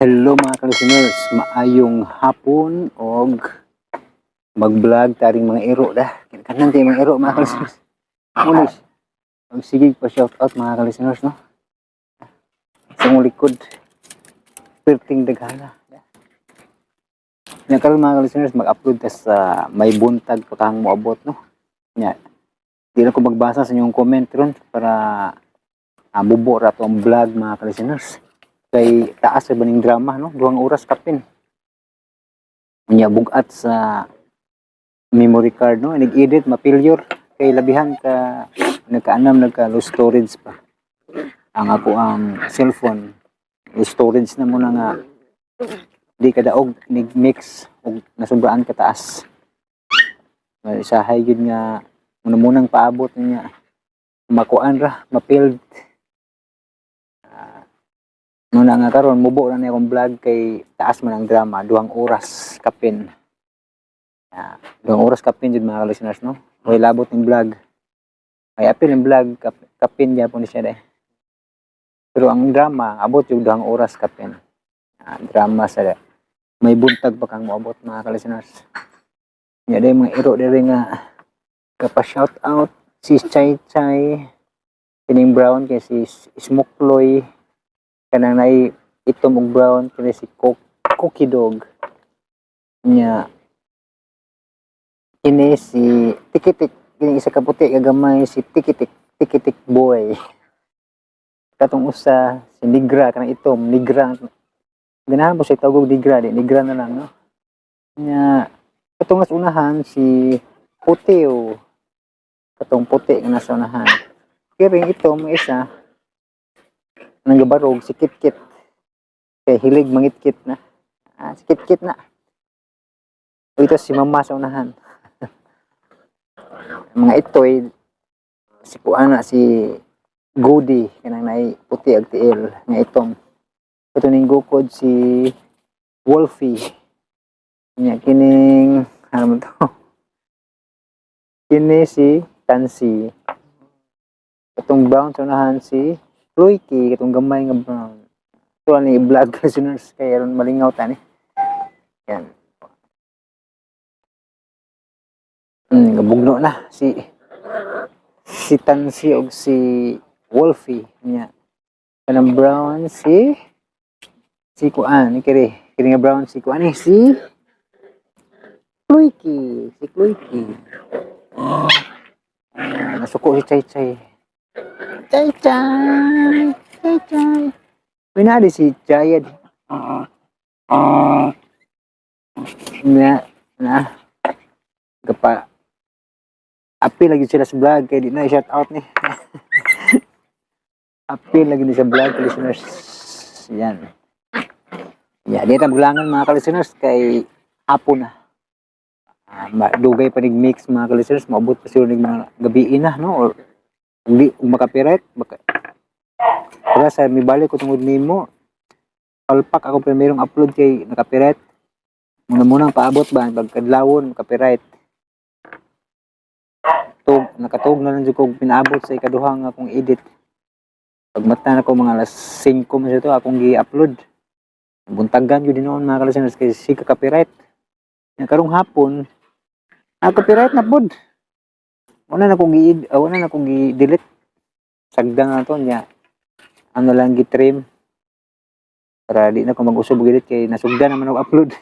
Hello mga ka-listeners, maayong hapon og mag-vlog taring mga iro dah. Kanan tayo mga iro mga ka-listeners. Mulis. Og sige pa shout out mga ka-listeners, no. Sa mong likod, perting daghana. Nya karon mga ka-listeners, mag-upload ta sa may buntag pa kang moabot, no. Nya di na ko magbasa sa inyong comment ron para mubo ra to ang vlog mga ka-listeners. Kay taas sa baning drama, no, 2 oras kapin nya bugat sa memory card, no, nag-edit ma-failure kay labihan ka nagkaanam, nagka low storage pa ang ako ang cellphone, low storage na muna nga di kadaog nig mix og nasubraan ka taas. Isahay gyud nga muna munang paabot niya makuan ra ma-failed. Muna nga karon mubo na niya akong vlog kay taas man ang drama, 2 oras kapin. 2 oras kapin jud mga listeners, no. Way labot ning vlog. Ay apil ning vlog kapin gyapon ni siya dai. Pero ang drama abot yung 2 oras kapin. Drama sa may buntag pa kang moabot mga ka-listeners. Nya day mga iro diri nga kapa shout out si Chay Chay, kining brown kay si Smokloy, kanang naay itom ug brown kini si Cookie Dog, nya kini si Tikitik, kini isa ka puti kagamay si Tikitik, Tikitik Boy, katong usa si Negra, kanang itom Negra, ganahan po siya tawag Negra, di Negra na lang, no. Nya katong nasa unahan si Puteo, katong puti nga nasa unahan, kiring itom nga isa nang gabarog si Kitkit kay hilig mangitkit na, si Kitkit na. O ito si mama sa unahan, mga itoy si kuana si Goody, kanang naay puti ag tiil nga itom, ito ning gukod si Wolfie, nya kining ano mo to, kini si Tansi, katong brown sa unahan si Royki, katong gamay nga brown. Ito ni vlog listeners kay aron malingaw tani. Yan. Gabugno na si si Tansi og si Wolfie nya. Kanang brown si si kuan kiri kiri nga brown si kuan eh, si Chloe, si Chloe. Nasuko si Chay Chay. Chay Chay! Chay Chay! May naa di si Jaya di. Na, na. Gapa. Apil lagi sila sa vlog kay di na shout out ni. Apil lagi ni sa vlog listeners. Yan. Ya, di ta maglangan mga ka-listeners kay hapon na. Dugay pa nig mix mga ka-listeners, maabot pa siguro nig mga gabi na, no, or di ug maka-copyright baka. Para sa mibalik ko tungod nimo, palpak ako primerong upload kay naka-copyright. Muna munang paabot ba pagkadlawon copyright. Tug nakatug na lang jud kog pinaabot sa ikaduha nga akong edit. Pag mata na ko mga alas 5 man to akong gi-upload. Buntagan gyud noon mga ka-listeners kay si copyright. Nya karong hapon, copyright na pud. Wala na akong gi-delete. Sagdan na to niya. Ano lang gi-trim para di na ko mag-usob og edit kay nasugdan naman og upload.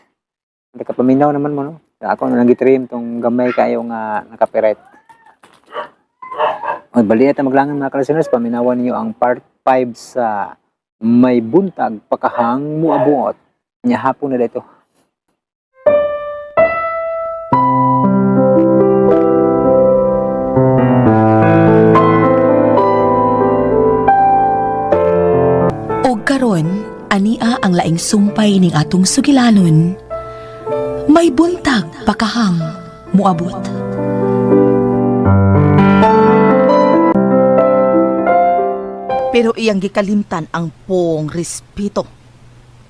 Nakapaminaw naman mo, no. Ako na lang gi-trim tong gamay kayo nga naka-copyright. Oy, bali ta maglangan mga ka-listeners, paminawan niyo ang part 5 sa may buntag pakahang muabot. Nya hapon na dito. Og karon, ania ang laing sumpay ning atong sugilanon. May buntag pakahang muabot. Pero iyang gikalimtan ang pong respeto.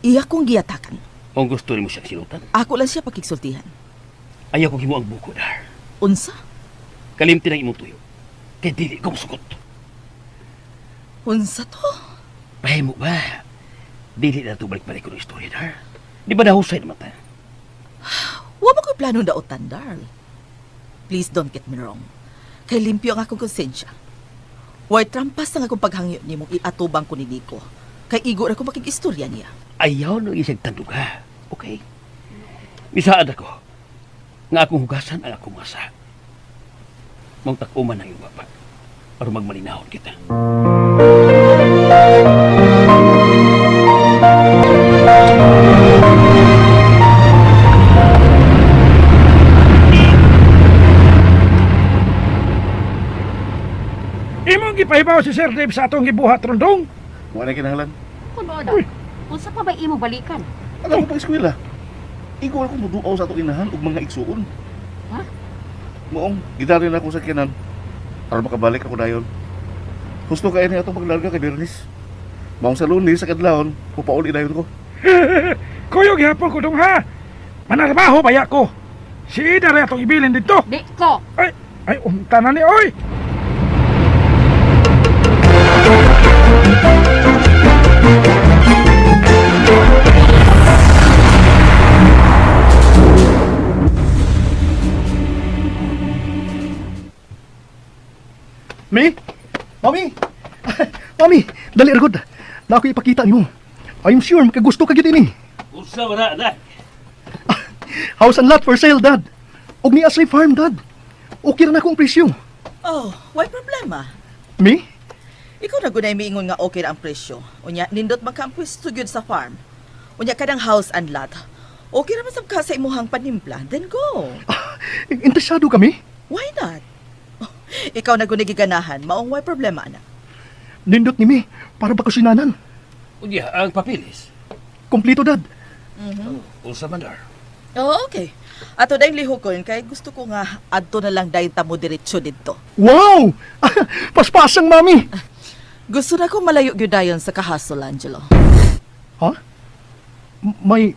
Iya kong giyatakan. Kung gusto nimo siyang silutan, Ako lang siya pakigsultihan. Ayaw kong himo ang buko dar. Unsa? Kalimti ng imong tuyo. Kay dili ko musugot. Unsa to? Pahimo ba? Dili na ito balik-balik ko ng istorya, Dar. Di ba nahusay naman ta? Wa ba ko'y plano daotan, Darl? Please don't get me wrong. Kay limpyo ang akong konsensya. Way trampas ang akong paghangyo nimo iatubang ko ni Nico. Kay igo ra ko makig-istorya niya. Ayaw nang isang tanduga. Okay? Misaad ako nga akong hugasan ang akong masa. Mong takuman ang iyong baba para magmalinahon kita. Imong gipahibaw si Sir Dave sa atong gibuhat rondong. Wala kinahanglan. Kung na, unsa pa ba imong balikan? Alam ko pa eskwela. Ikaw ako muduaw sa atong inahan ug mga igsuon. Ha? Maong gidari na ako sa kinan aron makabalik ako dayon. Husto kay ni atong paglarga kay Bernis. Maong sa Lunes sa kadlawon, mupauli dayon ko. Kuyog gihapon ko dong ha. Manarbaho baya ko. Si Ida rin atong ibilin dito. Di ko. Ay, ay, unta na ni oy. Mi? Mami? Mami, dali ra gud. Na ako ipakita nimo. I'm sure makagusto ka gyud ini. Usa wala na. House and lot for sale, Dad. Og ni Ashley Farm, Dad. Okay ra na akong presyo. Oh, why problema? Mi? Ikaw na gunay miingon nga okay ra ang presyo. Unya, nindot man ka ang pwesto gyud sa farm. Unya kanang house and lot. Okay ra man sab ka sa imuhang panimpla, then go. Interesado kami. Why not? Ikaw na gunay giganahan, maong why problema ana. Nindot ni Mi para ba kusinanan. Unya, ang papilis. Kompleto, Dad. Usa man, Dar. Oh, okay. Ato dayong lihokon kay gusto ko nga adto na lang dayon ta mo diretso didto. Wow! Paspasang, Mami. Gusto na ko malayo gyud dayon sa kahasol, Angelo. Ha? May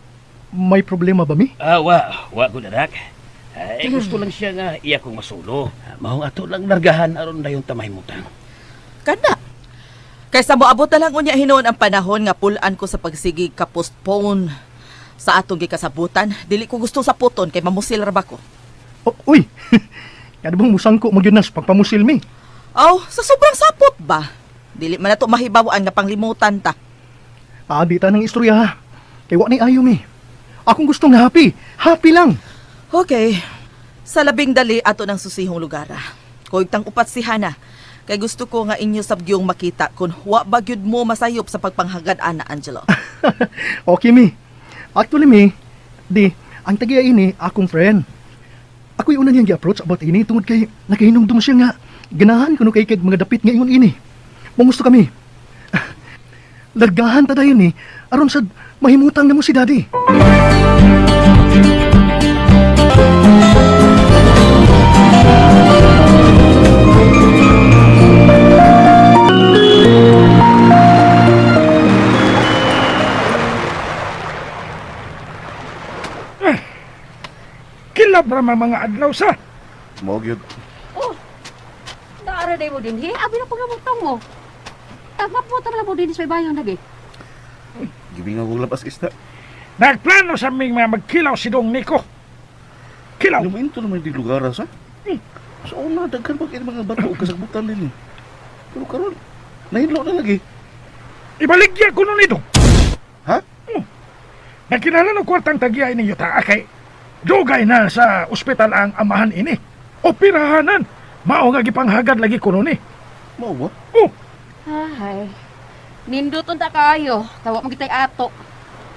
may problema ba, Mi? Ah, wa, wa ko anak. Ay, gusto lang siya nga iya kong masulo. Maong ato lang largahan aron dayon tamay mutang. Kana. Kaysa moabot na lang unya hinuon ang panahon nga pulan ko sa pagsigi ka postpone sa atong gikasabutan, dili ko gusto sa puton kay mamusil ra ba ko. Oh, uy. Kada bang musangko magyud na sa pagpamusil, Mi? Aw, sa sobrang sapot ba? Dili man nato mahibaw-an nga panglimutan ta. Ah, di ta ng istorya ha. Kay wa ni ayo, Mi. Akong gusto nga happy. Happy lang. Okay. Sa labing dali ato ng susihong lugar. Ah. Kuyog tang upat si Hana. Kay gusto ko nga inyo sabgyong makita kung wa ba gyud mo masayop sa pagpanghagad ana Angelo. Okay, Mi. Actually, Mi, di, ang tagiya ini, akong friend. Ako'y una niyang gi-approach about ini tungod kay nakahinumdum siya nga ganahan kuno kay kag mga dapit nga ingon ini. Mangusto kami. Largahan ta dayon ni aron sad mahimutang namo si Daddy. Kilab ra man mga adlaw sa. Mao gyud. Oh, naara day mo din, he? Abi na pagkamutang mo. Tagap mo tamla mo din sa bayon lagi. Gibinga kog labas isda. Nagplano sa ming mga magkilaw si Dong Nico. Kilaw. Luminto naman di lugar sa. Sa una daghan pa kay mga bato ug kasagbutan din. Eh. Pero karon nahinlo na lagi. Ibaligya ko nun ito. Ha? Nagkinahanglan og kwartang tagiya ini yuta kay dugay na sa ospital ang amahan ini. Operahanan. Mao nga gipanghagad lagi kuno ni. Mao ba? Oh, Ay, nindot unta kaayo. Tawa mo kitay ato.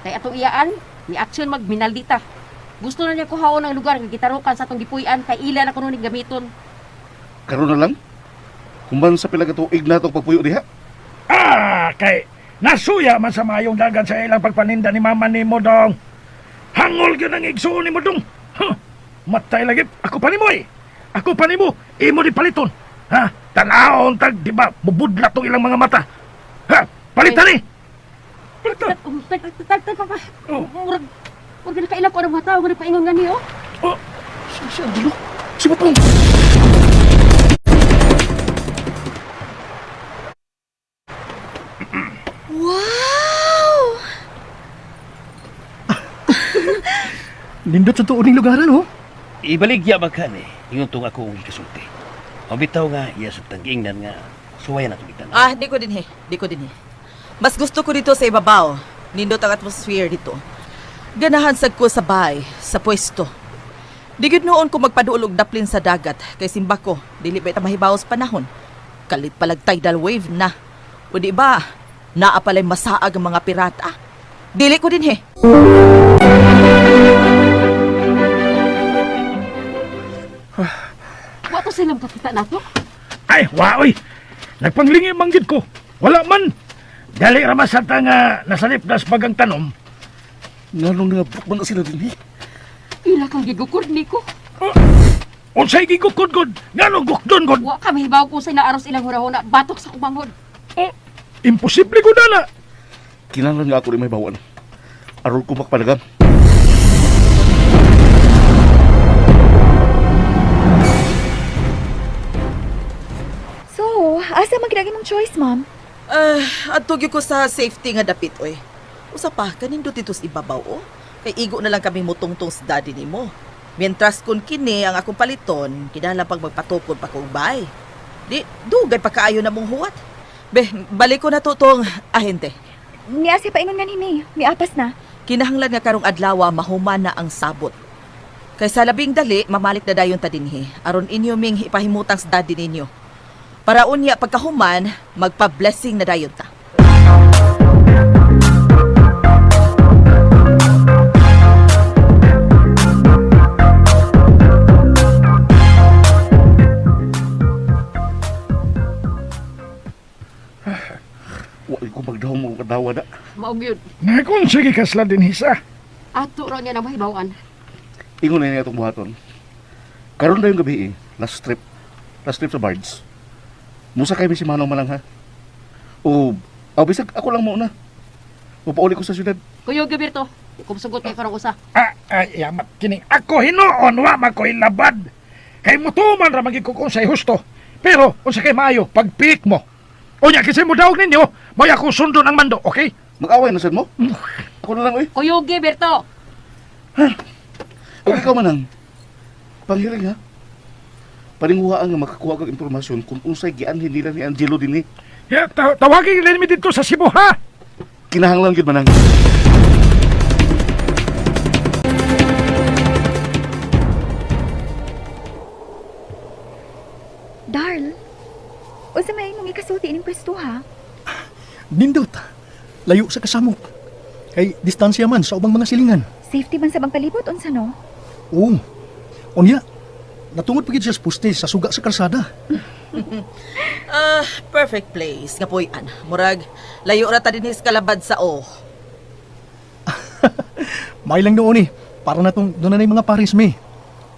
Kay atong iyaan, ni action magminaldita. Gusto na niya kuhaon ang lugar nga gitarukan sa atong gipuy-an kay ila na kuno ning gamiton. Karon na lang. Human sa pila ka tuig na atong pagpuyo diha. ah, kay nasuya man sa mayong dagan sa ilang pagpaninda ni mama nimo dong. Hangol gyud ang igsuon nimo dong. Huh. Matay lagi ako pa nimo eh. Ako pa nimo, imo di paliton. Ha? Tanawon tag di ba mubudlat tong ilang mga mata. Ha? Palitan ni. Palitan. Tag tag tag tag papa. Oh. Murag murag nakaila ko ang mga tao nga nagpaingon ngani oh. Oh, Si, si Angelo. Si Butong. Wow! Nindot sa tuon ning lugaran, oh. Ibaligya man ka ni, ingon tong ako ang gikasulti. Ang bitaw nga, iya sa tanggiingnan nga, suwayan na itong. Ah, di ko din he. Di ko din he. Mas gusto ko dito sa ibabaw. Nindot ang atmosphere dito. Ganahan sad ko sa bahay, sa pwesto. Di gyud noon ko magpaduol og daplin sa dagat kay simba ko, dili ba ita mahibaw sa panahon. Kalit palag tidal wave na. O di ba, naa pala'y masaag ang mga pirata. Dili ko din he. Wa to silang kakita nato. Ay, waoy! Nagpanglingi manggid ko. Wala man. Dali ra man sa nga nasalip nas bagang tanom. Nganong nangabok man na sila din eh. Ila kang gigukod niko. Unsay gigukod gud? Nganong gukdon gud? Wa ka mahibaw kung sa naaros ilang hurahuna batok sa kumanghod. Oh, imposible ko na. Kinahanglan nga ako rin may bawan. Aron ko makapanagam. So, asa man gid mong choice, ma'am? Ah, adto gyud ko sa safety nga dapit oy. Usa pa kanindot dito sa ibabaw oh. Kay igo na lang kami mutungtong sa daddy nimo. Mientras kun kini ang akong paliton, kinahanglan pag magpatukod pa kog bay. Di dugay pa kaayo na mong huwat. Be, balik ko na to tong ahente. Niya si paingon nga ni Miapas na. Kinahanglan nga karong adlaw mahuman na ang sabot. Kay sa labing dali, mamalik na dayon ta dinhi. Aron inyo ming ipahimutang sa daddy ninyo. Para unya pagkahuman, magpa-blessing na dayon ta. Wa ko magdahom mo kadawa na. Mao gyud. Nakon sige kasla din hisa. Ato ra niya na mahibawan. Ingon na niya itong buhaton. Karon na yung gabi eh. Last trip. Last trip sa Bards. Musa kay mi si Manong Manang ha. O, aw bisag ako lang muna. Mupauli ko sa syudad. Kuyo Gilberto, di ko musugot kay karong usa. Ah, ay, yamat kining ako hinuon wa man ko'y labad. Kay mutuman ra magig ko kung sa'y husto. Pero unsa kay maayo pagpiik mo. Unya kasi mo daog ninyo, mo'y ako sundon ang mando, okay? Mag-away na sad mo? Ako na lang oy. Kuyo Gilberto. O ikaw Manang. Panghiring ha. Paninguhaan nga makakuha kag impormasyon kung unsay gianhin nila ni Angelo dinhi. Ya, tawagin nila mi dito sa Cebu ha. Kinahanglan gyud Manang. Darl, unsa may imong ikasulti ining pwesto ha? Nindot. Layo sa kasamok. Kay distansya man sa ubang mga silingan. Safety man sa bang palibot unsa no? Oo. Unya, natungod pa gid siya sa poste sa suga sa kalsada. Ah, perfect place nga puy-an. Murag layo ra ta dinhi sa kalabad sa o. May lang noon eh. Para na tong doon na yung mga paris me.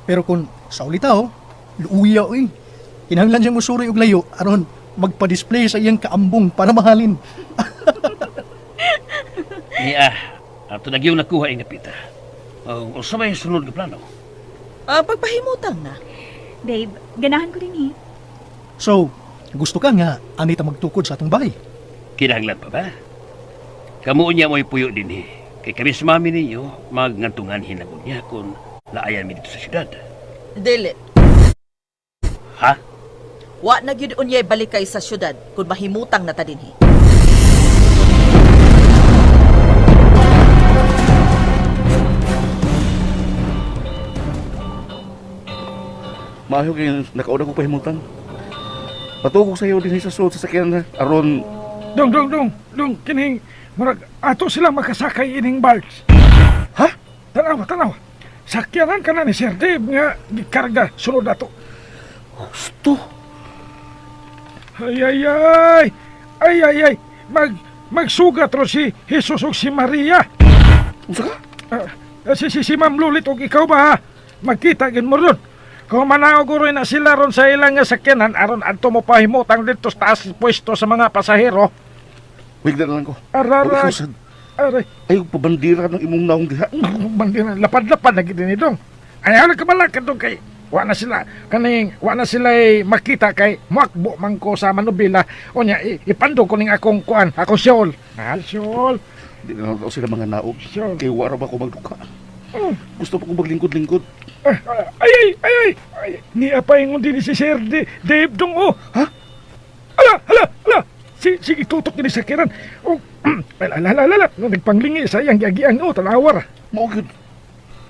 Pero kung sa ulitaw, luuya eh. Kinahanglan siyang musuri og layo aron magpa-display sa iyang kaambong para mahalin. Niya, ato na gyud nakuha ang napita. O, unsa may sunod nga plano? Ah, pagpahimutang na. Babe, ganahan ko din eh. So, gusto ka nga anita magtukod sa atong bahay. Kinahanglan pa ba? Kamu niya mo'y puyo din eh. Kay kami sa mami ninyo, magngantungan hinabon niya kung laayan mi dito sa syudad. Dili. Ha? Wa na gyud unyay balikay sa syudad kung mahimutang na ta dinhi. Maayo kay nakauna ko pahimutang. Patugo sa iyo dinhi sa sulod sa sakyanan ha. Aron Dong dong dong dong kining murag ato sila makasakay ining barge. Ha? Tanawa, tanawa. Sakyanan ka na ni Sir Dave nga gikarga sunod ato. Husto. Ay ay ay. Ay ay ay. Magsugat ro si Jesus ug si Maria. Unsa ka? Ah, si Ma'am Lulit ug ikaw ba ha? Magkita gid mo ron. Kung manaog ro na sila ron sa ilang nga sakyanan aron adto mo pahimutang dito sa taas pwesto sa mga pasahero. Wigda na lang ko. O Arara. ikaw sad. Aray. Ayaw pabandira ng imong naong diha. Bandira lapad-lapad na gid ni dong. Ay ano ka malakad dong kay wa na sila kaning wa na sila makita kay muakbo man ko sa manubila unya ipandog ko ning akong kuan akong shawl. Ah, shawl. Di na lang ako sila mga naog. Sure. Kay wa ra ba ko magduka. Gusto pa ko maglingkod-lingkod. Ay, ay, ay, ay, ay. Niya pa ingon din si Sir Dave dong, oh. Ha? Ala, ala, ala. Sige, tutok din sa kiran. Oh, ala, ala, ala, ala. Nagpanglingi sa iyang giagiang, oh, talawar. Mao gyud.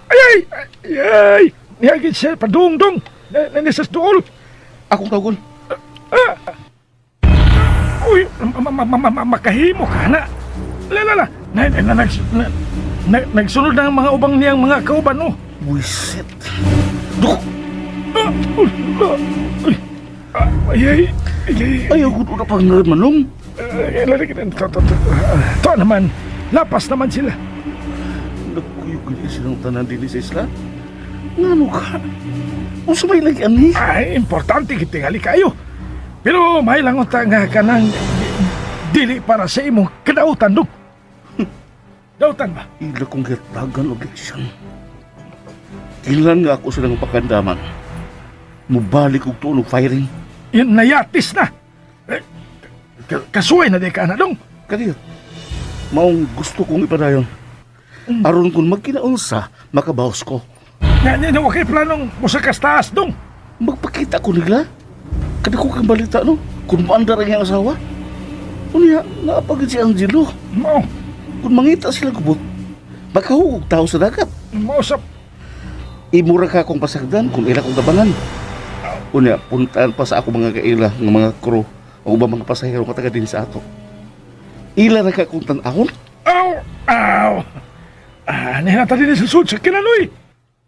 Ay, ay, ay, ay. Niya gid siya, padung-dung. Na, sa duol. Akong tawagon. Uy, makahimo ka na. La, la, la. Na, na, na, na, na, nagsunod na ang mga ubang niyang mga kauban, oh. Buisit. Dok! Ah, uy, ah, uy. Ah, ay, ay, ay, ay. Ayaw ko na pangngad manong. Ay, to, to, to, to naman, lapas naman sila. Nagkuyog gani silang tanan dinhi sa isla. Ngano ka? Unsa may lagi ani? Ay, importante kitingali kayo. Pero may lang unta nga kanang dili para sa imong kadautan dong. Dautan ba? Ila kong gitagan og leksyon. Kinlan nga ako silang pakandaman. Mubalik og tuon og firing. Yan nayatis na. Eh, kasuway na di ka na dong. Kaniya, maong gusto kong ipadayon. Aron kung magkinaunsa, makabawas ko. Nga niya na wakay planong musakas taas dong. Magpakita ko nila. Kada ko kang balita, no? Kung maandar ang iyang asawa. Unya, naapagid si Angelo. Mao, Kung mangita sila gubot, makahugog tao sa dagat. mao sa Imura ka akong pasagdan kung ila kong tabangan. Unya, puntaan pa sa ako mga kaila ng mga crew o ubang mga pasahero nga taga din sa ato. Ila ra ka akong tan-awon. Aw! Aw! Ah, nihata din sa sud sa kinanoy.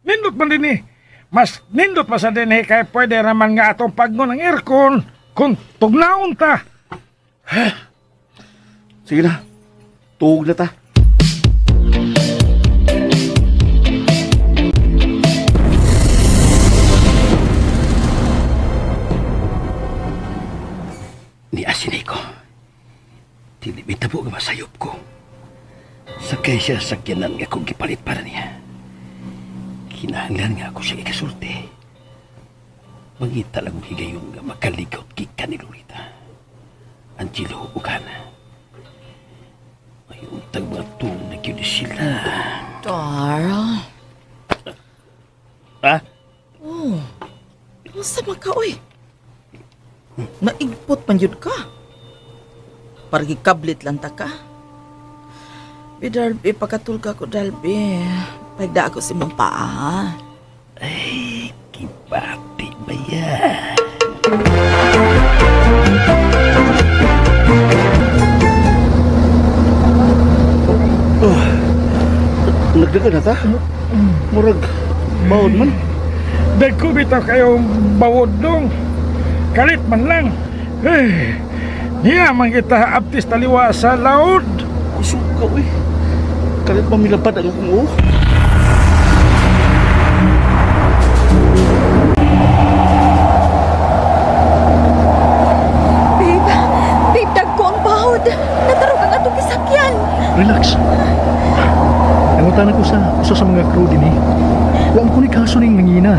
Nindot man din eh. Mas nindot pa sa din eh, kay pwede naman nga atong pagno ng aircon kung tugnaon ta. Sige na, tuog na ta. Ni asinay ko. Dili bitabo nga masayop ko. Sakay siya sa sakyanan nga akong gipalit para niya. Kinahanglan nga ako siya ikasulti. Mangita lang og higayon nga makaligot gikan ni Lolita. Angelo ug Hana. Ay untag mga tuong na gyud sila. Darl. Ha? Oh. Unsa man ka oy? Naigpot man yun ka. Para gikablit lang ta ka. Bi Darby, pakatulga ko Darby. Pagda ako si mong paa. Ha? Ay, kibati ba yan? Nagdagan na ta? Murag, bawod man. Dagko bitaw kayong bawod dong. Kalit man lang. Eh, niya man kita abtis taliwa sa laod. Kusog ka, uy. Kalit mamilabad ang akong uo. Babe, babe, dagko ang bahod. Natarog ang atong gisakyan. Relax. Nangutana ko sa usa sa mga crew dinhi. Wa ko ni kaso ning nangina.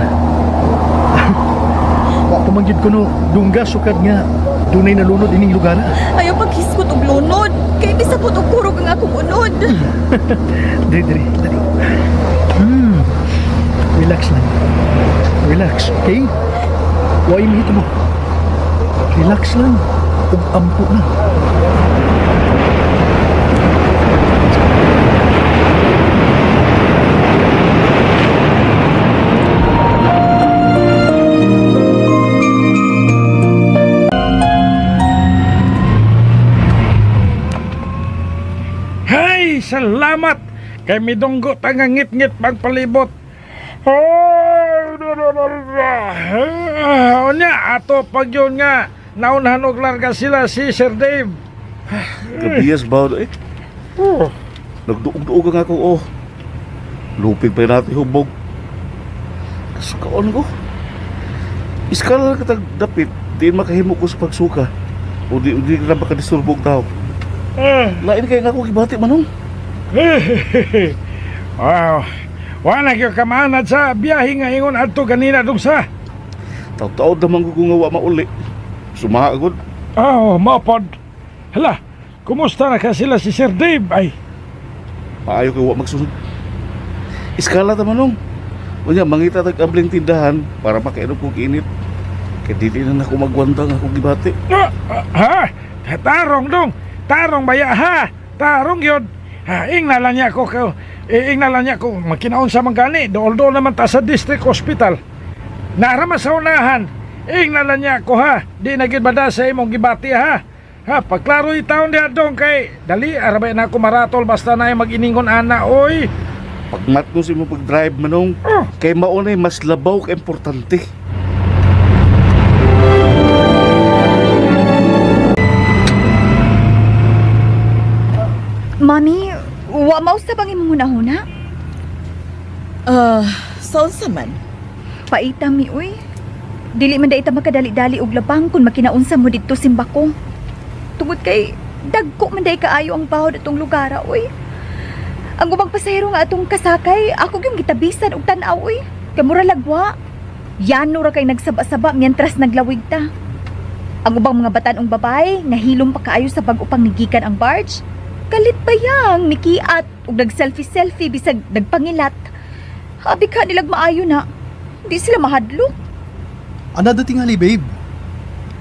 Wa pa man gyud kuno dungga sukad nga dunay nalunod ining lugar. Ayaw paghisgot og lunod. Kay bisapot og kurog ang akong unod. Diri diri diri. Relax lang. Relax, okay? Wa imihit mo. Relax lang. Ug ampo na. Hay, salamat! Kay midonggo tangangit-ngit pagpalibot. Oh, Unya, ato pag yun nga, naunhan og larga sila si Sir Dave. Gabiyas bawod eh. Oh. Nagduog-duog ang akong oh. Lupig pa natin hubog. Kasukaon ko. Iskala ka tag dapit, di makahimo ko sa pagsuka. O di ka na makadisturbog tao. Eh. Lain kay nga ako gibati manong. Wow. Wala gyud kamanad sa biyahe nga ingon adto ganina dong sa. Taw-taod naman ko kung nga wa mauli. Sumaha agad. Oh, mapod. Hala, kumusta na ka sila si Sir Dave? Ay, Maayo kay wa magsunod. Iskala ta manong. Unya mangita tag abling tindahan para makainom kog init. Kay dili na nako magwantang akong gibati. Ah, ah, ha? Tarong dong. Tarong baya ha. Tarong yun. Ha, ingna lang niya ko ko. Ingna lang niya ko makinaon sa mangani. Dool-dool naman ta sa district hospital. Narama sa unahan. Ingna lang niya ko ha. Di na gid bada sa imong gibati ha. Ha, pagklaro taon diha dong kay dali arabay na ako maratol basta na mag-iningon ana oy. Pagmatngon sa imong pag-drive manong. Oh. Kay maunay mas labaw ka importante. Mami, wa mausab ang imong hunahuna? Ah, sa unsa man? Paita mi uy. Dili man dai ta makadali-dali og labang kung makinaunsa mo didto simbako. Tungod kay dagko man dai kaayo ang bahod atong lugar uy. Ang ubang pasahero nga atong kasakay, ako gyud gitabisan og tan-aw uy. Kay mura lagwa. Yano ra kay nagsaba-saba mientras naglawig ta. Ang ubang mga batan-ong babae nga hilom pa kaayo sa bag-o pang nigikan ang barge. Kalit pa yang mikiat ug nag-selfie-selfie bisag nagpangilat. Abi ka nilag maayo na. Di sila mahadlok. Anad na tingali, babe.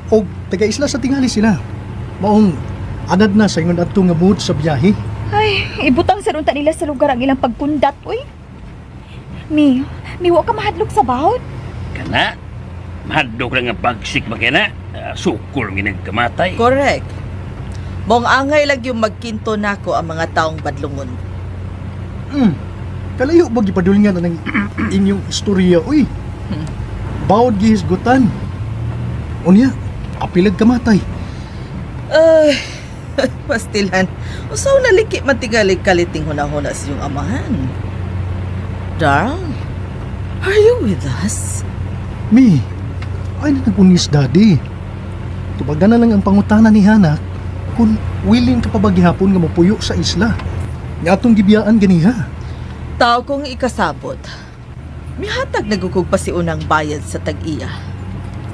Og taga-isla sa tingali sila. Maong anad na sa ingon adto nga mood sa biyahe. Ay, ibutang sa unta nila sa lugar ang ilang pagkundat, uy. Mi, mi wa ka mahadlok sa bahod. Kana, mahadlok lang ang bagsik makina. Ah, sukol nga nagkamatay. Correct. Mong angay lang yung magkinto nako ang mga taong badlungon. Kalayo ba gipadulngan na ng inyong istorya, uy? Bawod gihisgutan. Unya, apilag kamatay. Ay, pastilan. Usaw na liki man tingali kaliting hunahuna sa iyong amahan. Darl, are you with us? Mi, ay na nagunis daddy. Tubagan na lang ang pangutana ni Hana kung willing ka pa ba gihapon nga mopuyo sa isla. Nga atong gibiyaan ganiha. Tao kong ikasabot. Mihatag nagukog pa si unang bayad sa tag-iya.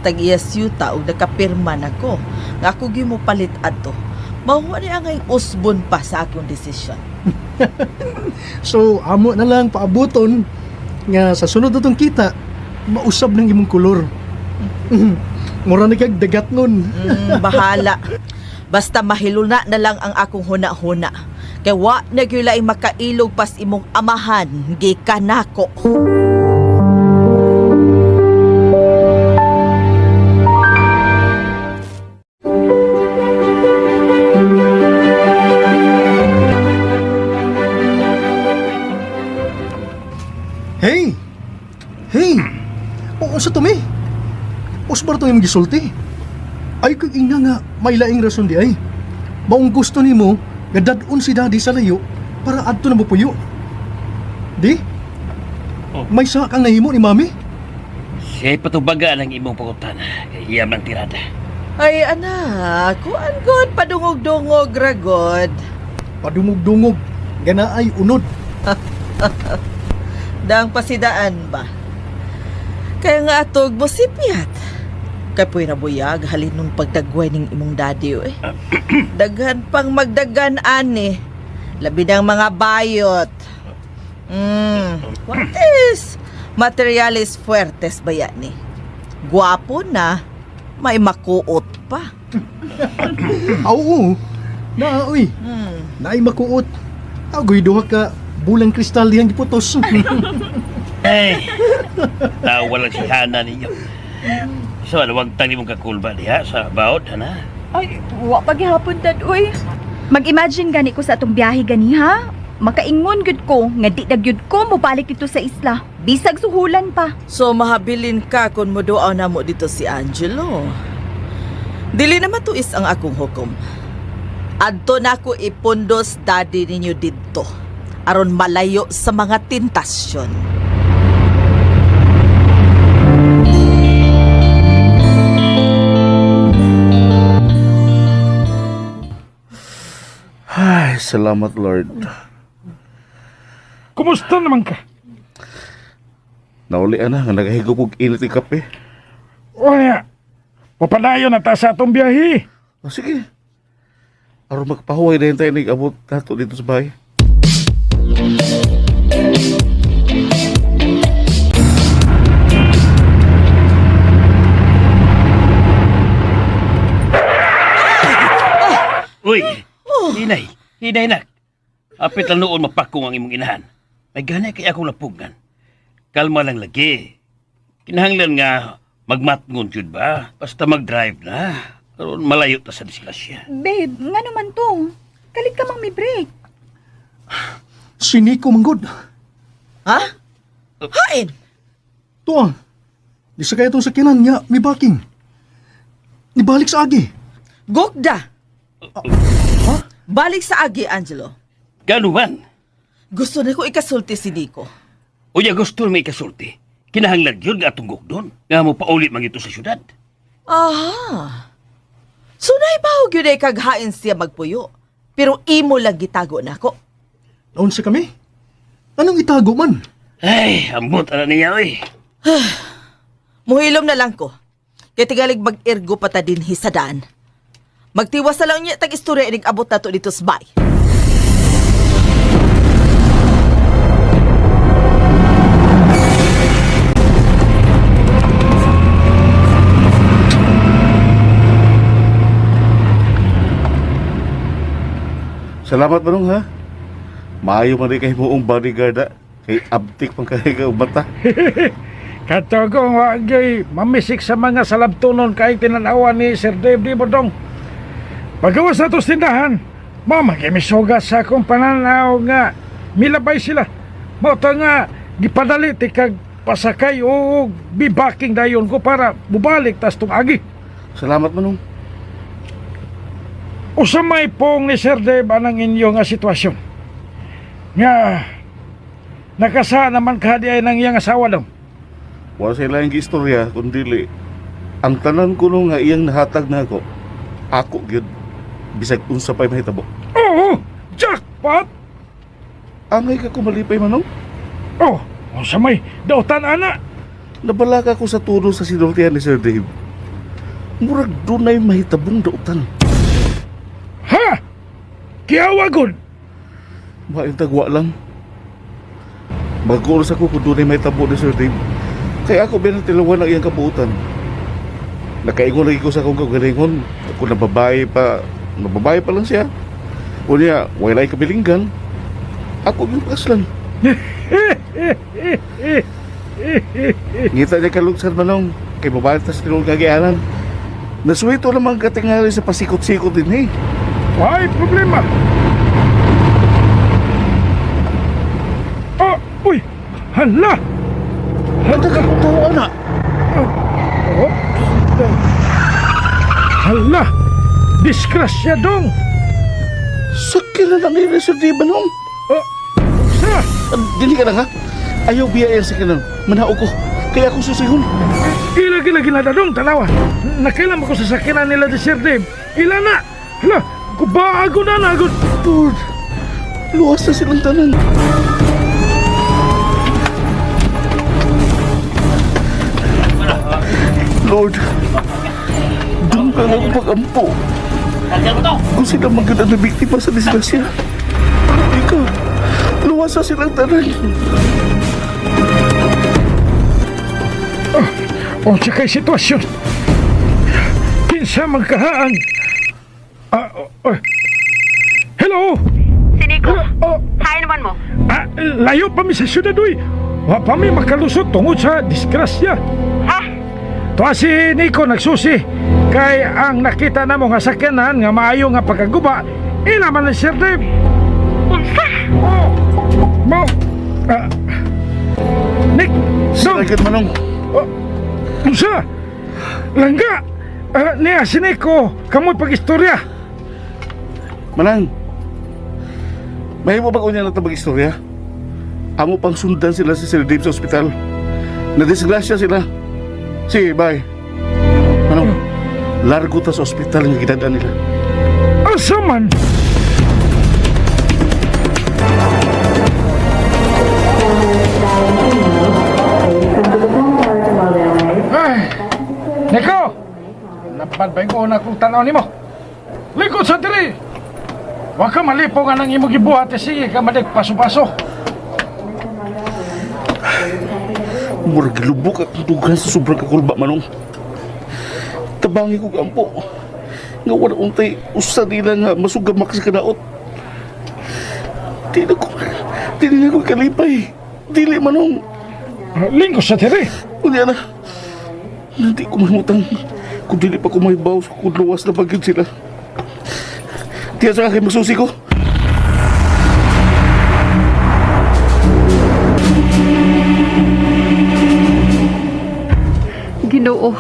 Tag-iya siyuta og nakapirma nako nga ako gyud mo palit adto. Mao ni ang usbon pa sa akong desisyon. So, amo na lang paabuton nga sa sunod natong kita, mausab ng imong kolor. Mura na kag dagat nun. Bahala. Basta mahiluna na lang ang akong huna-huna. Kay wa na gyud laing makailog pas imong amahan gikan nako. Hey! Hey! Oo, sa tumi. Usbar tong imong gisulti. Ay kag ina nga may laing rason di ay. Maong gusto nimo nga dad-on si daddy sa layo para adto na mopuyo. Di? Oh. May sa kang nahimo ni mami? Siya'y patubaga ng imong pangutana. Kay iya man tirada. Ay anak, kuan god padungog-dungog ra god. Padungog-dungog gana ay unod. Dang pasidaan ba? Kaya nga atog mo sipyat. Kay puy na buyag halin nung pagdagway ning imong daddy eh. Daghan pang magdagan ani. Labi ng mga bayot. What is materialis fuertes ba yan ni? Gwapo na, may makuot pa. Oo. Na oy. Naay makuot. Agoy duha ka bulang kristal dihang giputos. Ay, tawa lang si Hana ninyo. So, ano, wag tani mong kakulba diha sa baot, Hana. Ay, wa pa gihapon dad, uy. Mag-imagine gani ko sa atong biyahe gani ha. Makaingon gyud ko nga di na gyud ko mobalik dito sa isla. Bisag suhulan pa. So mahabilin ka kung muduaw na mo dito si Angelo. Dili na matuis ang akong hukom. Adto na ko ipundos daddy ninyo didto. Aron malayo sa mga tentasyon. Ay, salamat Lord. Kumusta naman ka? Nauli ana nga nagahigop og init og kape. Unya, papadayon na ta sa atong biyahe. O sige. Aron magpahuway na tayo nag-abot nato dito sa bahay. Uy, hinay, hinay nak. Apit lang noon mapakong ang imong inahan. May gani kay akong napugngan. Kalma lang lagi. Kinahanglan nga magmatngon jud ba? Basta mag-drive na. Karon malayo ta sa disgrasya. Babe, nga naman to. Kalit ka mang may break. Si Nico manggod. Ha? Hain! Tuang, di sa kaya itong sakinan nga may backing. Nibalik sa agi. Gugda! Balik sa agi, Angelo. Gano man? Gusto na ko ikasulti si Nico. Unya gusto may kasulti. Kinahanglan gyud nga atong gugdon. Nga mo paulit man ito sa syudad. Aha. So naibawag yun ay kaghain siya magpuyo. Pero imo lang gitago nako. Naunsa kami? Anong itago man? Ay, ambot ana niya oy. Muhilom na lang ko. Kay tigalig mag-ergo pa ta dinhi sa daan. Magtiwas na lang niya tag istorya inig abot nato dito sa bay. Salamat manong ha. Maayo man rin kay moong bodyguard ha. Kay abtik pang kay ka bata. Katogong wagay mamisik sa mga salabtunon kay tinanawa ni Sir Dave Di Bordong. Pagawas na to sa tindahan, mamagimisuga sa akong pananaw nga milabay sila. Mao ta nga gipadali ti kag pasakay o bibaking dayon ko para bubalik tas tong agi. Salamat manong. Usa may pong ni Sir Dave anang inyo nga sitwasyon. Nga nakasa naman kahadi ay nang iyang asawa daw. Wala sa ilang istorya kung dili. Ang tanan ko nung nga iyang nahatag na ako, ako gyud bisag unsa pa'y mahitabo. Oo, jackpot! Angay ka kumalipay manong. Oh, unsa may dautan ana. Nabalaka ko sa tuno sa sinultihan ni Sir Dave. Murag dunay mahitabong dautan. Ha? Kiawa gud. Maayong tagwa lang. Mag-oras ako kung dunay mahitabo ni Sir Dave. Kaya ako ba tilawan ang iyang kabuutan. Nakaingon lagi ko sa akong kagalingon. Kung nababae pa lang siya. Unya, walay kabilinggan. Ako yung kaslan. Ngita niya kalugsan manong. Kay babae tas tinulog kagianan. Nasuwito naman katingali sa pasikot-sikot din eh. Why problema? Oh, uy! Hala! Hala ka kung tao na. Oh, hala! Disgrasya dong! Sakila lang yun sa di manong. Oh, sa! Dili ka lang ha. Ayaw biya sa kinan. Manao ko. Kaya ako susihon. Ila gila gila na dong, tanawa. Nakailan ko sa sakinan nila di Sir Dave. Ila na! Hala! Kubago na na! Good! Lord, luwas na silang tanan. Lord, doon ka lang pag-ampo. Kung sila maganda na biktima sa disgrasya, ikaw, luwas na silang tanan. O tsaka yung sitwasyon. Kinsa magkahaan. Ah, oh, oh. Hello! Si Nico, Oh, hain naman mo. ah, layo pa mi sa syudad, uy. Wa pa mi makalusot tungod sa disgrasya. Ha? Tuwa si Nico nagsusi. Kay ang nakita na mo nga sakyanan nga maayo nga pagkaguba, ila man ni Sir Dave. Unsa? Oh, mo, ah, Nick, so, Sagad manong. oh, unsa? Langga, ah, niya si Nico, kamoy pag-istorya. Manang, mahimo ba unya na ito mag-istorya? Amo pang sundan sila si Sir Dave sa ospital. Nadisgrasya sila. Sige, bye. Manong, largo ta sa ospital nga gidadaan nila. Asa man? Ay, Nico! Lapad ba yung una kong tanaw nimo? Likod sa diri! Wa ka malipo nga nang imong gibuhat, eh, sige ka madig paso-paso. Murag lubok akong dugan sa sobrang kakulba, Manong. Tabangi ko kampo. Nga wala untay usa nila nga masugamak sa kadaot. Di na ko, dili na ko kalipay. Dili manong. Lingkos sa tiri. Unya na. Hindi ko mahimutang kung dili pa ko mahibaw kung luwas na pagod sila. Tiyan sa akin masusi ko. Ginoo,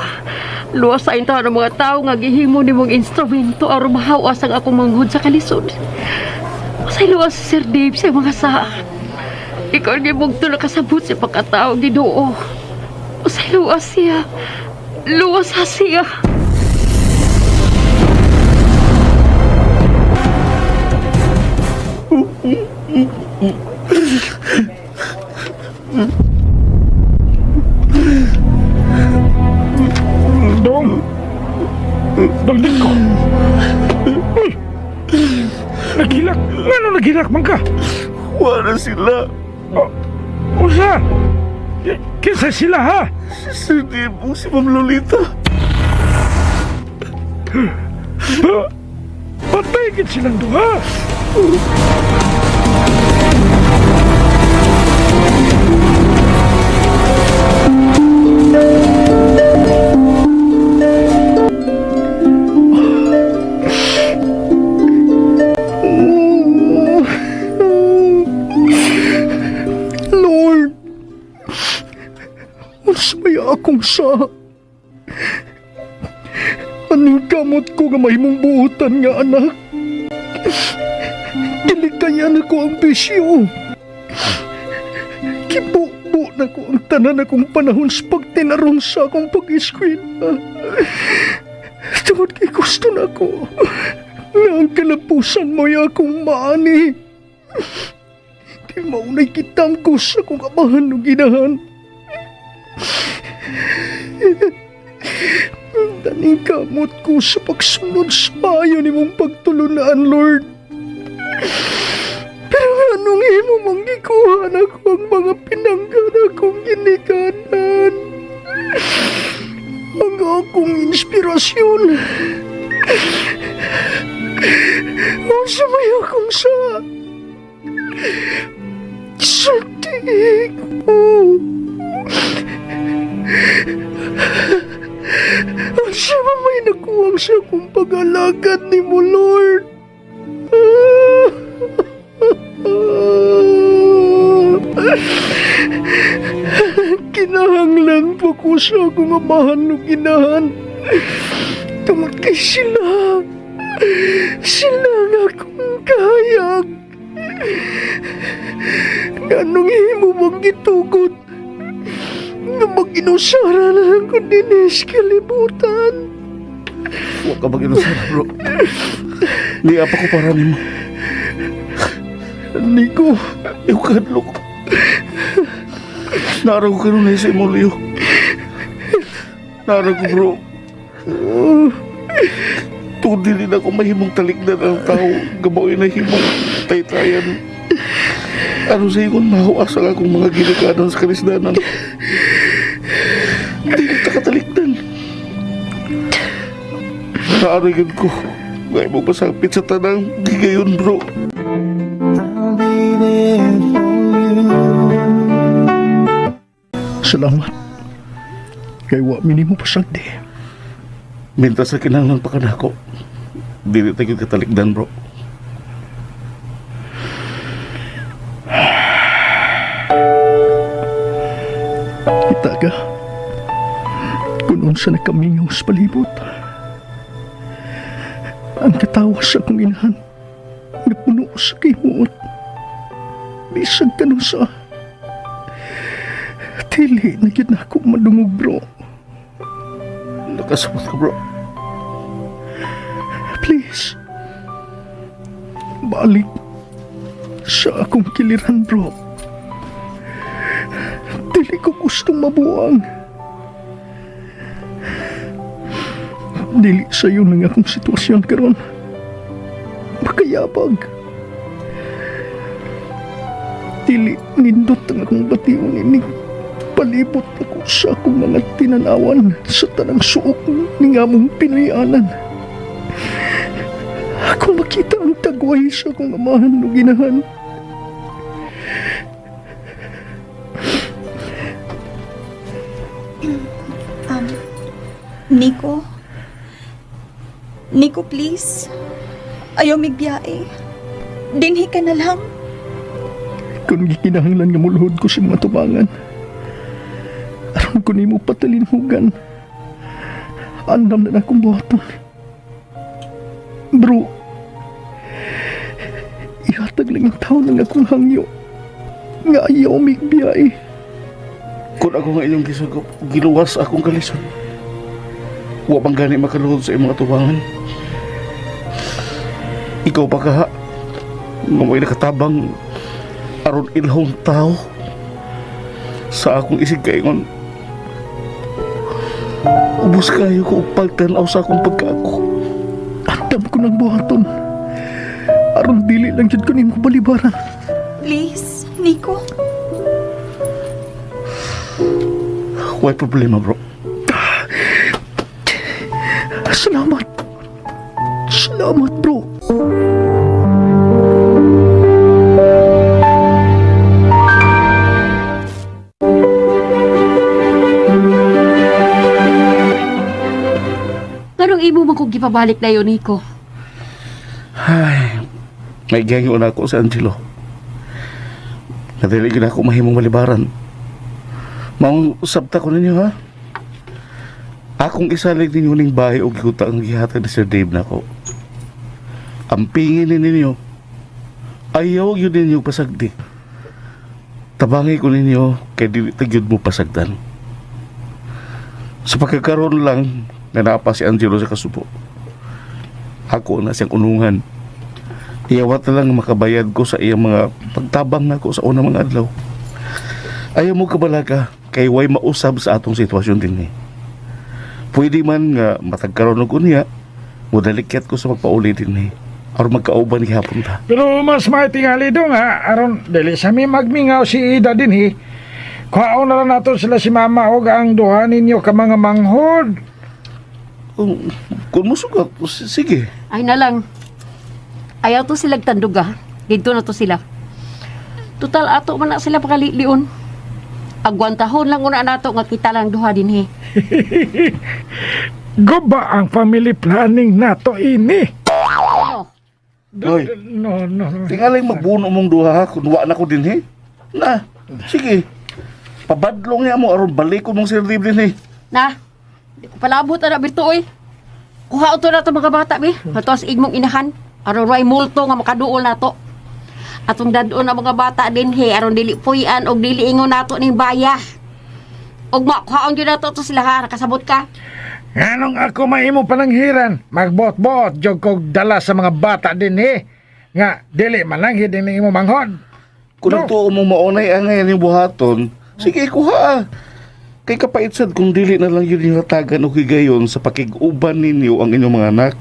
luwas sa intaw ng mga tao nga gihimo nimong instrumento aron mahawas ang akong manghud sa kalisod. Sa luwas si Sir Dave sa mga saa. Ikaw ang gibugto nakasabot sa pagkatao, Ginoo. Sa luwas siya. Luwas ha siya. Dong. Dong Nico. Uy! Naghilak. Ngano naghilak man ka? Wala sila. Usa! Kinsa sila ha? Si Dave, si Ma'am Lolita. Patay gid silang duha. Lord, unsa may akong sa aning kamot ko nga mahimong buutan nga anak. Gilikayan ako ang bisyo. Kibubo na ko ang tanan akong panahon sa pagtinarong sa akong pag-eskwela. Tungod kay gusto na ko nga ang kalapusan mo'y akong maani. Kay maunay kitangkos sa akong amahan ug inahan. Taning kamot ko sa pagsunod sa maayo nimong pagtulunan, Lord. Pero anong imo mong gikuha na ko ang mga pinanggan akong ginikanan? Ang akong inspirasyon. Unsa may akong sa sulti ko. Unsa man may nakuwang sa akong pag-alagad ni mo, Lord? Kinahanglan pa ko sa akong amahan ug inahan. Tungod kay sila. Sila ang akong kahayag. Nganong himo bang gitugot nga mag-inusara na lang ko dinhi sa kalibutan. Huwag ka mag-inusara, bro. Niya pa ko para nimo. Nico, Ikaw kahadlok. Naaraw ko kanunay sa imong liyo. Naaraw ko, bro. Tungod dili na ako mahimong talikdan ang tao. Gabaw na himong taytayan. Ano sa ingon, mahuas ang akong mga ginikanan sa kalisdanan. Dili ta katalikdan. Naaragan ko. Ngay mo pasapit sa tanang gigayon, bro. Salamat. Kay wa mi nimo pasagdi. Mintas sa kinahanglan pa kanako. Dili ta gyud katalikdan, bro. Kita ka. Kung unsa na kamingaw sa palibot. Ang katawa sa akong inahan napuno sa kimuot. Bisag kanusa. Dili na gyud na ako madungog, bro. Nakasabot ka, bro. Please. Balik sa akong kiliran, bro. Dili ko gustong mabuang. Dili sayo nang akong sitwasyon karon. Makayabag. Dili nindot ang akong bation ini. Palibot ako sa akong mga tinanawan sa tanang suok ni among Pinoyanan. Akong makita ang tagway sa akong amahan ug ginahan. Nico? Nico, please. Ayaw migbiyae. Dinhi ka na lang. Kung gikinahanglan nga muluhod ko sa mga tubangan, aron ko nimo patalinhugan, andam na akong buhaton. Bro, ihatag lang ang taon ng akong hangyo nga ayaw migbiyae. Kung ako nga inyong gisagop, giluwas akong kalisod. Wa bang gani makaluhod sa imong atubangan? Ikaw pa kaha, nga mo'y nakatabang aron ilhong tao sa akong isig kaingon. Ubos kayo ko og pagtan-aw sa akong pagkaako. Andam ko ng buhaton. Aron dili lang jud ko nimo balibaran. Please, Nico. Way problema, bro. Salamat. Salamat, bro. Nganong imo man kong gipabalik na yun, Nico? Ay, may gihangyo na ako sa Angelo. Nadali gid ako mahimong malibaran. Maong sabta ko ninyo, ha? Akong isalig ninyo ning bahay og yuta ang gihatag ni Sir Dave nako. Ang pingin ni ninyo, ayaw yun ninyo pasagdi. Tabangi ko ninyo kay dili ta gyud mo pasagdan. Sa pagkakaroon lang na naa pa si Angelo sa kasubo, ako na siyang unungan. Iyawat na lang makabayad ko sa iyang mga pagtabang nako sa unang mga adlaw. Ayaw mo kabalaga kay way mausab sa atong sitwasyon din eh. Pwede man nga matagkaroon og unya, modalikyat ko sa magpauli din eh. Aron magkauban gihapon ta. Pero mas may tingali dong ha, aron dili sa mi magmingaw si Ida din hi. Kuhaon na lang nato sila si Mama og ang duha ninyo ka mga manghod. Kung musugat, sige. Ay na lang. Ayaw to sila tandog ah. Dito na to sila. Total ato man na sila pakalilion. Agwantahon lang una nato nga kita lang duha din he. Guba ang family planning nato ini. Ano? Hoy. No, no, no. Tingaling magbuno mong duha ha, kung wa na ko din he. Na, sige. Pabadlong niya mo aron balik ko mong Sir Dave din he. Na, di ko palabot ana birto oy. Kuha to na to mga bata bi. Ato sa igmong inahan. Aron way multo nga makaduol nato. Atong dadon ang mga bata dinhi aron dili puy-an og dili ingon nato ning baya. Og makuhaon gyud nato to sila ha, nakasabot ka. Nganong ako mahimo pananghiran, magbot-bot jog kog dala sa mga bata din eh. Nga dili mananghid din imo manghod. Kung No. nagtuo mo maunay ang ngayon yung buhaton, sige, kuha. Kay kapait sad kung dili na lang yun yung hatagan o higayon sa pakig-uban ninyo ang inyong mga anak.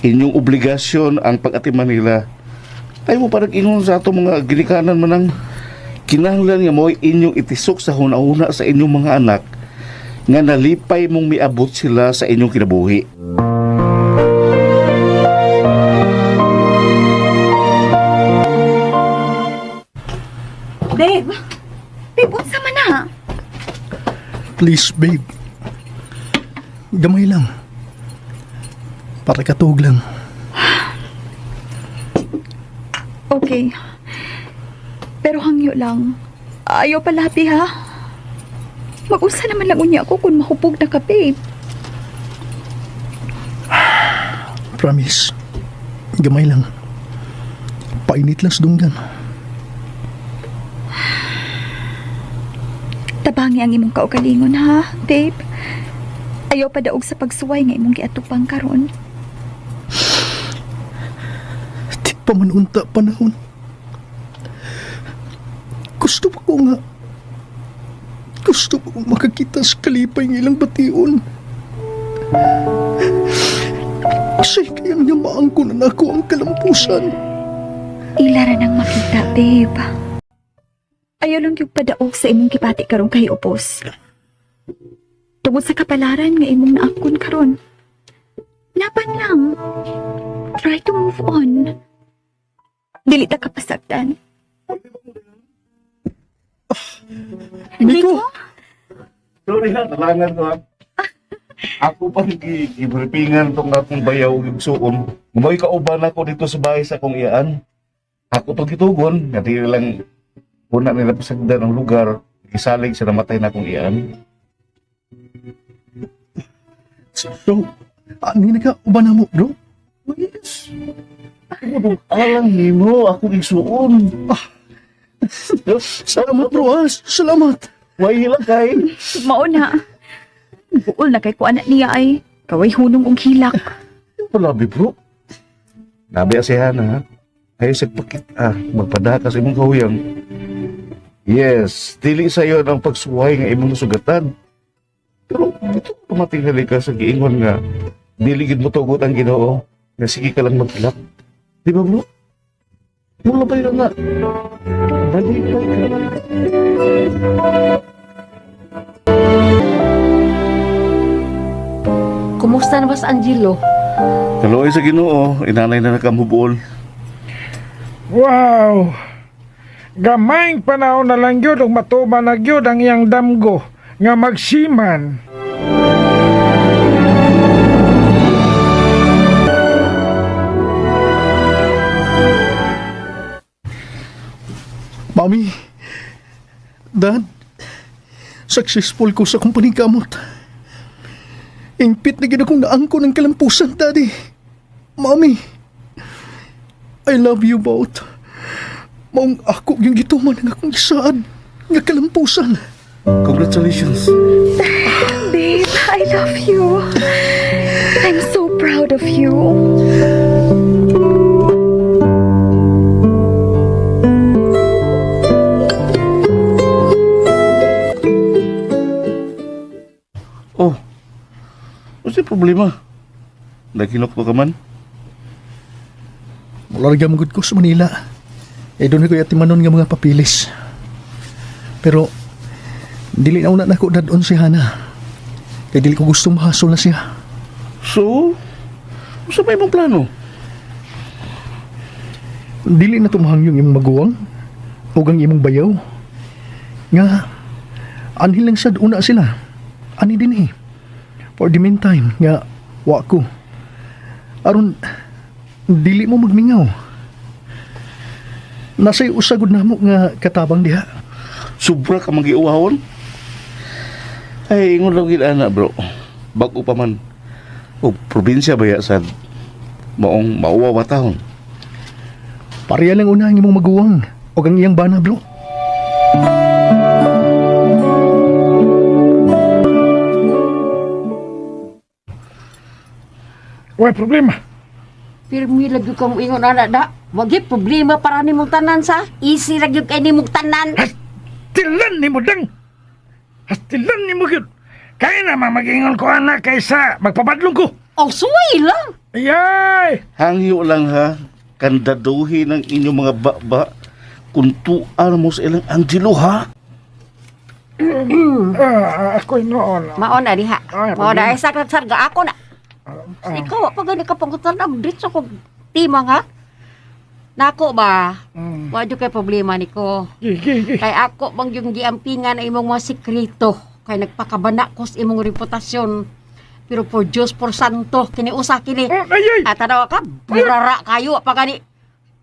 Inyong obligasyon ang pag-atiman nila. Ay mo parang ingon sa ato mga ginikanan man ang kinahanglan nga mo'y inyong itisok sa huna-huna sa inyong mga anak nga nalipay mong miabot sila sa inyong kinabuhi. Babe! Babe, unsa man na? Please, babe. Gamay lang. Para katuog lang. Okay. Pero hangyo lang. Ayaw palapi ha. Mag-usa naman lang unya ako kung mahupog na ka, babe. Promise. Gamay lang. Painit lang sa dunggan. Tabangi ang imong kaugalingon ha, babe. Ayaw pa daog sa pagsuway nga imong giatupang karon. Di pa man unta panahon. Gusto pa ko nga. Gusto pa kong makakita sa kalipay ng ilang bation. Kasi kaya nga maangko na nako ang kalampusan. Ila ra nang makita, babe. Ayaw lang yung padaog sa imong gipati karon kay upos. Tungod sa kapalaran nga imong naangkon karon. Laban lang. Try to move on. Dili ta kapasagdan. Nico! Sorry ha, talangan ko ha. Ako pang gibripingan tong akong bayaw ug igsuon. May kauban ako dito sa bahay sa akong iyaan. Ako pag gitugon, nga di lang una nila pasagdan ang lugar, gisalig sa namatay na akong iyaan. So, ani na ka, uban na mo, bro? Oh, yes. Alang nimo akong igsuon. Ah. Salamat, bro, ha? Salamat. Way lang kay. Mao na. Buol na kay ko anak niya ay kaway hunong og hilak. Palabi bro. Nabi asihan ha. Ay sa pakit ah, magpada ka sa imong kahuyang. Yes, dili sayo ang pagsuway nga imong nasugatan. Pero dito tumatingali ka sa giingon nga dili gid mo tugot ang Ginoo nga sige ka lang maghilak. Di ba bro? Mula ba yun nga? Balipay ka. Kumusta na ba sa Angelo? Kaluoy sa Ginoo, inanay na nakamubuol. Wow! Gamayng panahon na lang gyud ug matuman na gyud ang iyang damgo nga magsiman. Mami, Dad, successful ko sa akong paningkamot. Ingpit na gid akong naangko ng kalampusan, Daddy. Mami, I love you both. Maong ako yung gituman ng akong isaad nga kalampusan. Congratulations. Babe, I love you. I'm so proud of you. Oh, ano problema? Naginok ka man? Mula rin gamugod ko sa Manila. Eh, doon ko yatimanon nga mga papilis. Pero, dili na una na ko dadon si Hana. Kay dili ko gusto mahasol na siya. So, unsa may imong plano? Dili na tumahang yung imong maguwang o ang imong bayaw. Nga, anhin lang sad una sila. Ani din eh. For the meantime, nga, wa ko. Aron, dili mo magmingaw. Nasa'y usagod na mo nga katabang diha. Sobra ka magiuwahon? Ay, ingon lang gid ana, bro. Bag-o pa man. O probinsya ba ya sad? Maong mauwa ba taon? Pareha lang una ang imong maguwang o ang iyang bana, bro. Way problema. Pirmi lagi kang ingon ana da. Wagi problema para nimong tanan sa. Easy ra gyud kay nimong tanan. Hastilan nimo dang. Hastilan nimo gyud. Kaya na mamagingon ko anak kaysa magpabadlong ko. Oh, suway lang. Ayay! Hangyo lang ha. Kandaduhin ang inyong mga baba. Kuntuan mo sa ilang Angelo ha. Ah, ako'y noon. Mao na diha. Ay, Mao na problema. ay sakrat sarga ako na. Ikaw wa pa gani ka pangutan ang diretso ko timang ha. Nako ba? Wa jud kay problema niko. Gi, gi, gi. Kay ako bang yung giampingan ang imong mga sekreto. Kay nagpakabana ko sa imong reputasyon. Pero por Diyos, por santo, kini usa kini. Oh, ayay! At tanawa ka, burara kayo, pa gani.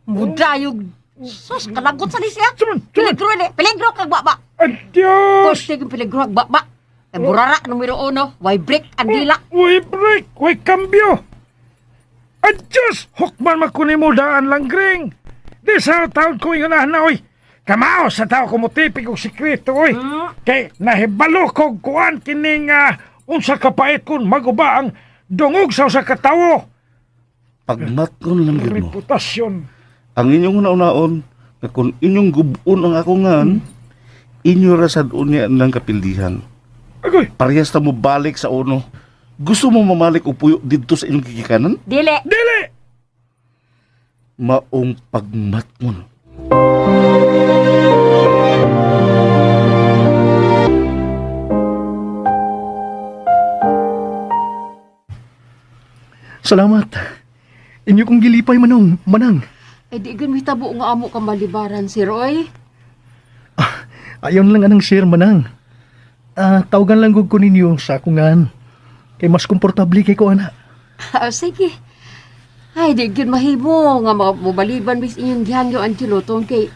Mudayog. Sus, kalagot sa ni siya. Suman, suman. Peligro ni, peligro kag baba. Adios! Poste yung peligro kag baba. Eh, burara numero uno, way break, andila. Way break! Way cambio! Adios! Hukman makuni mo daan lang, gring! Di sa taon ko yung na, oy! Kamao sa tao kumutipig og sikreto, oy! Kay nahibalo kog kuan kining unsa kapait kun maguba ang dungog sa usa ka tawo. Pagmatkon lang gid mo. Reputasyon. Ang inyong una-unaon, nga kung inyong gubon ang akong ngan, inyo ra sad unya ng kapildihan. Agoy! Parehas na mo balik sa uno. Gusto mo mamalik o puyo didto sa inyong gigikanan? Dili. Dili! Maong pagmatngon. Salamat. Inyo kong gilipay manong, manang. Ay di gyud mitabo nga amo ka malibaran si Roy. Ayaw na lang anang sir, manang. Ah, tawagan lang gud ko ninyo sa akungan. Kay mas komportable kay ko ana. Ah, sige. Ay di gyud mahimo nga mobaliban bis inyong gihangyo Angelo tungod kay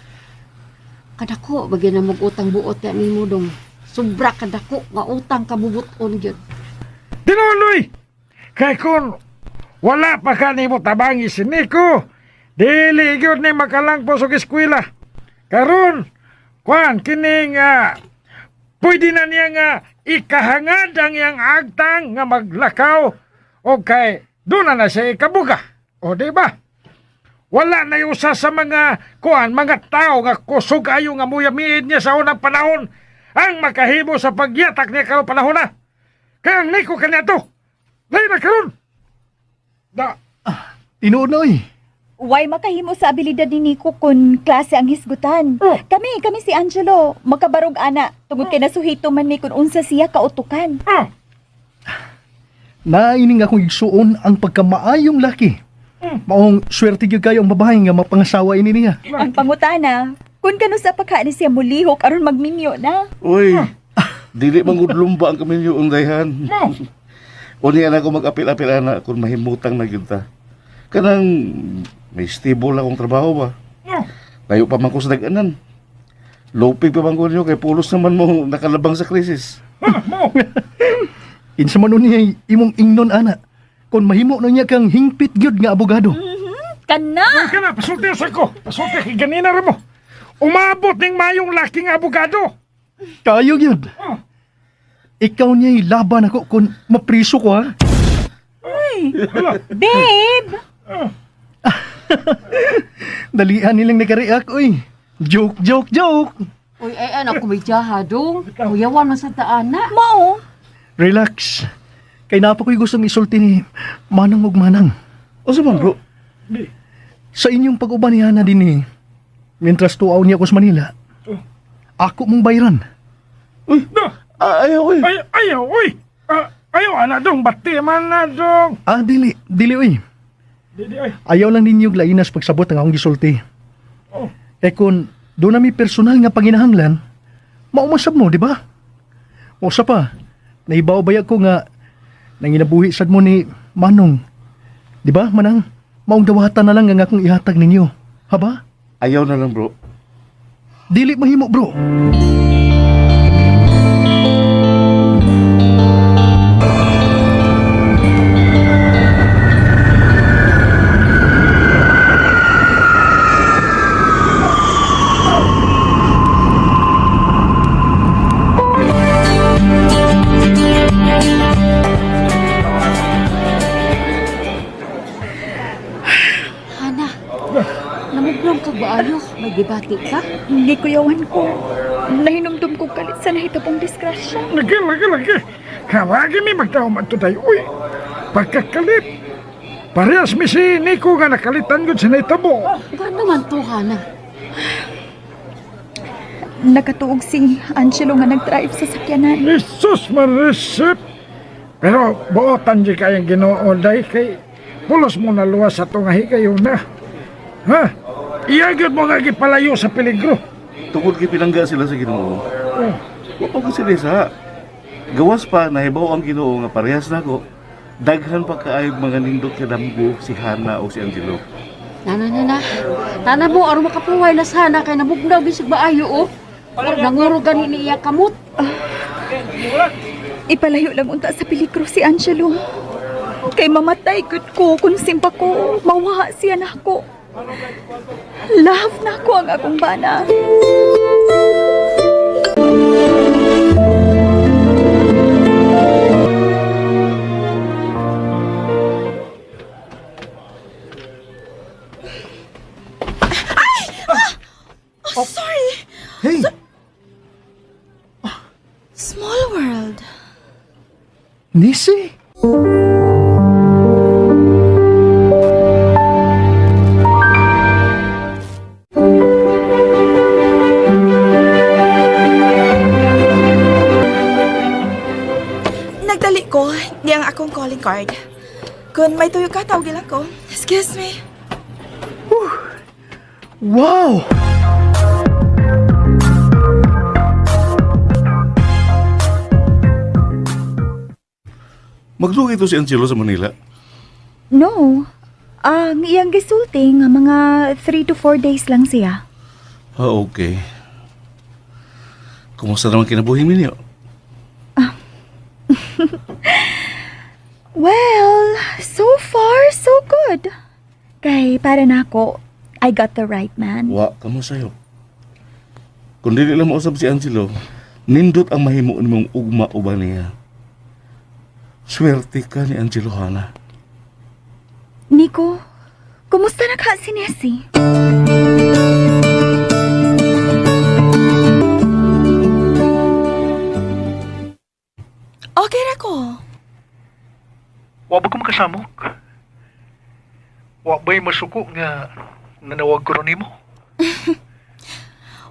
kadako bagay na mag-utang buot ya nimo dong. Sobra kadako nga utang kabubuton gyud. Tinuloy! Kay kung wala pa ka nimo tabangi si Nico, dili gyud ni makalangpos og eskwela. Karon, kuan kining pwede na niya nga ikahangad ang iyang agtang nga maglakaw o kay doon na na siya ikabuga. O di ba? Wala na usa sa mga kuan mga tao nga kusog ayo nga muyamiid niya sa unang panahon ang makahimo sa pagyatak niya karong panahon na. Kaya ang Nico kaniya to. Lain na karon. Da, Tinuod na oy. Why makahimo sa abilidad ni Nico kung klase ang hisgutan? Oh. Kami si Angelo, makabarog ana tungod kay nasuhito man mi kung unsa siya kautukan. oh, Naining akong igsuon ang pagkamaayong laki. Maong swerte gyud kayo ang babae nga mapangasawa ini niya. Ang pangutana, kung kano sa pagka ni siya mulihok aron magminyo na. Uy, dili man gud lumba ang kaminyo ang dayhan. mo. Unya na ako mag-apil-apil ana kung mahimutang na gyud ta. Kanang may stable akong trabaho ba. Oh. Layo pa man ko sa daganan. Lupig pa man ko ninyo kay pulos naman mo nakalabang sa krisis. Ah, mo. Kinsa man unya imong ingnon ana. Kung mahimo na niya kang hingpit gyud nga abogado. Kana! Ka na, pasulti sa ko. Pasulti kay ganina ra mo. Umabot ning mayong laking abogado. Kayo gyud. Oh. Ikaw niya laban ako kung mapriso ko ha. Babe! Dalian nilang nakareact oy. Joke, joke, joke. Uy, ay anak ko may jaha dong. Kuyawan man sa taan na. Mao! Relax. Kay napa ko'y gustong isulti ni Manang ug Manang. Unsa man bro? Sa inyong pag-uban ni Hana din eh. Mientras tuaw niya ako sa Manila, ako mong bayran. Uy, Do. ayaw uy. Ay, ayaw, uy. Ah, ayaw, ana dong. Bati man na dong. Ah, dili. Dili oy. Dili, ay. Ayaw lang ninyo lainas pagsabot ang akong gisulti. Oh. Eh kung doon na may personal nga panginahanglan, maumasab mo, di ba? O sa pa, naibaw ba ko nga nanginabuhi sad mo ni Manong. Di ba, Manang? Maong dawatan na lang ang akong ihatag ninyo. Haba? Ayaw na lang bro. Dili mahimo, bro. Hana, namuglong ka ba ayo? May gibati ka? Hindi kuyawan ko. Nahinumdum ko kalit sa nahitapong disgrasya. Lagi, lagi, lagi. Kalagi mi magtao man today. Uy, pagkakalit. Parehas mi si Nico nga nakalitan gud sa naitabo. Gano man to, Hana? Nakatuog si Angelo nga nag-drive sa sakyanan. Jesus marisip. Pero buotan di kayang Ginoo day kay pulos mo na luwas sa tunga higayon na. Ha? Iya gyud mo nga gipalayo sa peligro. Tungod kay pinangga sila sa Ginoo. Oh, Wa pa ko sila sa. Gawas pa nahibaw ang Ginoo nga parehas nako. Daghan pa kaayog mga nindot nga damgo si Hana o si Angelo. Nana, nana. Nana mo, aron makapuway na sana kay namugnaw bisag maayo oh. Or nanguro gani ni iya kamot. Ipalayo lang unta sa peligro si Angelo. Kay mamatay gud ko kung simpa ko, mawaha siya nako. Love nako ang akong bana. Oh, sorry. Hey! Small world. Nisi! Nagdali ko niyang akong calling card. Kung may tuyo ka, tawagin lang ko. Excuse me. Wow! Magdugay to si Angelo sa Manila. No. Ang iyang gisulti nga mga 3 to 4 days lang siya. Ah, okay. Kumusta naman kinabuhi ninyo? Well, so far so good. Kay para nako, I got the right man. Wa ka mo sayo. Kung dili lang mausab si Angelo, nindot ang mahimo nimong ugma uban niya. Swerte ka ni Angelo, Hana. Nico, kumusta na ka si Nessie? Okay ra ko. Wa ba ko makasamok? Wa ba'y masuko nga nanawag ko ron nimo?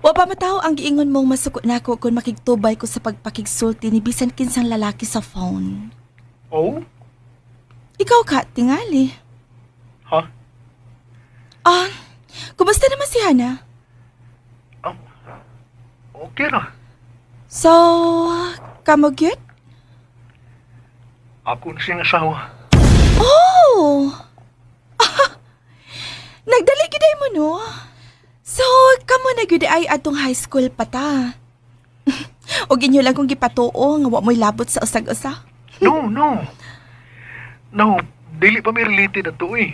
Wa pa mataw ang giingon mong masuko nako kung makigtubay ko sa pagpakigsulti ni bisan kinsang lalaki sa phone. Oh? Ikaw ka, tingali. Ha? Ah, kumusta naman si Hana? Okay ra. So, kamo gyud? Ako na siyang asawa. Oh! Nagdali gyud ay mo, no? So, kamo na gyud ay atong high school pa ta. Og inyo lang kong gipatuo nga wa mo'y labot sa usag-usa. No, no. No, dili pa mi related ato eh.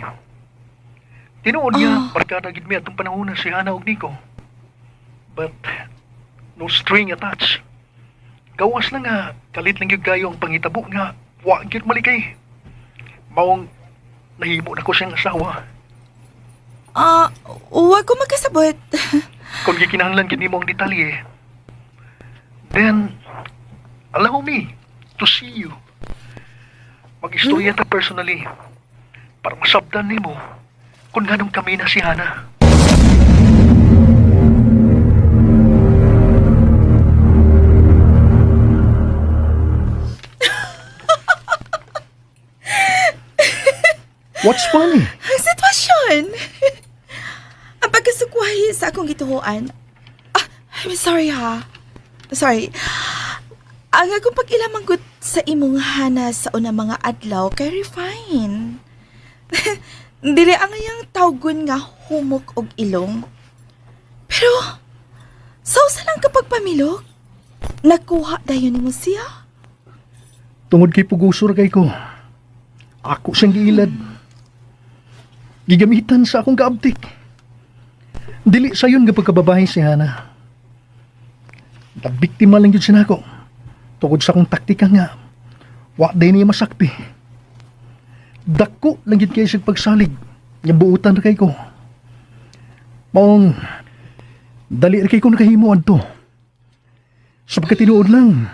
Tinuod nga, barkada gid mi atong panahon na si Hana ug Nico. But no string attached. Gawas lang nga, kalit lang gyud kayo ang pangitabo nga wa gyud malikay. Maong nahimo na ko siyang asawa. Ah, wa ko magkasabot. Kung gikinahanglan gid nimo ang detalye, then allow me to see you. Mag-istorya ta personally para masabdan nimo kung nganong kami na si Hana. What's funny? Ang sitwasyon. Ang pagkasukwahi sa akong gituhuan. Ah, I'm sorry ha. Sorry. Ang akong pag-ilamanggut sa imong Hana sa unang mga adlaw kay refine. Dili ang iyang tawgon nga humok og ilong. Pero, sa usa lang kapag pamilok, nakuha dayon nimo siya. Tungod kay pugusor kay ko. Ako siyang giilad. Gigamitan sa akong kaabtik. Dili sayon nga pagkababae si Hana. Nabiktima lang yun sinako. Tungod sa akong taktika nga, wa day niya masakpi. Dako lang yun kay siyang pagsalig. Nga buutan na kay ko. Maong, dali ra kay ko nakahimo adto. Sa pagkatinuod lang,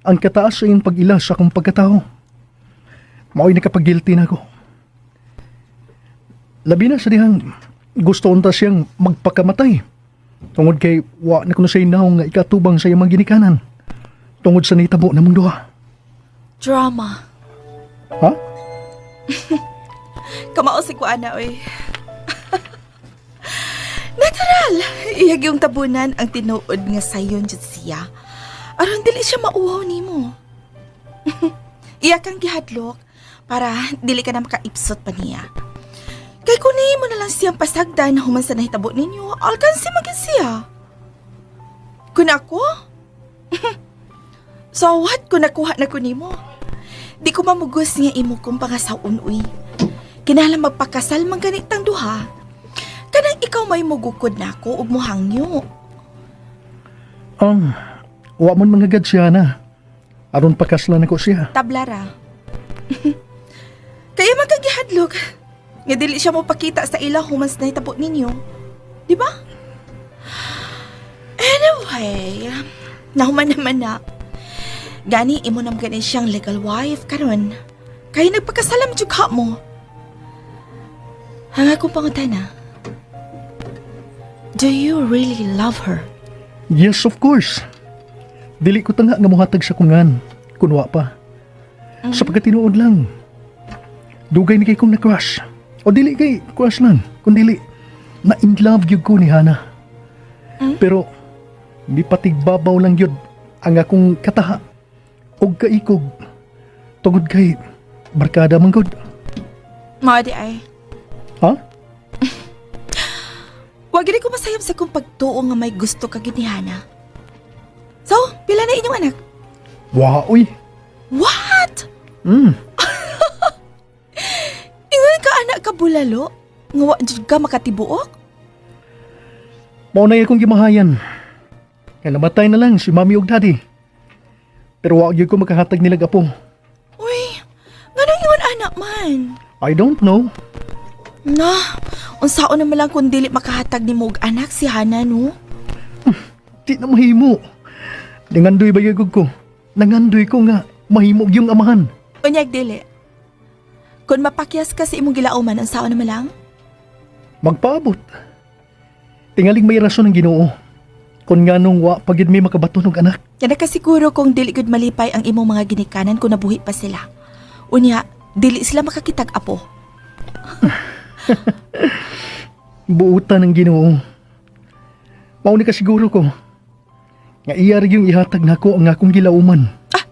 ang kataas sa iyong pag-ila sa akong pagkatao. Mao'y nakapag-guilty na ako. Labi na sa dihang gusto unta siyang magpakamatay. Tungod kay wa na kuno say naong nga ikatubang sa iyang mga ginikanan. Tungod sa nitabo namong duha. Drama. Ha? Kamao si Kuana, oy. Natural! Iyag yung tabunan ang tinuod nga sayon jud siya. Aron dili siya mauhaw nimo. Iya kang gihadlok para dili ka na makaipsot pa niya. Kay kung mo na lang siyang pasagdan human sa nahitabo ninyo, alkansi magin siya. Kun ako? So what kung nakuha na ko nimo? Di ko mamugos nga imo kong pangasaon, uy. Kinahanglan magpakasal man ganitang duha. Kanang ikaw may mugukod na ako ug muhangyo. Wa man mangagad siya na. Aron pakaslan ako siya. Tablara. Kaya magkagihadlok. Nga dili siya mo pakita sa ila human sa nahitabo ninyo. Di ba? Anyway, nahuman naman na. Gani imo nam gani siyang legal wife karon. Kaya nagpakasalam jud ka mo. Ang akong pangutana. Do you really love her? Yes, of course. Dili ko tanga nga muhatag sa kungan, kunwa pa. Sa pagkatinuod lang. Dugay ni kay kong na-crush. O dili kay crush lang, kundili na in love gyud ko ni Hana. Pero mipatigbabaw lang gyud ang akong kataha og kaikog tungod kay barkada man gud. Mao di ay. Ha? Wa gid ko masayop sa kong pagtuo nga may gusto ka gid ni Hana. So, pila na inyong anak? Wa uy. What? Mm. Ingon ka anak ka bulalo? Nga wa jud ka makatibuok? Mao na akong gimahayan. Kaya namatay na lang si mami ug daddy. Pero wa gyud ko makahatag nila apo. Uy, nganong ingon anak man? I don't know. Na, unsaon naman lang kung dili makahatag nimo og anak si Hana, no? Di na mahimo. Nangandoy ba gyud ko? Nangandoy ko nga mahimo yung amahan. Unyag dili. Kung mapakyas ka sa imong gilauman, unsaon naman lang? Magpaabot. Tingaling may rason ang Ginoo. Kung nganong wa pa gyud mi makabaton og anak. Kaya nakasiguro kung dili gud malipay ang imong mga ginikanan kung nabuhi pa sila. Unya, dili sila makakitag apo. Buutan ng Ginoo. Mao ni kasiguro ko. Nga iya ra yung ihatag nako ang akong gilauman. Ah,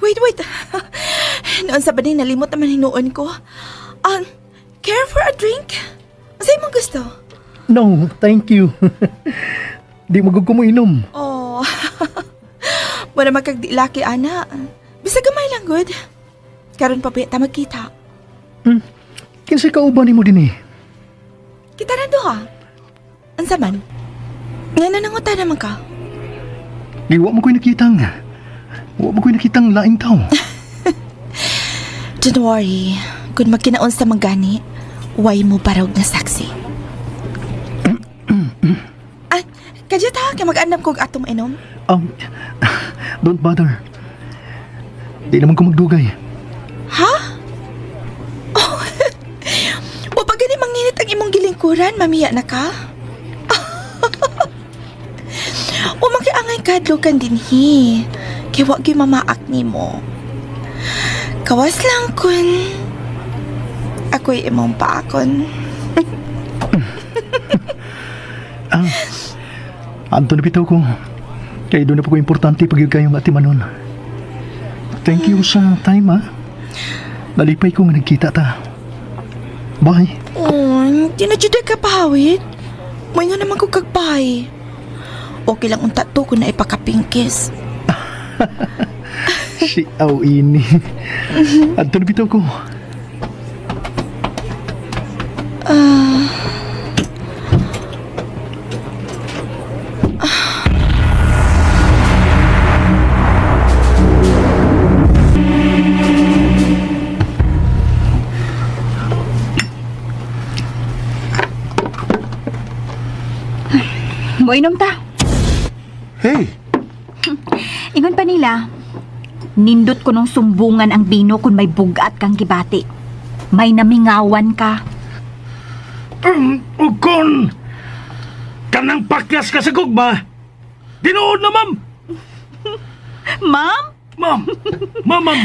wait, wait. Noon sa baning nalimot naman hinuon ko. Care for a drink? Unsa imong gusto? No, thank you. Di magug ko mo inom. Oh. Wala magkagdi laki, ana. Bisag gamay lang, good. Karon pa ta magkita. Kinsay kauban nimo dinhi? Kita na duha. Unsa man? Nga nanguta naman ka? Di wa mo ko'y nakitang laing tao. Don't worry. Kung magkinaon sa manggani, way mo parog na saksi. Ah, kadyo ta, kay mag-andam kog atong inom. Don't bother. Di naman ko magdugay. Ha? Oh. Wa pa gani manginit ang imong gilingkuran, mamiya na ka? O makiangay kadlokan dinhi. Kay wa gyud mamaak nimo. Kawas lang kun ako'y imong paakon. Ah, anto na bitaw ko. Kay doon na po ko importante pag yung kayong atimanon. Thank you sa time, ha. Nalipay ko nga nagkita ta. Bye. Oh, di na jud ka pahawit. Moingon naman ko kag bye. Okay lang unta to kung naipakapingkis. Si aw ini. Anto na bitaw ko. Ah. Moinom ta. Hey, Ingon pa nila, nindot ko nung sumbungan ang bino kung may bugat kang gibati. May namingawan ka. Ug kun kanang pakyas ka sa gugma, tinuod na, ma'am. Ma'am? Ma'am, ma'am, ma'am.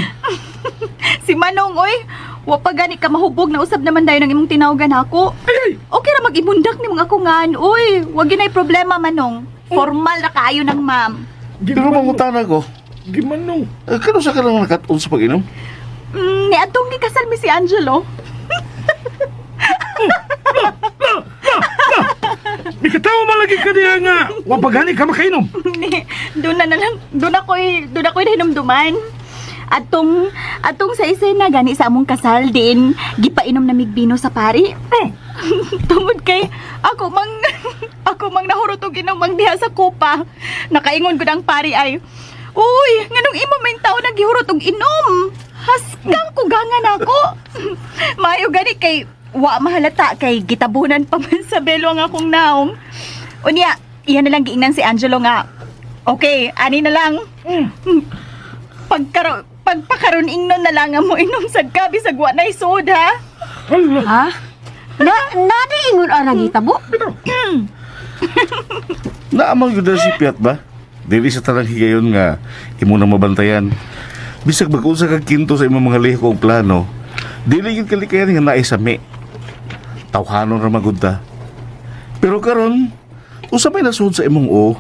Si Manong, oy. Wa pa gani ka mahubog na usab naman dayon ang imong tinawagan ako. Okay ra mag-imundak ni mga kungan, oy. Wa ginay problema, Manong. Formal na kaayo ng ma'am. Pero mangutana ko, Gimanong. eh, kano sa ka lang nakat-on sa pag-inom? Ni atong gikasal mi si Angelo. Mikatawa man lagi ka diha nga wa pa gani ka makainom. Ni, doon na, na lang, doon ako'y nahinumduman. Atong sa isa na gani sa among kasal din, gipainom na migbino sa pari. Tungod kay ako mang nahurot og inom mang diha sa kupa. Nakaingon gud ang pari ay, "Uy, nganong imo may tao nagihurot og inom? Haskang kugangan ako." Maayo gani kay wa mahalata kay gitabunan pa man sa belo ang akong naong. Unya, iyan na lang giingnan si Angelo nga. Okay, ani na lang. Pagpakaron ingnon na lang ang mo inom sad ka bisag wa nay soda. Ha? Na di ingon ana gitabo? Naamang yun na si Piat ba? Dili sa tanang higayon nga imo na mabantayan. Bisag mag-unsa kag kinto sa imong mga lihok og plano, Dili gid kalikayan nga naay sami. Tawhanon ra magud ta. Pero karon, usa may nasuod sa imong o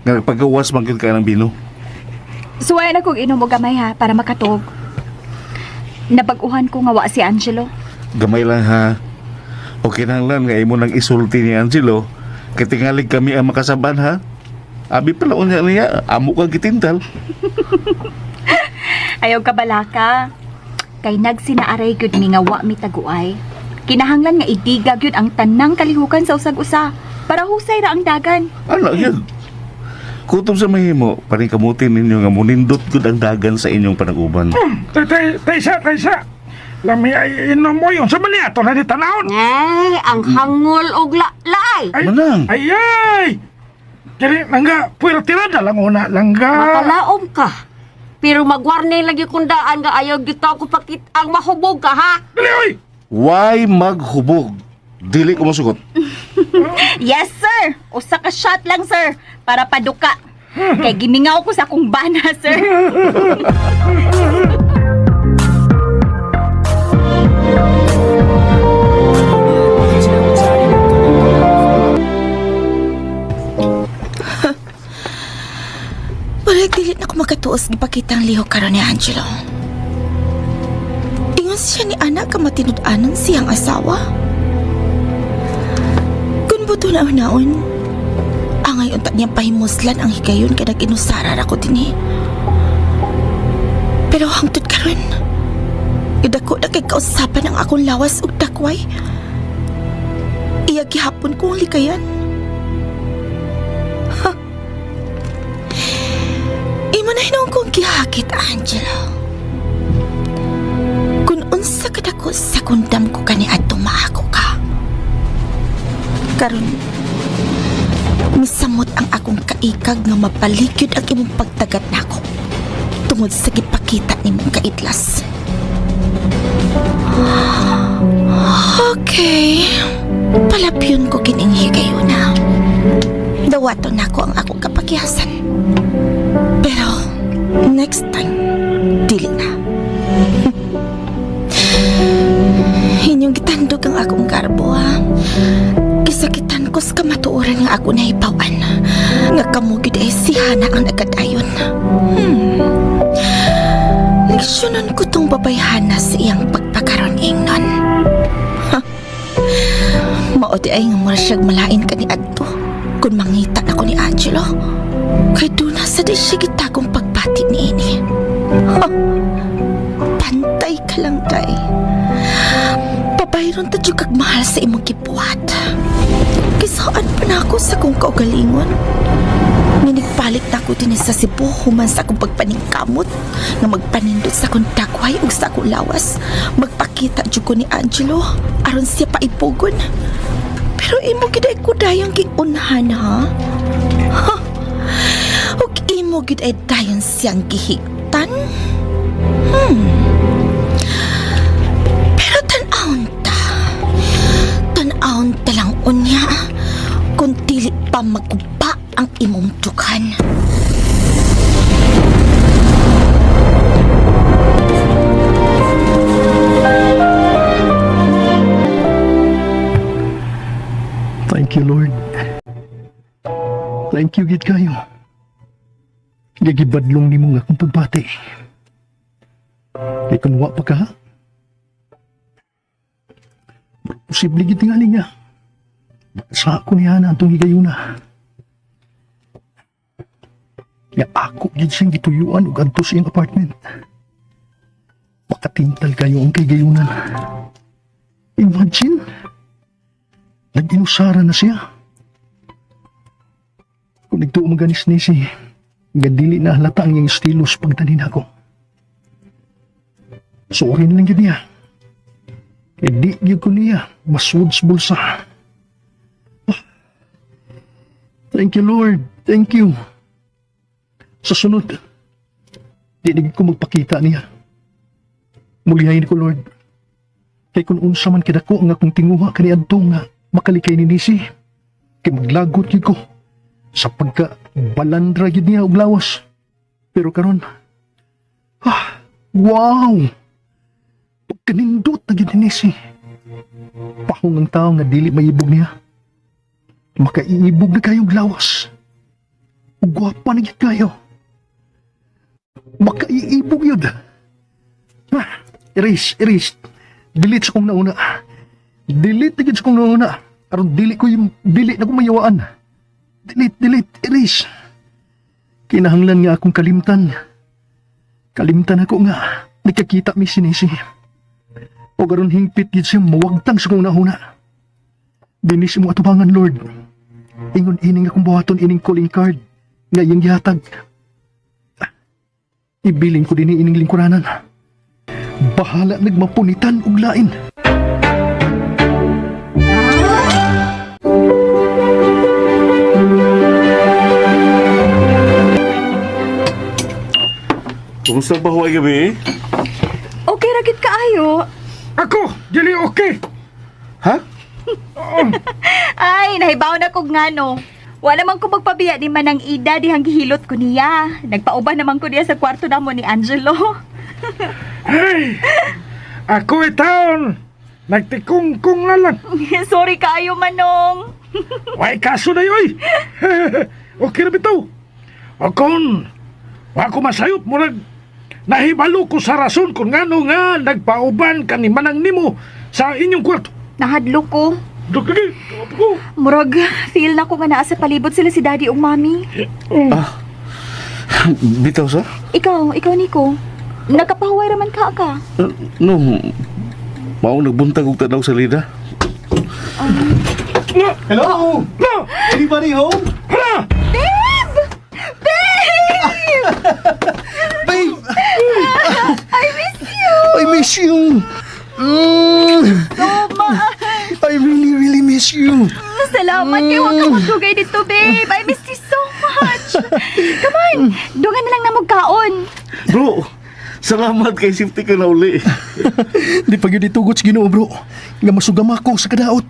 nga pagawas man gyud ka ng bino. Suway na kog inom og gamay ha para makatog. Nabag-uhan ko nga wa si Angelo. Gamay lang ha. O kinahanglan nga imo nang isulti ni Angelo kay tingalig kami ang makasaban ha. Abi pala unya niya, amo kang gitintal. Ayaw ka balaka. Kay nagsinaaray gyud mi nga wa mi taguay. Kinahanglan nga idiga gyud ang tanang kalihukan sa usag-usa para husay ra ang dagan. Ano yun? Kutob sa mahimo, paningkamutin ninyo nga munindot gud ang dagan sa inyong panag-uban. Tay, tay, taysa, taysa. Lami ay inom mo yun. Sa mali ato na di tanawon. Ay, ang hangol og laay. Ay, Manang. Ay, ay! Kini, langga, puwerte na lang una, langga. Makalaom ka. Pero magwarning lagi kung daan nga ayaw gito ko pakit ang mahubog ka ha. Dali, oy! Why maghubog? Dili ko masugot. Yes, sir. Usa ka shot lang, sir, para paduka. Kay gimingaw ko sa akong bana, sir. Murag dili na ko makatuos gipakita ang lihok karon ni Angelo. Ingon siya ni Ana ka matinud-anon siyang asawa. Kun buto na naon, angay unta niyang pahimuslan ang higayon kay nag-inusara ra ko dinhi. Pero hangtod karon, idako na kay kausapan ang akong lawas ug dakway. Iya gihapon ko ang likayan. Imo na hinuon kong gihakit, Angelo. Kung unsa ka dako sa kundam ko kani adtong maako ka. Karon, misamot ang akong kaikag nga mapalikyod ang imong pagtagat nako tungod sa gipakita nimong kaidlas. Okay, palapyon ko kining higayuna. Dawaton nako ang akong kapakihasan. Pero next time, dili na. Inyong gitandog ang akong garbo, ha? Gisakitan ko sa kamatuoran nga ako nahibawan. Nga kamo gyud ay si Hana ang nagkadayon. Leksyonon ko tong babayhana sa iyang pagpakaron ingnon. Ha? Mao di ay nga mura siyag malain ka ni Adto. Kung mangita ako ni Angelo. Kay doon na sa di siya gitagong pagbati ni ini. Ha? Pantay ka lang, day. Pabayron ta jud kag mahal sa imong gibuhat. Kisaan pa na ako sa kong kaugalingon. Minigpalit na ako din sa Cebu human sa akong pagpaningkamot nga magpanindot sa akong dagway ug sa akong lawas. Magpakita jud ko ni Angelo aron siya paipugon. Pero imo gid ay kudayang giunhan ha. Ha? Ug imo gid ay dayon siyang gihigtan. Pero tan-awon ta. Tan-awon ta lang unya. Kung dili pa maguba ang imong dughan. Thank you, Lord. Thank you, gid kayo. Gagibadlong nimo nga akong pagbati. Kay kung wa pa ka, posible gid tingali nga. Sa ako ni Hana atong higayuna. Nga ako gid siyang gituyuan ug adto sa iyang apartment. Makatintal kayo ang kay gayunan. Imagine, nag-inusara na siya. Kung nagtuo maganis ni si, nga dili na halata ang iyang estilo sa pagtanin ako. Sorry na lang yun niya. Kaya di gyud ko niya, masud sa bulsa. Ah. Thank you, Lord. Thank you. Sa sunod, di na gyud ko magpakita niya. Mulihain ko, Lord. Kay kung unsa man kidako ang akong tinguha kaniadto nga makalikay ni Nisi. Kay maglagot gyud ko sa pagka balandra gyud niya og lawas. Pero karon, ah, wow! Kanindot na gyud ni Nessie. Pahong ang tao nga dili maibog niya. Makaiibog na kayong lawas. Ug gwapa na gyud kayo. Makaiibog yun. Ah, erase, erase. Delete sa kong nauna. Delete na gyud sa kong nauna. Aron dili ko yung dili na ko mayawaan. Delete, delete, erase. Kinahanglan nga akong kalimtan. Kalimtan ako nga. Nagkakita mi si Nessie. O garon hingpit gid siya mawagtang sa kong nahuna. Dinis mo atubangan, Lord. Ingon ining akong buhaton ining calling card nga iyang gihatag. Ibilin ko dinhi ining lingkuranan. Bahala nagmapunitan og lain. Kumusta ba huwag gabi? Okay ra gid kaayo. Ako, dili okay. Ha? Ay, nahibaw na kog ngano. Wala man ko magpabiya ni Manang Ida dihang gihilot ko niya. Nagpauban naman ko niya sa kwarto namo ni Angelo. Hey, ako itaon. Nagtikungkung na lang. Sorry kaayo, Manong. Way kaso na yoy. Okay na bitaw. O kung wa ko masayop murag nahibalo ko sa rason kung ngano nga nagpauban ka ni Manang nimo sa inyong kwarto. Nahadlok ko. Dugagi, ko. Murag, feel na ko nga naa sa palibot sila si Daddy ug Mommy. Ah, bitaw sa? Ikaw, ikaw Nico. Nakapahuway raman ka ka. No, mao nagbuntag og tanaw sa lida. Hello! No! Anybody home? Hala! Babe! Babe! Babe! I miss you I miss you! So much! I really, really miss you. Salamat kay wa ka magdugay dito, babe. I miss you so much. Come on, dungan na lang na magkaon. Bro, salamat kay safety ka na uli. Di pa gyud itugot sa Ginoo, bro. Nga masugama ko sa kadaot.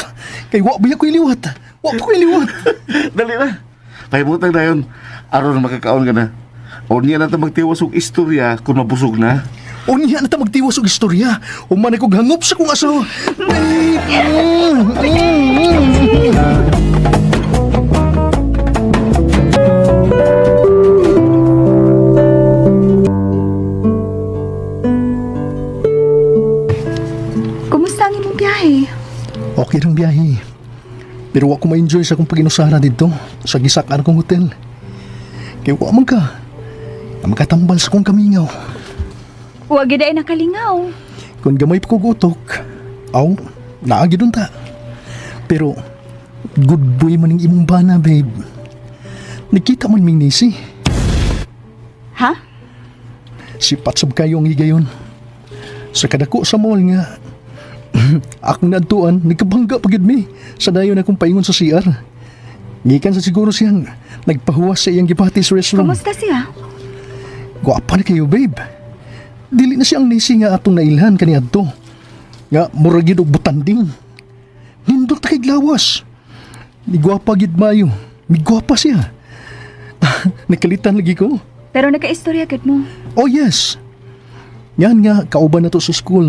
Kay wa ba ko iliwat? Wa pa ko iliwat. Dali na. Pahibutang na yun. Aron makakaon ka na. O niya na ta magtiwas og istorya kung mabusog na. Unya na ta magtiwas og istorya. Human akong hangop sa kong asawa. Babe! Kumusta ang imong biyahe? Okay rang biyahe. Pero wa ko ma-enjoy sa akong paginusara dito sa gisakan kong hotel. Kay wa man ka. Nga makatambal sa kong kamingaw. Wa gyud ay nakalingaw. Kung gamay pa kog utok, aw, naa gyud unta. Pero good boy man ang imong bana, babe. Nagkita man ming nisi. Ha? Sipat sab kayo ang higayon. Sa kadako sa mall nga, akong naadtuan, nagkabangga pa gyud mi sa dayon akong paingon sa CR. Gikan sa siguro siyang nagpahuwas sa iyang gipati sa restroom. Kumusta siya? Gwapa na kayo, babe. Dili na siyang nisi nga atong nailhan kaniadto. Nga murag gyud og butanding. Nindot ta kay lawas. Migwapa gyud mayo. Migwapa siya. Nakalitan lagi ko. Pero nakaistorya gud mo. Oh yes. Yan nga, kauban na to sa school.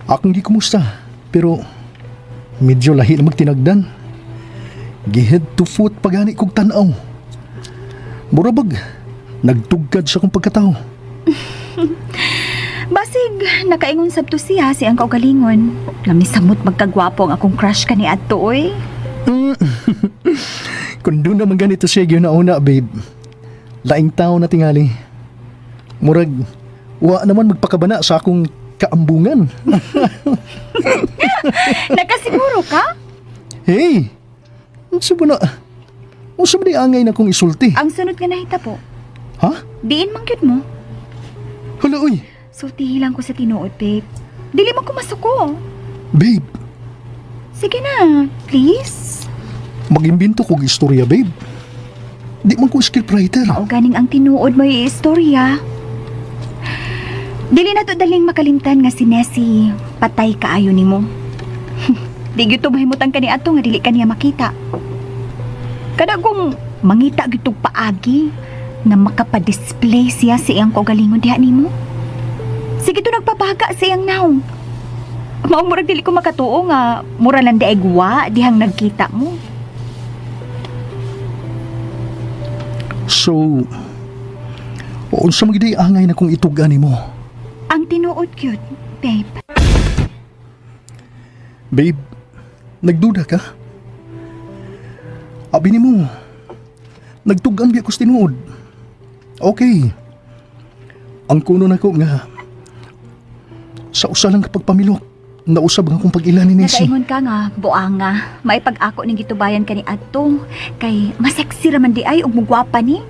Akong gi kumusta, pero medyo lahi na magtinagdan. Gi-head to foot pagani kog tan-aw. Murabag, nagtugkad sa akong pagkatao. Basig nakaingon sabto siya si ang kaugalingon. Nga misamot magkagwapo ang akong crush kani adto oy. Kung doon naman ganito siya una, babe. Laing tao na tingali. Murag, wa naman magpakabana sa akong kaambungan. Nakasiguro ka? Hey! Unsa ba na? Unsa ba ni angay na kong isulti? Ang sunod nga nahitabo. Ha? Diin man gyud mo. Hala, uy! Sultihi lang ko sa tinuod, babe. Dili man ko masuko. Babe, Sige na, please. mag-imbento kog istorya, babe. Di man ko scriptwriter. Mao ganing ang tinuod mo istorya. Dili na to daling makalimtan nga si Nessie patay kaayo nimo. Di gyud to mahimutang kani ato nga dili kaniya makita. Kada kung mangita gyud tog paagi na makapa-display siya sa iyang kaugalingon diha nimo. Sige to nagpabaga sa iyang naong. Maong murag dili ko makatuo nga mura lang di ay guwa dihang nagkita mo. So, unsa man gyud angay na kung itugan nimo? Ang tinuod cute, babe. Babe, nagduda ka? Abi nimo, nagtugan biya ko sa tinuod. Okay. Ang kuno nako nga sa usa lang kapag pamilok, nausab ang akong pag-ila ni Nessie. Nakaingon ka nga, buanga. Maipag-ako ning gitubayan kani adto kay maseksi ra man di ay ug mugwapa ni.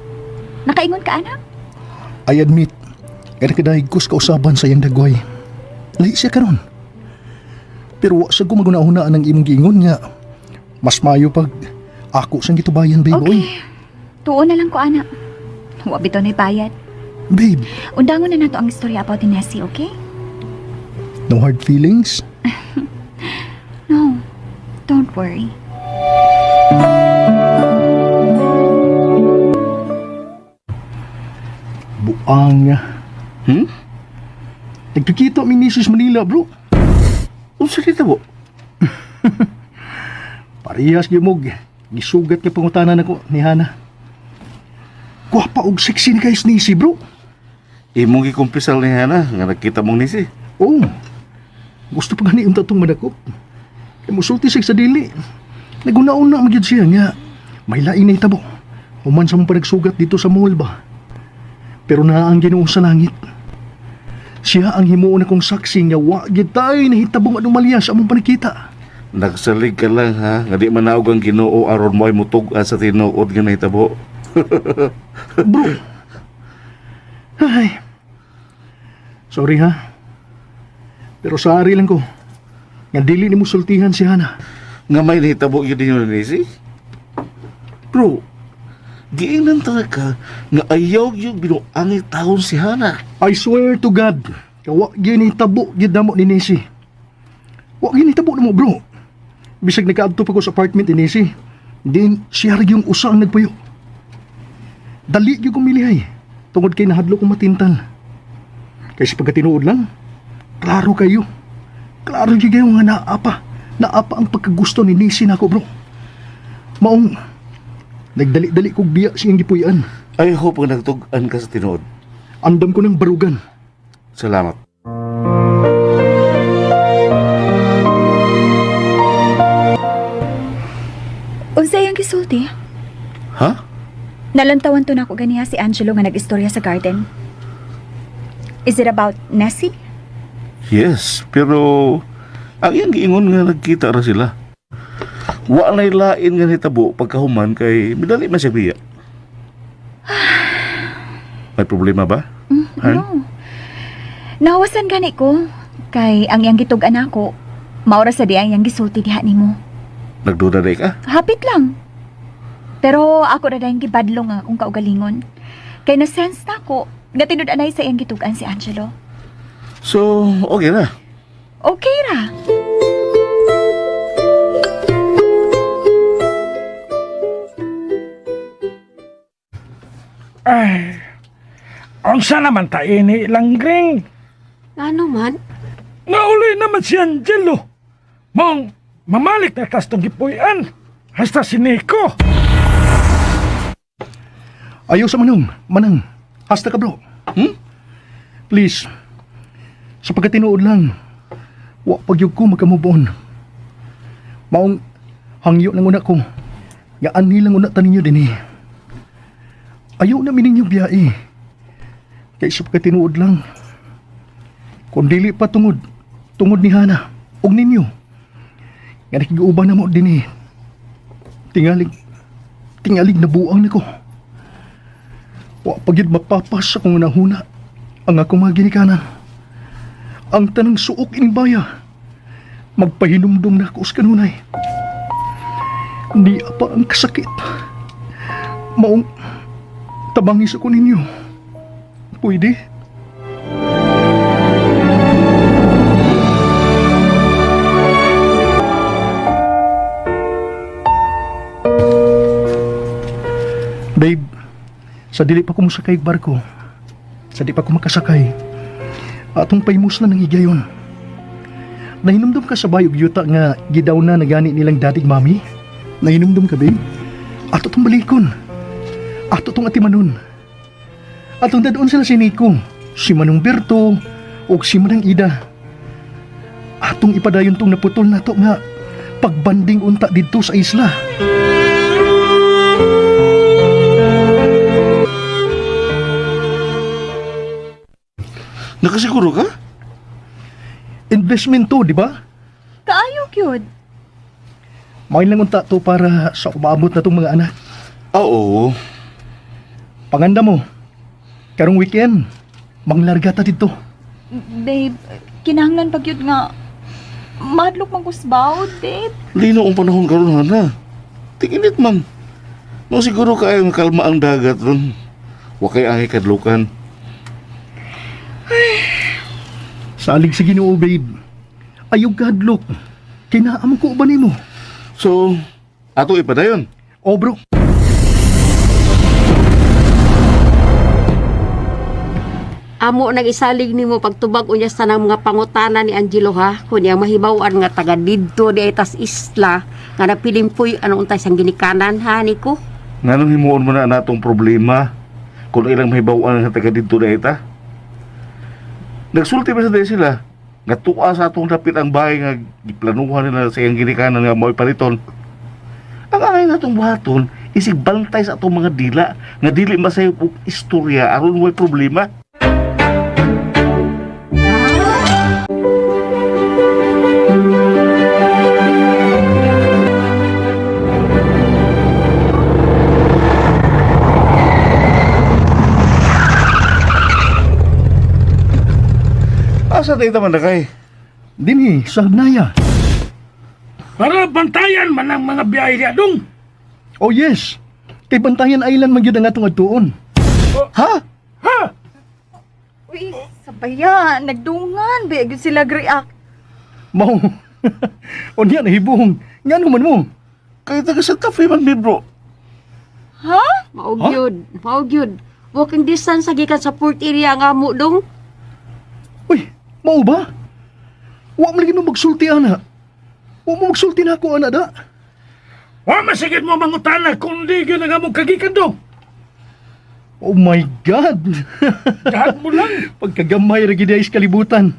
Nakaingon ka anak? I admit, nga nakadahig ko sa kausaban sa iyang dagway. Lahi siya karon. Pero wa sa ko maguna-hunaan ang imong giingon nga mas maayo pag ako siyang gitubayan, babe. Okay. Oy. Tuon na lang ko anak. Wa bitaw na bayad. Babe, Undangon na nato ang istorya about ni Nessie, okay? no hard feelings. No. Don't worry. Buang. Hmm? Nagkikita mi ni sa Manila, bro. Unsa kita bo? Parehas gyud mo. Gisugat nga pangutana nako ni Hana. Gwapa og sexy ni kay Nisi, bro. Imong gikumpisal ni Hana nga nagkita mong nisi. Oh. Gusto pa gani unta tong manakop. Kay musulti siya sa dili. Naguna-una man gyud siya nga may lain na itabo. Human sa mong panagsugat dito sa mall ba. Pero naa ang Ginoo sa langit. Siya ang himuon akong saksi nga wa gyud tay nahitabong anomalya sa among panagkita. Nagsalig ka lang ha, nga di manaog ang Ginoo aron mo ay mutug-an sa tinuod nga nahitabo. Bro. Ay. Sorry ha. Pero sorry lang ko. Nga dili nimo sultihan si Hana. Nga may nahitabo gyud ninyo ni Nisi? Bro, giingnan talaga nga ayaw gyud binuangay taon si Hana. I swear to God, wa gyud nahitabo gyud namo ni Nisi. Wa gyud nahitabo namo, bro. Bisag nakaadto pa ko sa apartment ni Nisi. Din siya ra yung usa ang nagpuyo. Dali gyud kong milihay. Tungod kay nahadlo kong matintal. Kay sa pagkatinuod lang, klaro kayo. Klaro gyud kayo nga naapa. Naapa ang pagkagusto ni Nisi nako, bro. Maong nagdali-dali kog biya siyang gipuy-an. I hope nga nagtug-an ka sa tinuod. Andam ko ng barugan. Salamat. Unsa iyang gisulti? Ha? Nalantawan to nako ganiha si Angelo nga nag-istorya sa garden. Is it about Nessie? Yes, pero ang iyang giingon nga nagkita ra sila. Wa na'y lain nga nahitabo pagkahuman kay midali man siya biya. May problema ba? Han? No. Nahawasan gani ko kay ang iyang gitug-an ako. Maura sa di ang iyang gisulti diha nimo. Nagduda day ka? Hapit lang. Pero ako ra dayong gibadlong ang akong kaugalingon. Kay na-sense na ako nga tinud-anay sa iyang gitug-an si Angelo. So, okay na. Okay ra. Ay, unsa naman ta ini langgring? Ano man? Nauli naman si Angelo. Mong mamalik na tas tong gipuy-an. Hasta si Nico. Ayaw sa manong, manang. Hasta ka, bro. Please. Sa pagkatinuod lang, wa pagyug ko makamove on. Maong hangyo ng una ko. Nga anhi lang una ta ninyo din eh. Ayaw na ninyo biyae. Kay sa pagkatinuod lang. Kung dili pa tungod, tungod ni Hana, og ninyo. Nga nakiguuban na mo din eh. Tingalig, tingalig nabuang nako. Wa pa gyud mapapas akong nahuna ang akong mga ginikanan. Ang tanang suok ining baya. Magpahinumdum na ako sa kanunay. Di pa ang kasakit. Maong tabangis ako ninyo. Pwede? Babe, sa dili pa ko mosakay og barko, sa di pa ko makasakay, Atong paymuslan ng higayon. Nahinumdum ka sa bayog yuta nga gidaw na nagani nilang daddy ug mami? Nahinumdum ka, babe? Ato tong balikon. Ato tong atimanon. Atong dadon sila si Nico, si Manong Berto, o si Manang Ida. Atong ipadayon tong naputol nato nga pagbanding unta didto sa isla. Nakasiguro ka? Investment to, di ba? Kaayo gyud. May lang unta to para sa umaabot na tong mga anak. Oo. Panganda mo, karong weekend, manglarga ta dito. Babe, kinahanglan pa gyud nga madlok man ko sa bawod, babe. Lino ang panahon karon Hana. Tinginit man. No siguro kaya nga kalma ang dagat ron. Wa kay angay kadlukan. Salig sa Ginoo, babe. Ayaw kadlok. Kinaam ko ba nimo? So, ato ipadayon. Oh, bro. Amo nang isalig nimo pagtubag unya sa nang mga pangutana ni Angelo ha, kun iyang mahibaw-an nga taga didto di ay tas isla nga napilimpoy ano untay sang ginikanan ha niko. Nganong himuon mo na natong problema kung ilang mahibaw-an sa taga didto na ita? Nagsulti pa sa dahil sila nga tuwa sa atong dapit ang bahay nga giplanuhan nila sa iyang ginikanan nga mo'y paliton. Ang angay natong buhaton isig bantay sa atong mga dila nga dili masayop og istorya aron way problema. Asa tayo man na kay? Dinhi, sa Hagnaya. Para bantayan man ang mga biyahe niya dong. Oh yes. Kay Bantayan Island man gyud ang atong adtuon. Ha? Ha? Uy, sabaya, nagdungan ba gyud sila react. Mao. Unya nahibong. Ngano man mo? Kay taga Santa Fe man mi bro. Ha? Mao gyud, mao gyud. Walking distance sa gikan sa port area nga amo dong. Uy, mao ba? Wa man lagi mo magsulti ana. Wa mo magsulti na ako ana da. Wa masigit mo mangutana kung di gyud ang among kagikan dong. Oh my God. Dahan mo lang. Pagkagamay ra gid ay sa kalibutan.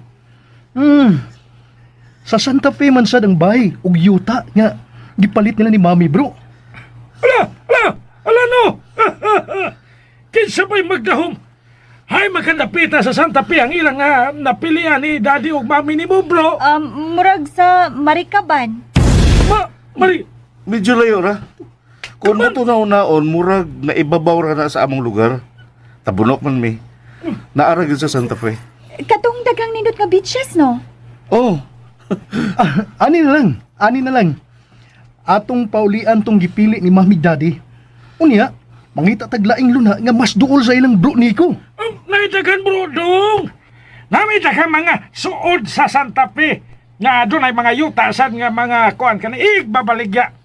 Sa Santa Fe man sad ang bahay ug yuta nga gipalit nila ni Mami bro. Ala, ala, ala no. Kinsa ba'y magdahom? Hay magkandapita sa Santa Fe ang ilang napilian ni daddy ug mami ni mo bro. Murag sa Marikaban. Ma, mari, Medyo layo ra. Kung natunaw-naon, murag na ibabaw ra na sa among lugar. Tabunok man mi. Naara gyud sa Santa Fe. Katong daghang nindot nga beaches, no? Oh, Ah, ani na lang, ani na lang. Atong paulian tong gipili ni Mami Daddy. Unya, mangita taglaing luna nga mas duol sa ilang bro Nico. Naidagan bro dong. Namidagan mga suod sa Santa Fe. Nga doon ay mga yuta sad nga mga kuan kani igbabaligya.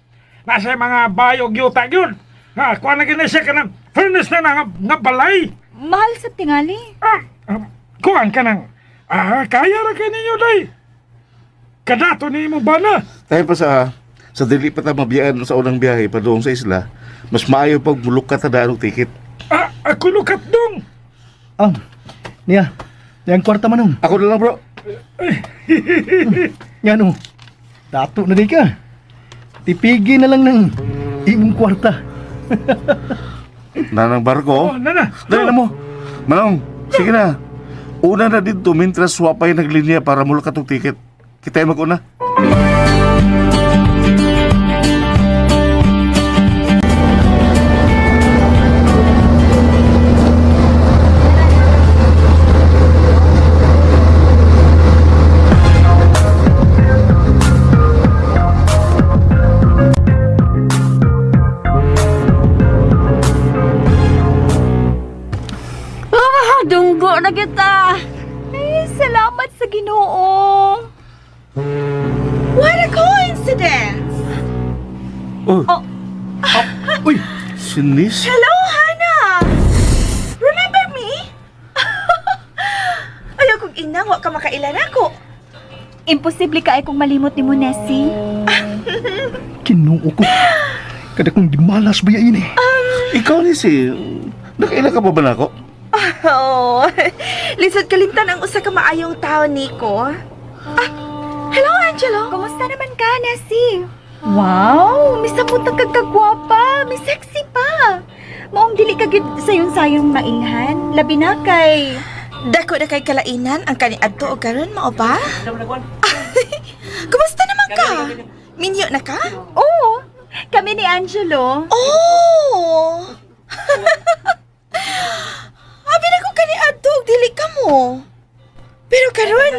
Nasa mga bayog yuta yun. Nga kuan na gini siya kanang furnace na nga, nga balay. Mahal sa tingali. Ah, kuan ka nang kaya ra kay ninyo day. Kadato ni mo bana. tayo pa sa dili pa ta mabiyaan sa unang biyahe padung sa isla, mas maayo pag mulok ka ta daan og ticket. Ah, ako lukat dong. Ah, niya, niyang kwarta manong. Ako na lang bro. Nga no, dato na di ka. Tipigi na lang ng imong kwarta. Nanang barko. Oh, nana. Dali na mo. Manong, sige na. Una na dito mintras wapay naglinya para mulok ka tong ticket. Kita ay mag-una. Ah, dunggo na kita. Ay, salamat sa Ginoo. What a coincidence! Oh, Oh. Uy, sinis. Hello, Hannah! Remember me? Ayaw kong nang wa ka makaila nako. Imposible ka ay kung malimot ni mo, Nessie. Kinuo ko. Kada kong gimalas ba ini? Ikaw ni si, nakaila ka pa ba nako? Oh, lisod kalimtan ang usa ka maayong tao, Nico. Ah, hello, Angelo. Kumusta naman ka, Nessie? Wow, misapot ang kagkagwapa, may sexy pa. Maong dili ka gyud sayon-sayong mailhan, labi na kay Dako na kay kalainan ang kaniadto og karon mao ba? Kumusta naman ka? Minyo na ka? Oo, kami ni Angelo. Oh! Abi na ko kaniadto og dili ka mo. Pero karon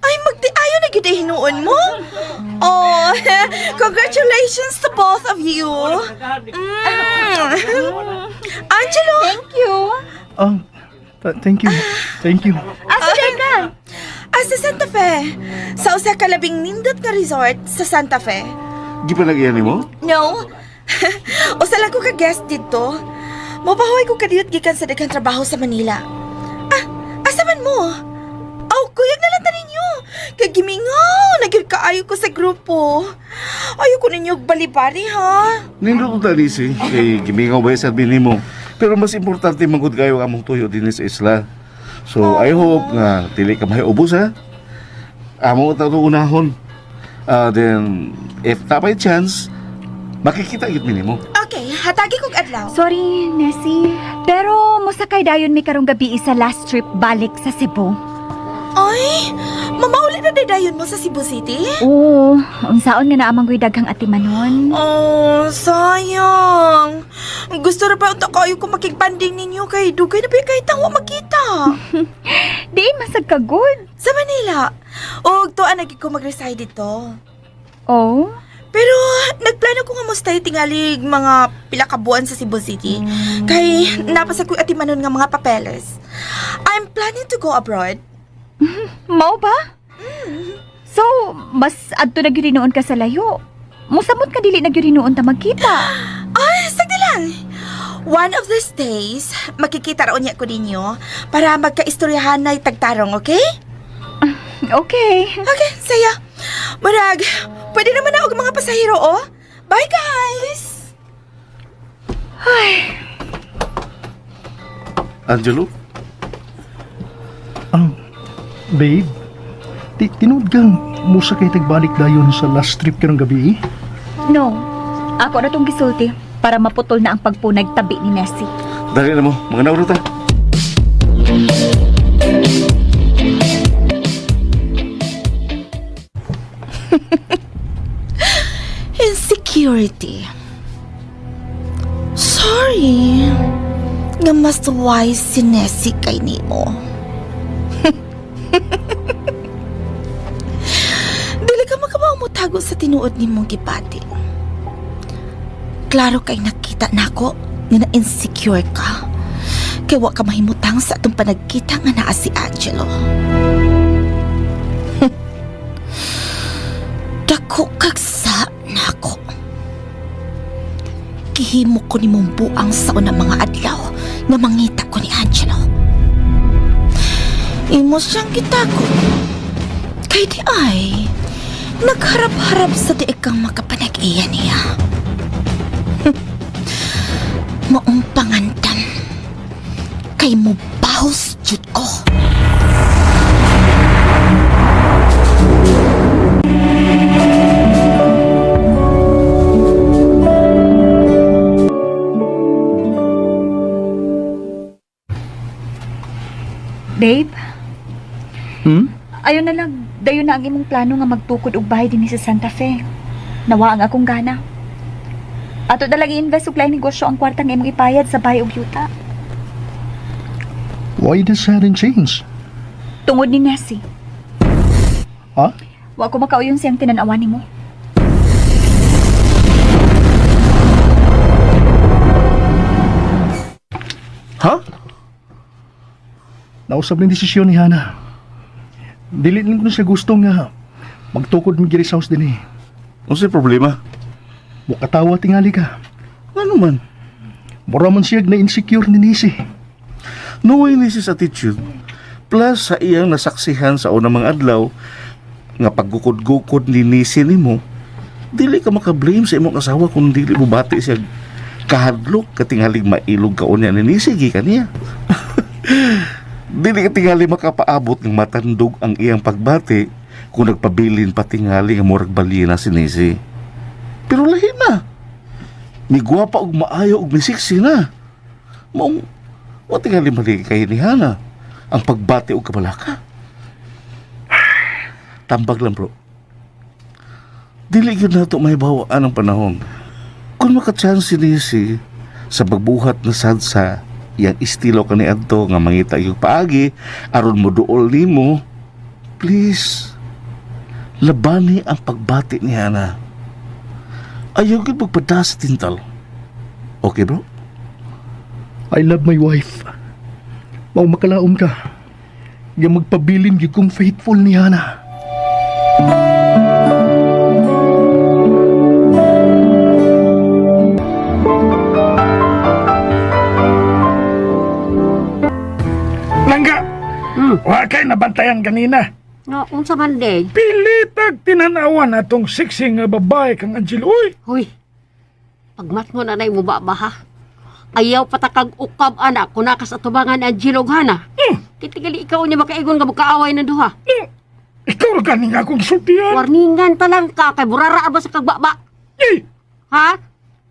ay magdi-ayo na gyud ay hinuon mo. Oh, congratulations to both of you. Angelo, Thank you. Ah, thank you. Thank you. Asa day ka? Ah, sa Santa Fe. Sa usa ka labing nindot nga resort sa Santa Fe. Gipalagyan nimo? No. Usa lang ko ka guest dito. Mopahuway ko kadiyot gikan sa daghang trabaho sa Manila. Ah, asa man mo? Aw, kuyog na lang ta ninyo. Kay gimingaw, nagyud kaayo ko sa grupo. Ayaw ko ninyo og balibari ha. Nindot ta ni si, kay gimingaw ba sa nimo. Pero mas importante man gud kayo ang among tuyo dinhi sa isla. So I hope nga dili ka mahiubos ha. Amo ta to unahon. Ah, then if na by chance makikita gyud mi nimo. Okay, hatagi kog adlaw. Sorry, Nessie. Pero mosakay dayon mi karong gabi sa last trip balik sa Cebu. Ay, mamauli na dayon mo sa Cebu City? Oo, unsaon nga naamang ko'y daghang atimanon. Oh, sayang. Gusto ra pa unta kayo ko makigbanding ninyo kay dugay na ba kay tangwa magkita. Diin masag ka good. Sa Manila. Og tuan na gid ko mag-reside dito. Oh, Pero nagplano ko nga mo stay tingalig mga pila ka buwan sa Cebu City. Kay napasa ko'y atimanon nga mga papeles. I'm planning to go abroad. Mao ba? So, mas adto na gyud noon ka sa layo. Musamot ka dili na gyud noon ta magkita. Ah, sagdi lang. One of these days, makikita raon niya ko ninyo para magkaistoryahan na tagtarong, okay? Okay. Okay, saya. Murag, pwede naman na og mga pasahero, oh. Bye, guys! Angelo, Ah, babe. Tinuod kang musa kay tagbalik dayon sa last trip karong gabi eh? No. Ako na tong gisulti para maputol na ang pagpunag tabi ni Nessie. dali na mo, mga nauro ta. Insecurity. Sorry. Nga mas wise si Nessie kay nimo. Dili ka makabaw mo tago sa tinuod nimong gipati. Klaro kay nakita nako nga na-insecure ka. Kay wa ka mahimutang sa atong panagkita nga naa si Angelo. Dako kag sa nako. Gihimo ko nimong buang sa unang mga adlaw nga mangita ko ni Angelo. Imo siyang gitago. Kay di ay, nagharap-harap sa di kang makapanag-iya niya. Maong pangandam. Kay mo bahos jud ko. Babe, Hmm? ayo na lang. Dayon na ang imong plano nga magtukod og bahay dinhi sa Santa Fe. Nawa ang akong gana. Ato na lang i-invest og laing negosyo ang kwarta nga imong ipayad sa bahay og yuta. Why the sudden change? Tungod ni Nessie. Ha? Wa ko makauyon siyang tinanawan nimo. Ha? Nausab ng desisyon ni Hana. Dili lang ko siya gusto nga magtukod mi diri sa house din eh. Unsay problema? Mukatawa tingali ka. Ano man? Mura man siya na insecure ni Nisi. No way ni sis attitude. Plus sa iyang nasaksihan sa unang mga adlaw nga paggukod-gukod ni Nisi nimo, dili ka makablame sa imong asawa kung dili mo bati siya kahadlok katingalig mailog ka unya ni Nisi gikan niya. Dili ka tingali makapaabot ng matandog ang iyang pagbati kung nagpabilin pa tingali nga murag balyena si Nisi. Pero lahi na. Migwapa og maayo og misiksi na. Maong wa tingali mali kay ni Hana ang pagbati og kabalaka. Tambag lang, bro. Dili gyud nato mahibawaan ang panahon. Kung makachance si Nisi sa pagbuhat na sad sa iyang estilo kaniadto nga mangita yung paagi aron mo duol nimo, please labani ang pagbati ni Hana. Ayaw gyud magpada sa tintal. Okay, bro? I love my wife. Mao makalaom ka. Nga magpabilin gyud kong faithful ni Hana. Langga, wa kay nabantayan ganina. No, unsa man day? Pilitag tinanawan atong sexy nga babae kang Angelo. Uy, Huy. Pagmat mo na na mo ba ha? Ayaw patakag ukab anak kung nakas atubangan ang Gilog hana. Kitigali ikaw niya makaigon nga magkaaway ng duha. Ikaw ra ganing akong sultian. Warningan ta lang ka kay burara ba sa kagbaba. Ay, Ha?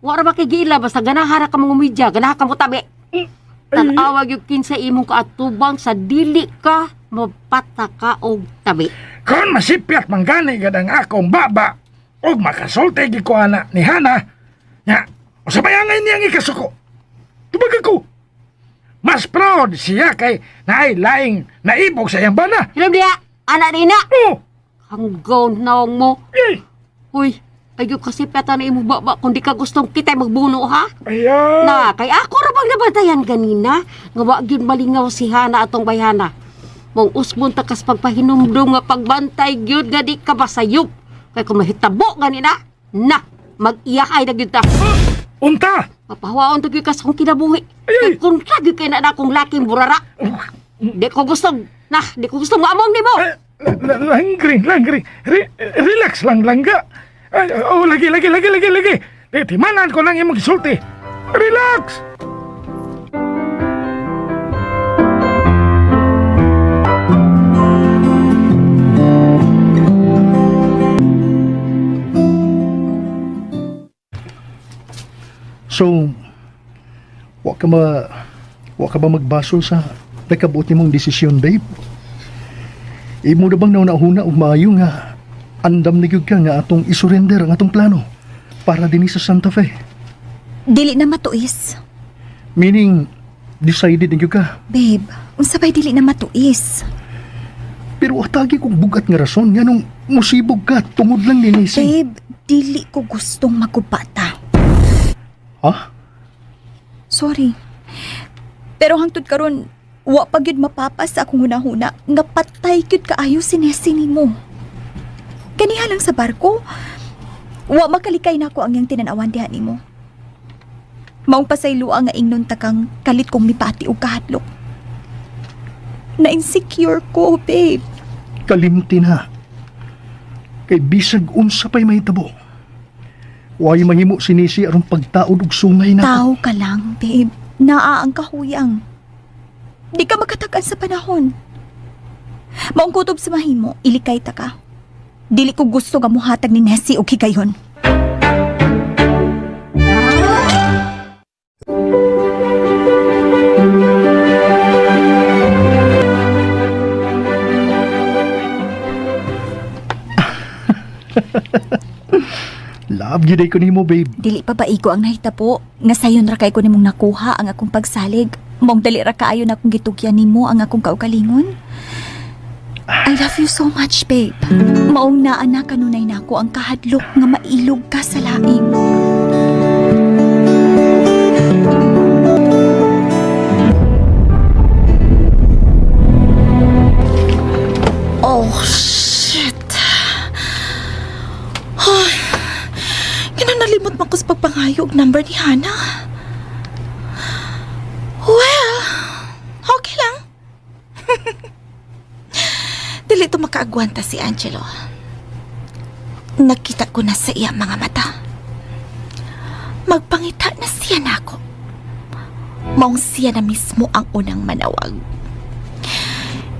Wara ba kay giila basta ganahara ka mong umidya, ganaha ka mo tabi. Tan-awag yung kinsa imong kaatubang sa dili ka mapataka og tabi. Kon masipyat man gani gad ang akong baba ug makasulti gid ko ana ni Hana. Nya, usa ba angay niyang ikasuko? Tubag ako. Mas proud siya kay naay laing naibog sa iyang bana. Hilom diha, anak nina. Oh, Hanggaw naong mo. ay, Uy, ayaw kasi peta na imong baba kung di ka gustong kita magbuno ha. ayan. Na, kay ako ra bang nabantayan ganina nga wa gyud malingaw si Hana atong bayhana. Mong usbon ta kas pagpahinumdum nga pagbantay gyud nga di ka basayop. Kay kung mahitabo ganina, na mag-iyahay na gyud ta. Unta. Mapahawaon ta gyud ka sa akong kinabuhi. Ay, ay. Kay kung gyud kay na na akong laking burara. Di ko gustong, na, di ko gustong maamong nimo. Ay, Langgring, langgring. Relax lang, langga. Ay, oh, lagi, lagi, lagi, lagi, lagi. Di, timanan ko lang imong gisulti. Relax. So, wa ka ba magbasol sa nakabuot nimong desisyon, babe? Imo na bang naunahuna og maayo nga andam na gyud ka nga atong isurrender ang atong plano para dinhi sa Santa Fe? Dili na matuis. Meaning, decided na gyud ka. Babe, unsa bay dili na matuis? Pero atagi kong bugat nga rason nganong musibog ka tungod lang ni Nisi. Babe, dili ko gustong magubata. Ha? Sorry. Pero hangtod karon, wa pa gyud mapapa sa akong hunahuna nga patay gyud kaayo si Nessie nimo. Kaniha lang sa barko, wa makalikay nako ang iyang tinanawan diha nimo. Maong pasayloa nga ingnon ta kang kalit kong mipati og kahadlok. Na-insecure ko, babe. Kalimti na. Kay bisag unsa pa'y mahitabo. Way mahimo si Nisi aron pagtaod og sungay na. Tao ka lang, babe. Naa ang kahuyang. Di ka makatagan sa panahon. Maong kutob sa mahimo, ilikay ta ka. Dili ko gusto nga muhatag ni Nessie og higayon. Love gyud ay ko nimo, babe. Dili pa baigo ang nahitabo. Nga sayon ra kay ko nimong nakuha ang akong pagsalig. Maong dali ra kaayo na akong gitugyan nimo ang akong kaugalingon. I love you so much, babe. Maong naa na kanunay nako ang kahadlok nga mailog ka sa laing. Oh, shit. Ay, gano'n nalimot man ko sa pagpangayo og number ni Hana. Well, okay lang. Dili to makaagwanta si Angelo. Nakita ko na sa iya mga mata. Magpangita na siya nako. Maong siya na mismo ang unang manawag.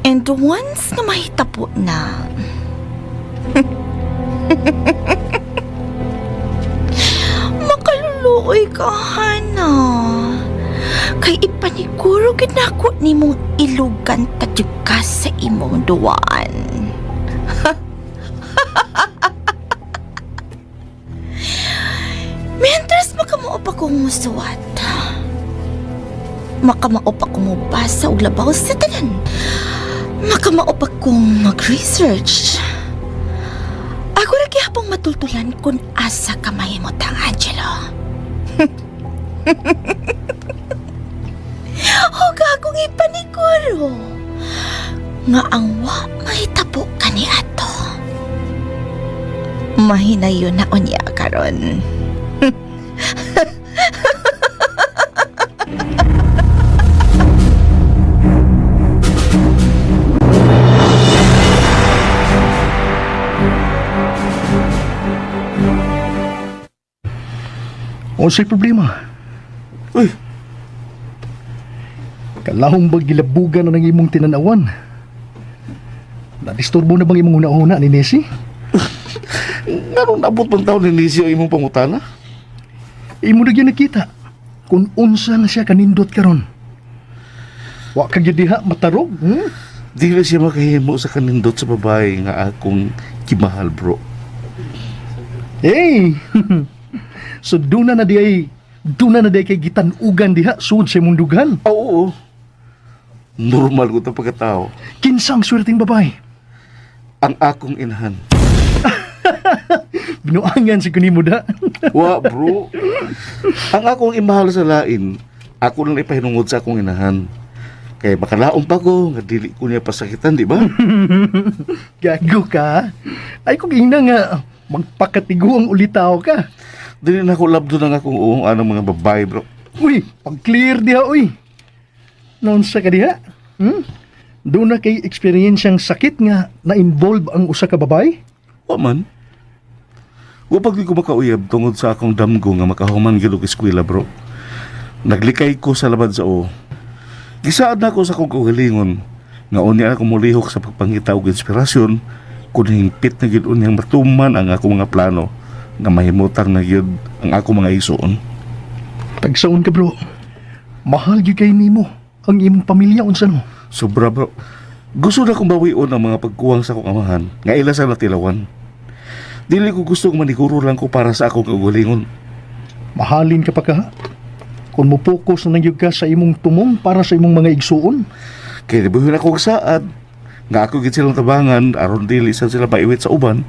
And once na mahitabo na, makaluluoy ka, Hana. Kay ipaniguro gid nako nimong ilugan ta ka sa imong duwaan. Mientras makamao pa kong musuwat, makamao pa kong mubasa og labaw sa tanan, makamao pa kong mag-research. Ako ra gihapong matultulan kung asa ka mahimutang, Angelo. Huwag akong ipaniguro nga ang wa mahitabo kaniadto, mahinayon na unya karon. Unsay problema? Uy. Kalahong ba gilabugan na ng imong tinanawan? Nadisturbo na bang imong una-una ni Nessie? Nganong naabot bang taon ni Nisio ang imong pangutana? Imo na gyud nakita kung unsa na siya kanindot karon. Wa ka gyud diha matarog, hmm? Dili siya makahimo sa kanindot sa babae nga akong gimahal, bro. Hey! So duna na di ay kay gitan-ugan diha sud sa imong dugan. Oo. Normal ko ito pagkatao. Kinsang swerteng babae? Ang akong inahan. Binuangan si kunimo da. Wa, bro. Ang akong imahal sa lain, ako lang ipahinungod sa akong inahan. Kaya makalaom pa ko, nga dili ko niya pasakitan, di ba? Gago ka. Ay kung ingna nga magpakatigo ang ulitaw ka. Dili na ako labdo ng akong uong anong mga babae, bro. Uy, pag-clear diha uy. Naunsa ka diha? Hmm? Doon na kay eksperyensyang sakit nga na-involve ang usa ka babae? Wa man. Wa pag di ko makauyab tungod sa akong damgo nga makahuman gyud og eskwela, bro. Naglikay ko sa labad sa o. Gisaad na ako sa akong kaugalingon nga unya ako molihok sa pagpangita og inspirasyon kun hingpit na gyud unyang matuman ang akong mga plano nga mahimutang na gyud ang akong mga igsuon. Tagsaon ka, bro. Mahal gyud kay nimo ang imong pamilya, unsa no? Sobra, bro. Gusto na kong bawion ang mga pagkuwang sa akong amahan nga ila sa natilawan. Dili ko gusto maniguro lang ko para sa akong kaugalingon. Mahalin ka pa ka. Kung mo focus na lang gyud ka sa imong tumong para sa imong mga igsuon. Kaya dibuhin ako og saad nga ako gid silang tabangan aron dili sa sila maiwit sa uban.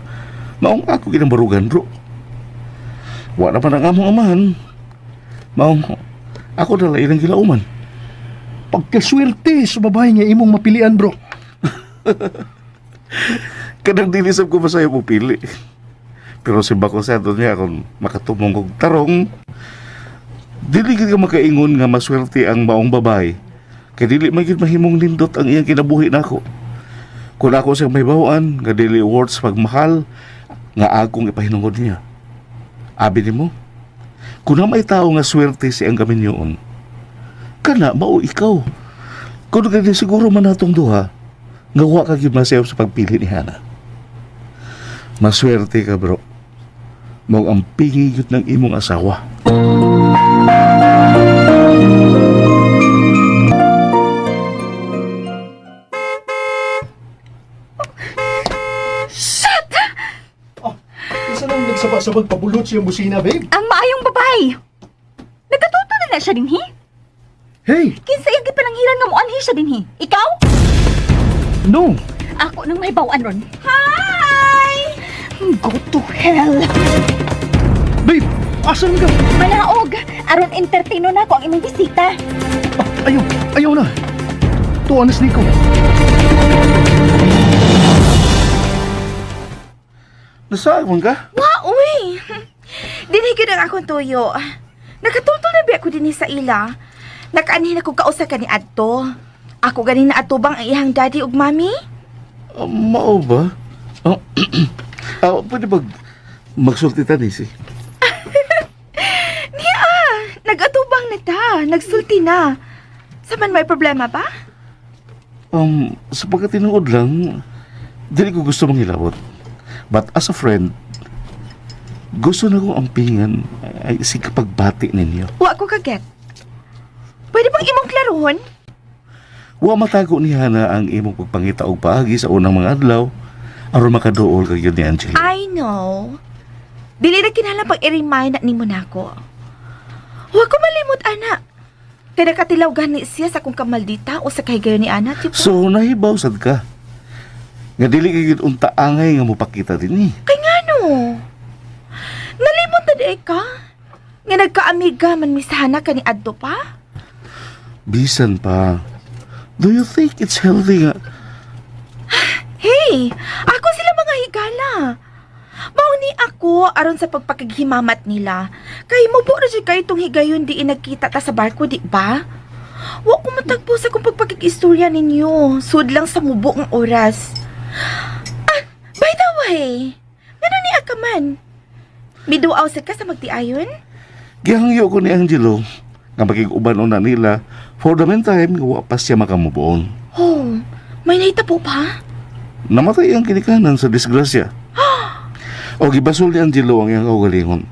Maong ako ginang barugan, bro. Wa na man ang among amahan. Maong ako na lang ilang gilauman. Pagkaswerte sa babae nga imong mapilian, bro. Kanang dili sab ko masaya mo pili. Pero si Bako sa niya kung makatumong og tarong, dili gid ka makaingon nga maswerte ang maong babae. Kay dili man gid mahimong nindot ang iyang kinabuhi nako. Kung ako siyang may bawaan nga dili worth sa pagmahal nga akong ipahinungod niya. Abi nimo, kung na may tao nga swerte si ang kaminyoon, kana mao ikaw. Kung gani siguro man natong duha, nga wa ka gyud masayop sa pagpili ni Hana. Maswerte ka, bro. Mao ang pingi gyud ng imong asawa. Isa nang nagsaba-sabag pabulot siyang busina, babe. Ang maayong babae. Nagkatuto na na siya dinhi. Hey, Kinsa iyang gipananghiran nga moanhi siya dinhi? Ikaw? No. Ako nang may bawan ron. Hi! Go to hell! Babe, asan ka? Manaog! Aron entertaino na ako ang imong bisita. Ah, ayaw, ayaw na. Tuwa na si Nico. Nasaan man ka? Wa, uy! Dinhi gyud ang akong tuyo. Nakatultol na biya ko dinhi sa ila. Nakaanhin ako kausa ka ni adto. Ako gani na atubang ang iyang daddy ug mami. Mao ba? Oh, pwede ba magsulti ta ni si? Niya, nag-atubang na ta, nagsulti na. Sa man may problema ba? Sa pagkatinuod lang, dili ko gusto manghilabot. But as a friend, gusto na kong ampingan ay si kapagbati ninyo. Wa ko kaget. Pwede bang imong klarohon? Wa matago ni Hana ang imong pagpangita og paagi sa unang mga adlaw aron makaduol kag yun ni Angelo. I know. Dili na kinahanglan pag i-remind na nimo nako. Wa ko malimot ana. Kay nakatilaw gani siya sa akong kamaldita o sa kahigayon ni ana, di ba? So nahibaw sad ka. Nga dili kay gid unta angay nga mopakita dinhi. Kay ngano? Nalimot na di ka? Nga nagkaamiga man mi sa Hana kani adto pa? Bisan pa. Do you think it's healthy nga? Hey, ako sila mga higala. Mao ni ako aron sa pagpakighimamat nila. Kay mubo ra jud kay itong higayon di nagkita ta sa barko, di ba? Wa ko matagpo sa kung pagpakig-istorya ninyo. Sud lang sa mubo ang oras. Ah, by the way, ngano ni ka man? Miduaw sa ka sa magtiayon? Gihangyo ko ni Angelo nga makig-uban una nila for the meantime nga wa pa siya makamubuon. Oh, may nahitabo pa? Namatay ang kinikanan sa disgrasya. O gibasol ni Angelo ang iyang kaugalingon.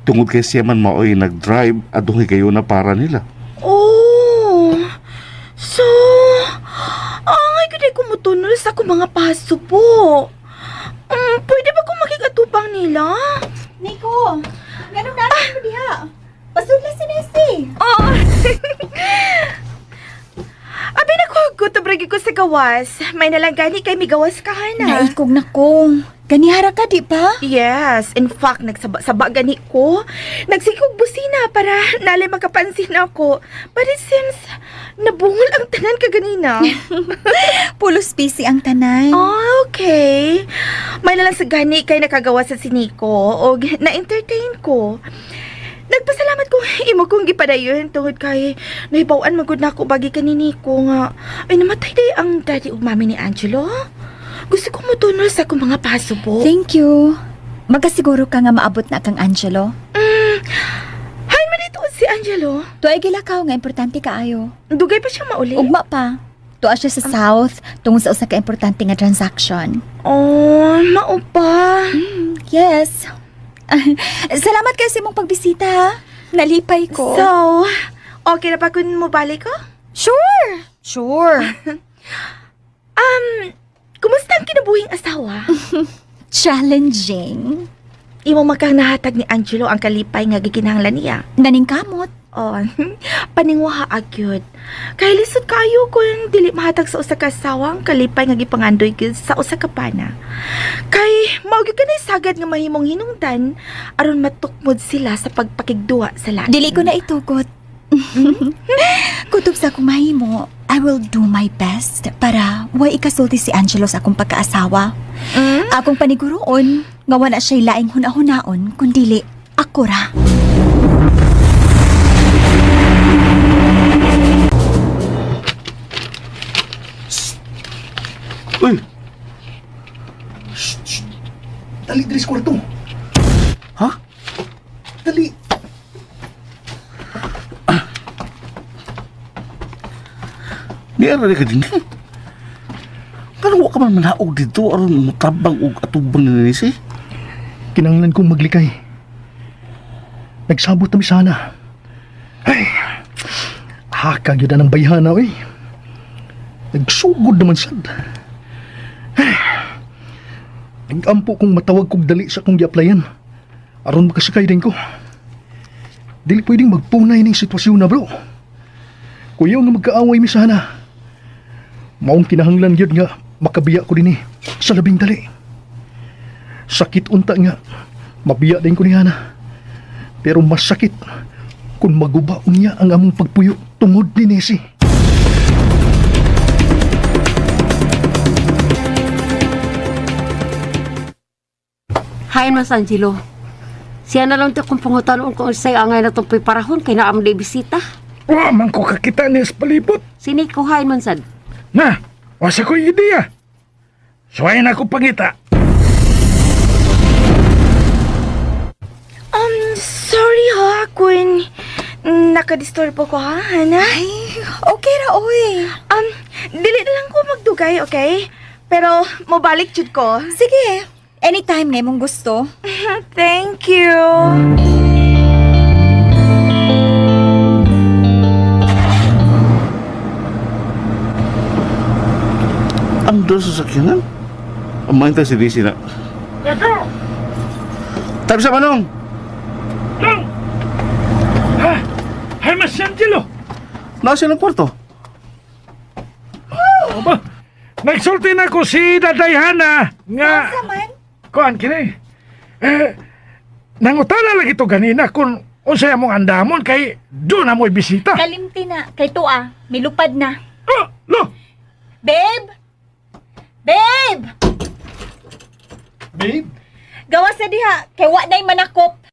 Tungod kay siya man maoy nag-drive adtong higayon na para nila. Oh, so, angay gud ko mutunol sa akong mga paso po. Pwede ba kong makigatubang nila? Nico, nganong natin mo diha? Pasudla si Nessie. Oh. Abi nako, bragi ko sa gawas. May nalanggani kay migawas ka hana. Naikog na ko. Ganihara ka, di ba? Yes, in fact, nagsaba-saba gani ko. Nagsikog busina para nalay makapansin ako. But it seems, nabungol ang tanan kaganina. Pulos busy ang tanan. Ah, okay. May nalang sa gani kay nakagawa sa siniko o na-entertain ko. Nagpasalamat ko imo kong gipadayon tungod kay nahibaw-an man gud nako bagi kani Nico nga ay namatay day ang daddy ug mami ni Angelo. Gusto ko motunol sa akong mga paso po. Thank you. Magasiguro ka nga maabot na kang Angelo. Hay man ito si Angelo. Tuay gilakaw nga importante kaayo. Dugay pa siya mauli. Ugma pa. Tuwa siya sa South tungod sa usa ka importante nga transaction. Oh, mao pa. Yes. Salamat kayo sa imong pagbisita ha. Nalipay ko. So, okay na pa kun mobalik ko? Sure. Sure. Kumusta ang kinabuhing asawa? Challenging. Imo makang nahatag ni Angelo ang kalipay nga gikinahanglan niya. Naningkamot. Oh, paningwaha agyud. Kay lisod kayo kung dili mahatag sa usa ka asawa ang kalipay nga gipangandoy gyud sa usa ka pana. Kay mao gyud kanay sagad nga mahimong hinungdan aron matukmod sila sa pagpakigduwa sa lain. Dili ko na itugot. Kutob sa akong mahimo, I will do my best para way ikasulti si Angelo sa akong pagkaasawa. Akong paniguroon, nga wala siya'y laing huna-hunaon, kundili ako ra. Uy, Dali diri sa kwarto. ha? Dali. Di ara ka din. Kano wa ka man manaog dito aron mutabang og atubang ni si? Kinanglan kong maglikay. Nagsabot na mi sana. Ay, haka gyud ang bayhana oy. Nagsugod naman sad. Ay, nagampo kong matawag kog dali sa akong gi-applyan. Aron makasakay din ko. Dili pwedeng magpunay ning sitwasyon na, bro. Kuyaw nga magkaaway mi sana. Maong kinahanglan gyud nga makabiya ko dinhi sa labing dali. Sakit unta nga. Mabiya din ko ni Hana. Pero masakit kung maguba unya ang among pagpuyo tungod ni Nessie. Hain mas Angelo. Siya na lang ito kung pangutanon kung unsay angay na itong preparahon kay naam di bisita. Wa man ko kakita ni sa palibot. Si Nico hain man sad. Na, wasa ko'y ideya. Suwayin ako pangita. Sorry ha, kung nakadisturbo ko ha, Hana. Ay, okay ra oy. Dili na lang ko magdugay, okay? Pero mobalik jud ko. Sige, anytime nga imong gusto. Thank you. Ang doon sa sakyanan. Ang maintay si DC na. Eko! Tabi sa Manong! Dong! Ha? Hay, Mas Angelo! Nasa ng kwarto. Aba, nagsulti na ko si Daday Hana nga... Asa man? Kuan kini. Eh, nangutana lagi to ganina kung unsay among andamon kay doon na mo'y bisita. Kalimti na, kay tuwa, milupad na. Oh, lo! Babe! Babe! Babe? Gawa sa diha, kay wa na'y manakop.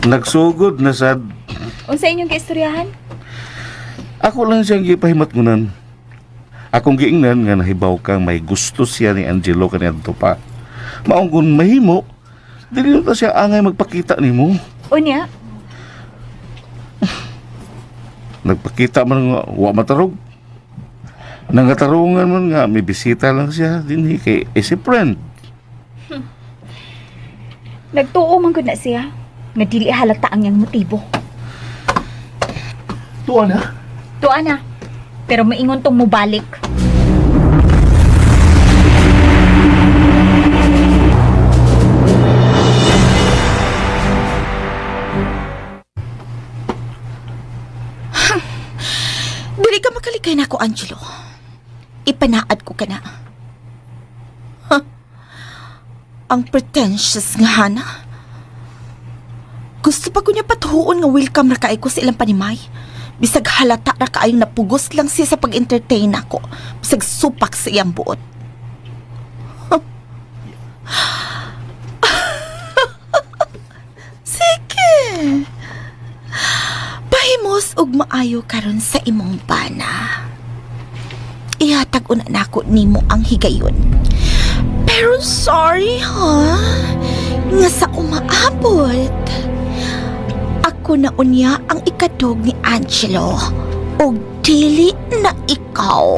Nagsugod na sad. Unsa inyong giistoryahan? Ako lang siyang gipahimatngunan. Akong giingnan nga nahibaw kang may gusto siya ni Angelo kaniadto pa. Maong kung mahimo, dili na ta siya angay magpakita nimo. Unya, Nagpakita man nga wa matarog. Nangatarungan man nga may bisita lang siya dinhi kay eh, si friend. nagtuo man gud na siya nga dili halata ang iyang motibo. Tuwa na. Tuwa na. Pero maingon tong mubalik. Dili ka makalikay na ako, Angelo. Ipanaad ko ka na. Huh. Ang pretentious nga, Hana. Gusto pa ko niya patuon nga welcome ra kay ko sa ilang panimay. Bisag halata ra kaayong napugos lang siya sa pag-entertain ako. Bisag supak sa iyang buot. Huh. Sige. Pahimos og maayo karon sa imong bana. Ihatag una nako nimo ang higayon. Pero sorry ha, nga sa umaabot. Ako na unya ang ikadog ni Angelo og dili na ikaw.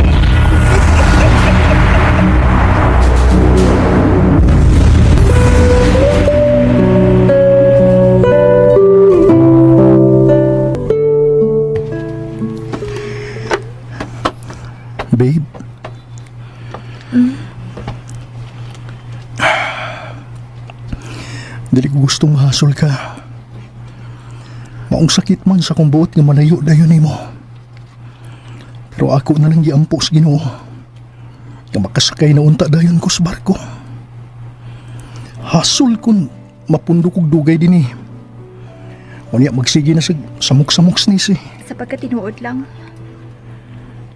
Babe. Dili ko gustong mahasol ka. Maong sakit man sa kong buot nga malayo dayon nimo. Pero ako na lang giampo sa Ginoo. Nga makasakay na unta dayon ko sa barko. Hasol kun mapundo kog dugay dinhi. Unya magsige na sa samok-samok ni si. Sa pagkatinuod lang,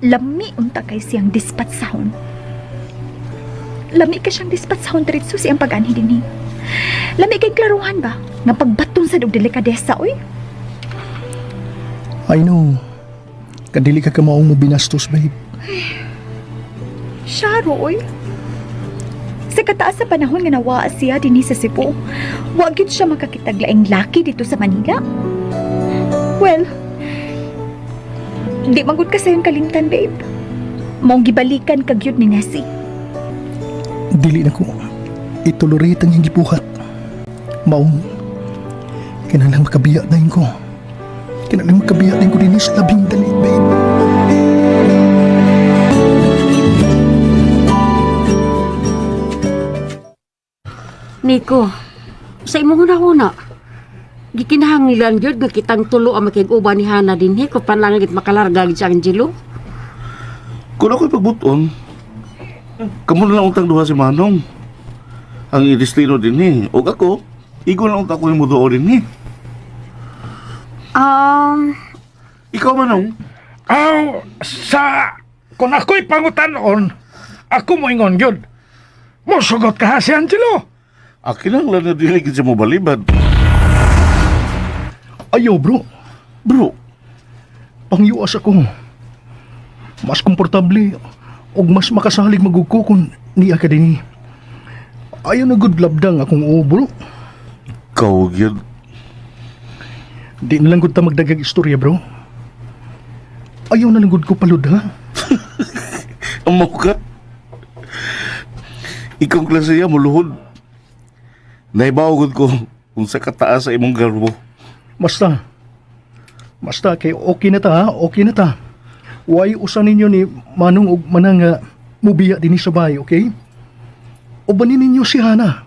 lami unta kay siyang dispatsahon. Lami ka siyang dispatsahon diretso siyang pag-anhi dinhi. Lami kay klaruhan ba nga pagbaton sa og delikadesa oy. I know. Kadili ka kamaong mo binastos, babe. Siya oy. Sa kataas sa panahon nga nawaa siya dinhi sa Cebu, wa gyud siya makakitag laing laki dito sa Manila. Well, di man gud ka sayon kalimtan, babe. Maong gibalikan ka gyud ni Nessie. Dili na ko itolerate ang iyang gibuhat. Maong kinahanglan makabiya na ko. Kinahanglan makabiya na ko dinis labing dali, babe. Nico, sa imong hunahuna, gikinahanglan gyud nga kitang tulo ang makig-uban ni Hana dinhi kung pananglit makalarga gid si Angelo. Kung ako'y pagbuton, kamo na lang utang duha si Manong. Ang idestino din eh. Og ako, igo lang utang ko yung muduo din eh. Ikaw, Manong, Aw, sa... Kung ako'y pangutanon, ako mo ingon yun. Musugot ka ha si Angelo. Kinahanglan na dili gid siya mo balibad. Ayaw, bro. Bro, Pangyuas ako. Mas komportable og mas makasalig magugko kung niya ka dinhi. Ayaw na good labdang akong uo, bro. ikaw gyud. Di na lang gud ta magdagag istorya, bro. Ayaw na lang gud ko palud, ha? Amaw ka. Ikaw klase ya muluhod. Naibaw gud ko kung sa kataas sa imong garbo. Basta. Basta kay okay na ta, ha? Okay na ta. Why usa ninyo ni Manong og Manang nga mubiya dinhi sa bahay, okay? Ubanin ninyo si Hana.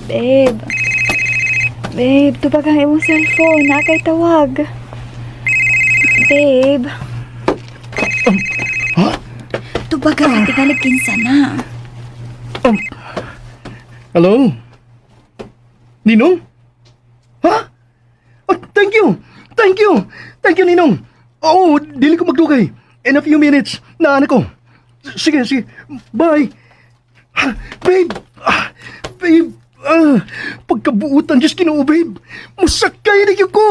Babe. Babe, tubag ang imong cellphone. Naa kay tawag. Babe. Ha? Tubag ang tingalig kinsa na. Hello? Ninong? Ha? Oh, thank you! Thank you! Thank you, Ninong! Oo, dili ko magdugay. In a few minutes, naan ko. Sige, sige. Bye! Ha, babe! Ah, babe! Ah, pagkabuutan, Diyos Ginoo, babe! Musakay na gyud ko!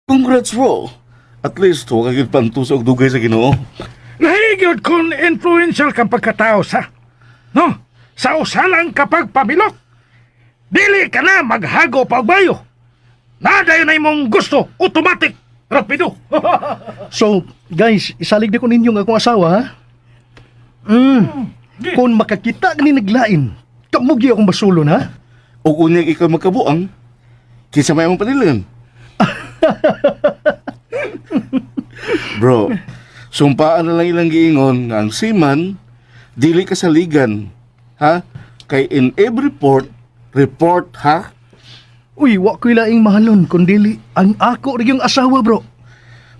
Congrats, bro. At least, wa ka gyud pantusa og dugay sa Ginoo. Lahigyod kung influential kang pagkatao sa. No? Sa usalang kapag pamilok. Dili ka na maghago pa og bayo. Nadayon na imong gusto, automatic, rapido. So, guys, isalig na ko ninyo ang akong asawa, ha? Mm. Kung makakita ni naglain, kamugi akong basulon, ha? Og unyag ikaw magkabuang, kinsa may among panilan. Bro, sumpaan na lang ilang giingon nga ang seaman dili ka saligan, ha? Kay in every port, report ha? Uy, wa ko'y laing mahalon kundili ang ako rin yung asawa, bro.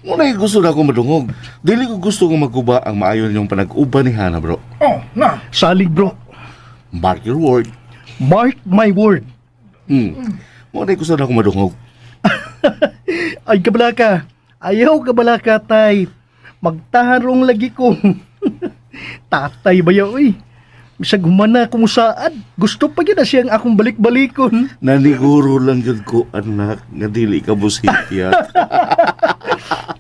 Muna gusto na ako madungog. Dili ko gusto nga maguba ang maayon yung panag-uban ni Hana, bro. Oh, na. Salig, bro. Mark your word. Mark my word. Muna gusto na ako madungog. Ay, kabalaka. Ayaw kabalaka, tay. Magtaharong lagi ko. Tatay ba yaw, uy? Bisag humana kung saad. Gusto pa yun na siyang akong balik-balikon. Naniguro lang yun ko, anak, nga dili ka musipyat.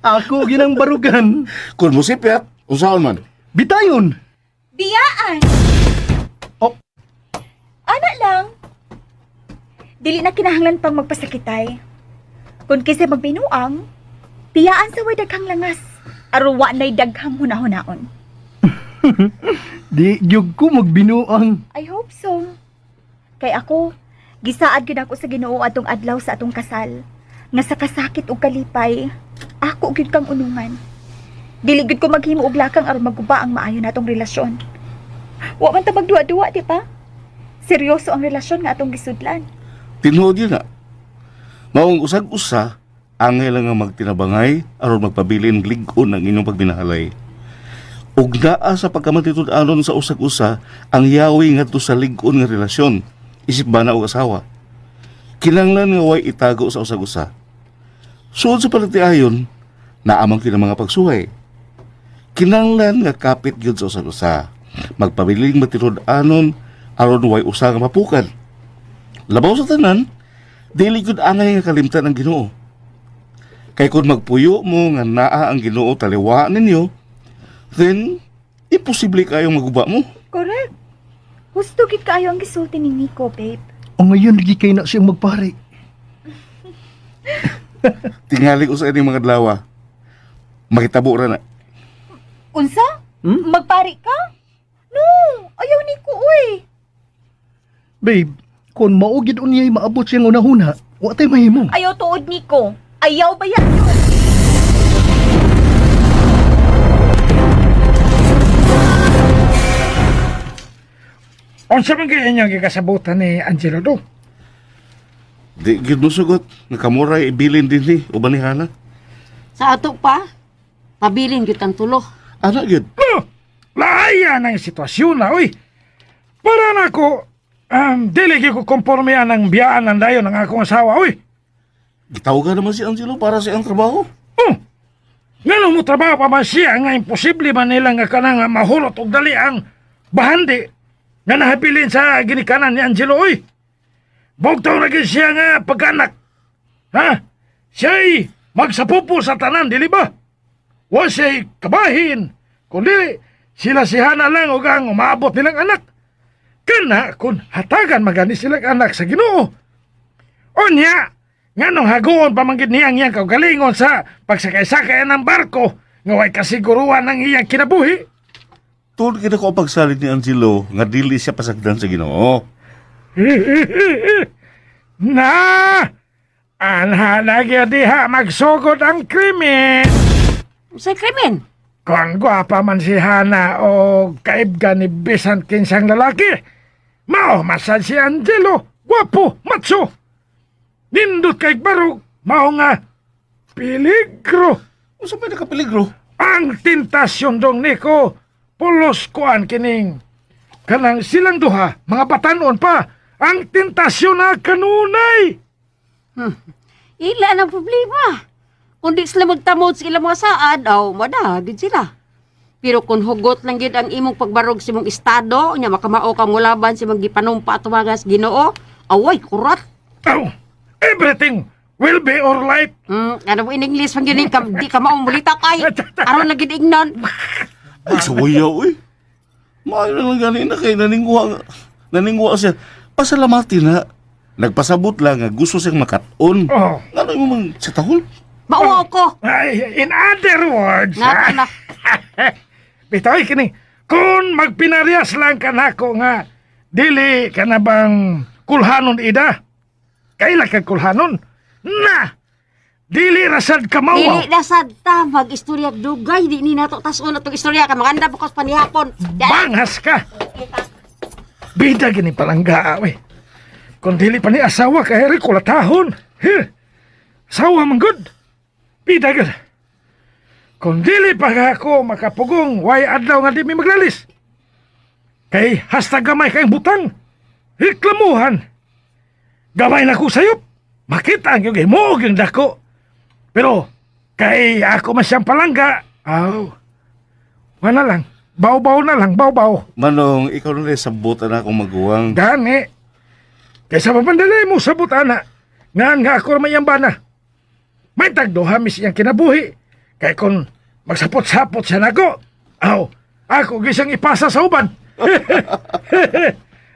Ako ginang barugan. Kung musipyat, unsaon man? Bitayon! Biyaan! Oh. Ana lang. Dili na kinahanglan pang magpasakitay. Kung kinsa magbinuang, biyaan sa way daghang langas. Aron wa na'y daghang hunahunaon. Di gyud ko magbinuang. I hope so. Kay ako, gisaad gyud ako sa Ginoo atong adlaw sa atong kasal. Nga sa kasakit ug kalipay, ako gyud kang unungan. Dili gyud ko maghimo og lakang aron maguba ang maayo natong relasyon. Wa man ta magduwa-duwa, di ba? Seryoso ang relasyon nga atong gisudlan. Tinuod yun na. Maong usag-usa, angay lang nga magtinabangay aron magpabilin lig-on ang inyong pagbinahalay. Ug naa sa pagkamatitud-anon sa usag-usa ang yawi ngadto sa lig-on nga relasyon isip bana og asawa. Kinahanglan nga way itago sa usag-usa. Suod sa palatiayon, naamang kina mga pagsuway. Kinahanglan nga kapit gyud sa usag-usa. Magpabiling matitud-anon aron way usa nga mapukad. Labaw sa tanan, dili gyud angay nga kalimtan ang Ginoo. Kay kung magpuyo mo nga naa ang Ginoo taliwa ninyo, then imposible kayong maguba mo. Correct. Husto gid kaayo ang gisulti ni Nico, babe. O ngayon, lagi kay na siyang magpare. Tingali ko sa inyong mga adlaw. Makitabo ra na. Unsa? Magpari ka? No, ayaw Nico, uy. Babe, kung maugid unyay maabot siyang unahuna, wa tay mahimo. Ayaw tuod Nico. Ayaw ba yan? Unsa man gyud inyong gikasabutan ni Angelo do? Di gyud mo sugot nga kamuray ibilin dinhi uban ni Hana. Sa ato pa, pabilin gyud kang tulo. Ana gyud. No, Ayan ang sitwasyon na, uy. Para na ako, dili gyud ko konforme anang biyaan ng dayon ng akong asawa, uy. Gitawagan naman si Angelo para sa iyang trabaho. Oh, ngano mo trabaho pa man siya nga imposible man nila nga kanang mahulot og dali ang bahandi nga nahabilin sa ginikanan ni Angelo, uy. Bugtaw na gyud siya nga pagkanak. Ha? Siya'y magsapupo sa tanan, dili ba? Wa siya'y kabahin, kundi sila si Hana lang og ang umaabot nilang anak. Kana kung hatagan magani silang anak sa Ginoo. Unya, nganong haguon pamanggid niya ang iyang kaugalingon sa pagsakay-sakay ng barko nga way kasiguruan ng iyang kinabuhi. Tuod kita ko ang pagsalig ni Angelo nga dili siya pasagdan sa Ginoo. Na! Anha lagi diha magsugod ang krimen. Sa krimen. Kung gwapa man si Hana o kaibgan ni bisan kinsang lalaki, mao masad si Angelo, gwapo, matso. Nindot kay barog, mao nga peligro. Unsa may nakapeligro? Ang tentasyon dong niko, pulos kuan kining kanang silang duha, mga batanon pa, ang tentasyon na kanunay. Ila ang problema. Kung di sila magtamod sa ilang mga saad, aw, madagid sila. Pero kung hugot lang gid ang imong pagbarog sa imong estado, nya makamao kang mulaban sa imong gipanumpa at tuwagas Ginoo, away kurat. Oh, everything will be alright. Ano mo in English man gyud ni, di ka maong mulita kay. Aron lang gid ingnon. Ay, sawayaw uy. Maayo na lang gani na kay naninguha. Naninguha siya. Pasalamati na. Nagpasabot lang nga gusto siyang makat-on. Oh. Ngano imo mang sa tahol? Mauwaw ko. Ay, in other words, Nga na. Bitaw kini, kung magpinarias lang ka nako nga dili ka na bang kulhanon ida? Kaila ka kulhanon? Na! Dili rasad ka mawaw. Dili na sad ta mag-istorya dugay di ni nato tas-on atong istorya kay maganda bukas panihapon. Banghas ka! Bida gini palangga, we. Kung dili pa ni asawa ka, heri kulatahon. Here, asawa man good. Bida gud. Kung dili pa ka ako makapugong, way adlaw nga di mi maglalis. Kay hasta gamay kayong butang. Reklamuhan. Gamay na ko sayop. Makita ang yung himuog yung dako. Pero, kay ako man siyang palangga, aw, wala lang. Baw-baw na lang, baw-baw. Manong, ikaw na lang sabot na akong maguwang. Gani. Kaysa mapandalay mo sa butana. Nga nga ako may bana. May tagduha mis iyang kinabuhi. Kay kung magsapot-sapot siya nako, aw, ako gisang ipasa sa uban.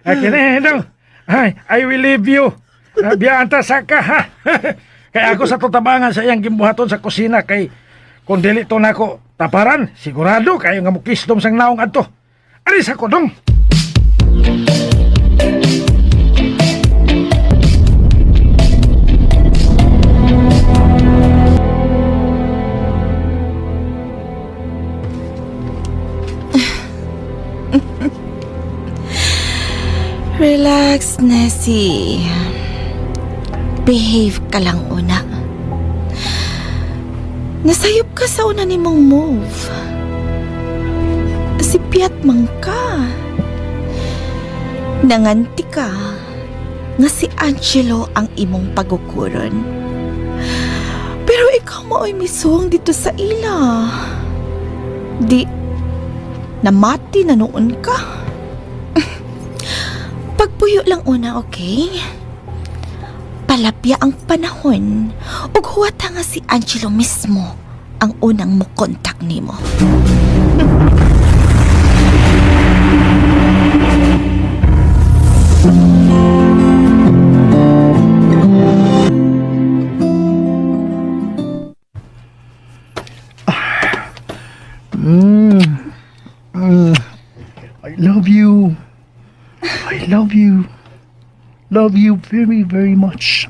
Ay, daw. Ay, I will leave you. Biyaan ta sa ka, ha? Kay ako sa tutabangan sa iyang gimbuhaton sa kusina kay kung dili to nako taparan, sigurado kayo nga mukisdom sang naong adto. Aris ako dong. Relax, Nessie. Behave ka lang una. Nasayop ka sa una nimong move. Sipiat man ka. Nanganti ka nga si Angelo ang imong pagukuron. Pero ikaw mao'y misuong dito sa ila. Di, namati na noon ka. Pagpuyo lang una, okay? Palapya ang panahon ug huwata nga si Angelo mismo ang unang mokontak nimo. I love you. I love you. Love you very, very much.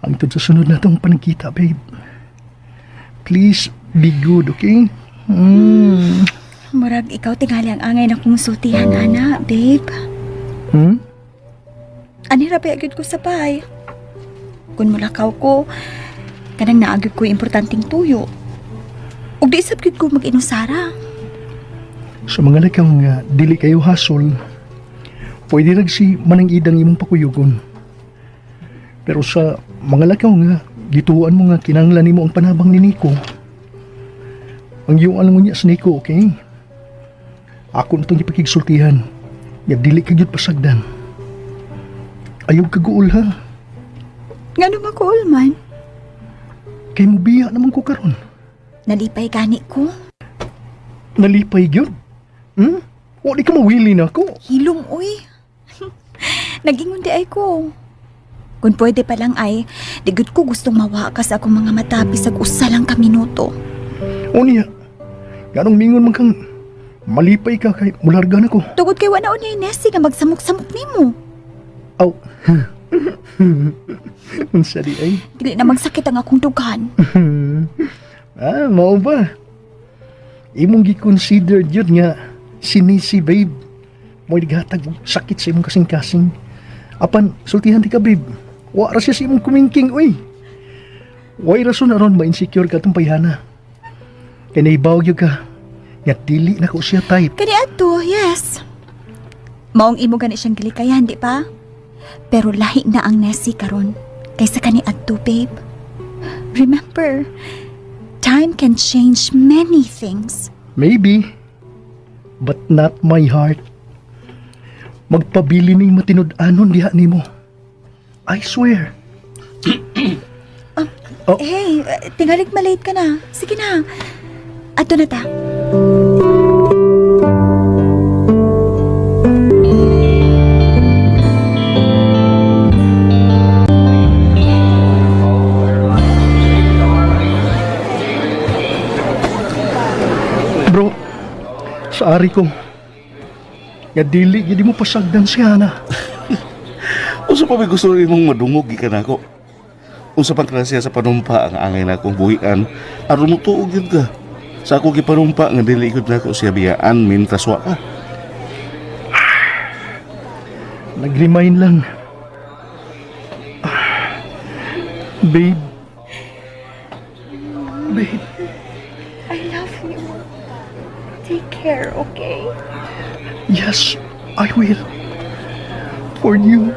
Ang sa sunod na itong panagkita, babe. Please be good, okay? Murag ikaw tingali ang angay na kong sultihan, ana, babe. Hmm? Ani ra ba gyud ko sa bahay? Kung mulakaw ko, kanang naagid ko importanteng tuyo. Ug di sab gyud ko mag-inusara. Sa mga lakaw nga dili kayo hasol, pwede rag si Manang Idang imong pakuyugon. Pero sa mga lakaw nga gituan mo nga kinahanglan nimo ang panabang ni Nico. Ang iyong lang unya sa Nico, okay? Ako na itong ipakigsultihan. Nga dili ka gyud pasagdan. Ayaw ka guol ha. Ngano makuol man? Kay mubiya naman ko karon. Nalipay gani ko. Nalipay gyud. Wa di ka mawili na ako. Hilom uy. Nagingon di ay ko. Kung pwede pa lang ay, di gud ko gustong mawa ka sa akong mga mata bisag usa lang ka minuto. O niya, ganong mingon man kang malipay ka kay mularga na ko. Tugod kay wala unya Nessie nga magsamok-samok nimo. Aw. Unsa di ay? Dili na magsakit ang akong dughan. Ah, mao ba? Imong gi-consider jud nga si Nisi babe. Mo'y naghatag og sakit sa imong kasing-kasing. Apan sultihan di ka babe. Wa ra siya sa imong kumingking oy. Way rason aron ma-insecure ka atong payhana. Kay nahibaw gyud ka nga dili na ko siya type. Kani adto, yes. Maong imo gani siyang gilikayan, di ba? Pero lahi na ang Nessie karon kaysa kani adto, babe. Remember, time can change many things. Maybe, but not my heart. Magpabili ning matinud-anon diha nimo. I swear. Oh. Hey, tingalig malate ka na. Sige na. Ato na ta. Bro, sa ari ko, nga dili gid mo pasagdan si Hana. Unsa pa may gusto nimong madungog gikan nako? Unsa pang klase sa panumpa ang angay na akong buhian aron mo tuog gyud ka. Sa ako gipanumpa nga dili gyud nako siya biyaan mintras wa ka. Nag-remind lang. Ah, babe. Babe, I love you. Take care, okay? Yes, I will. For you.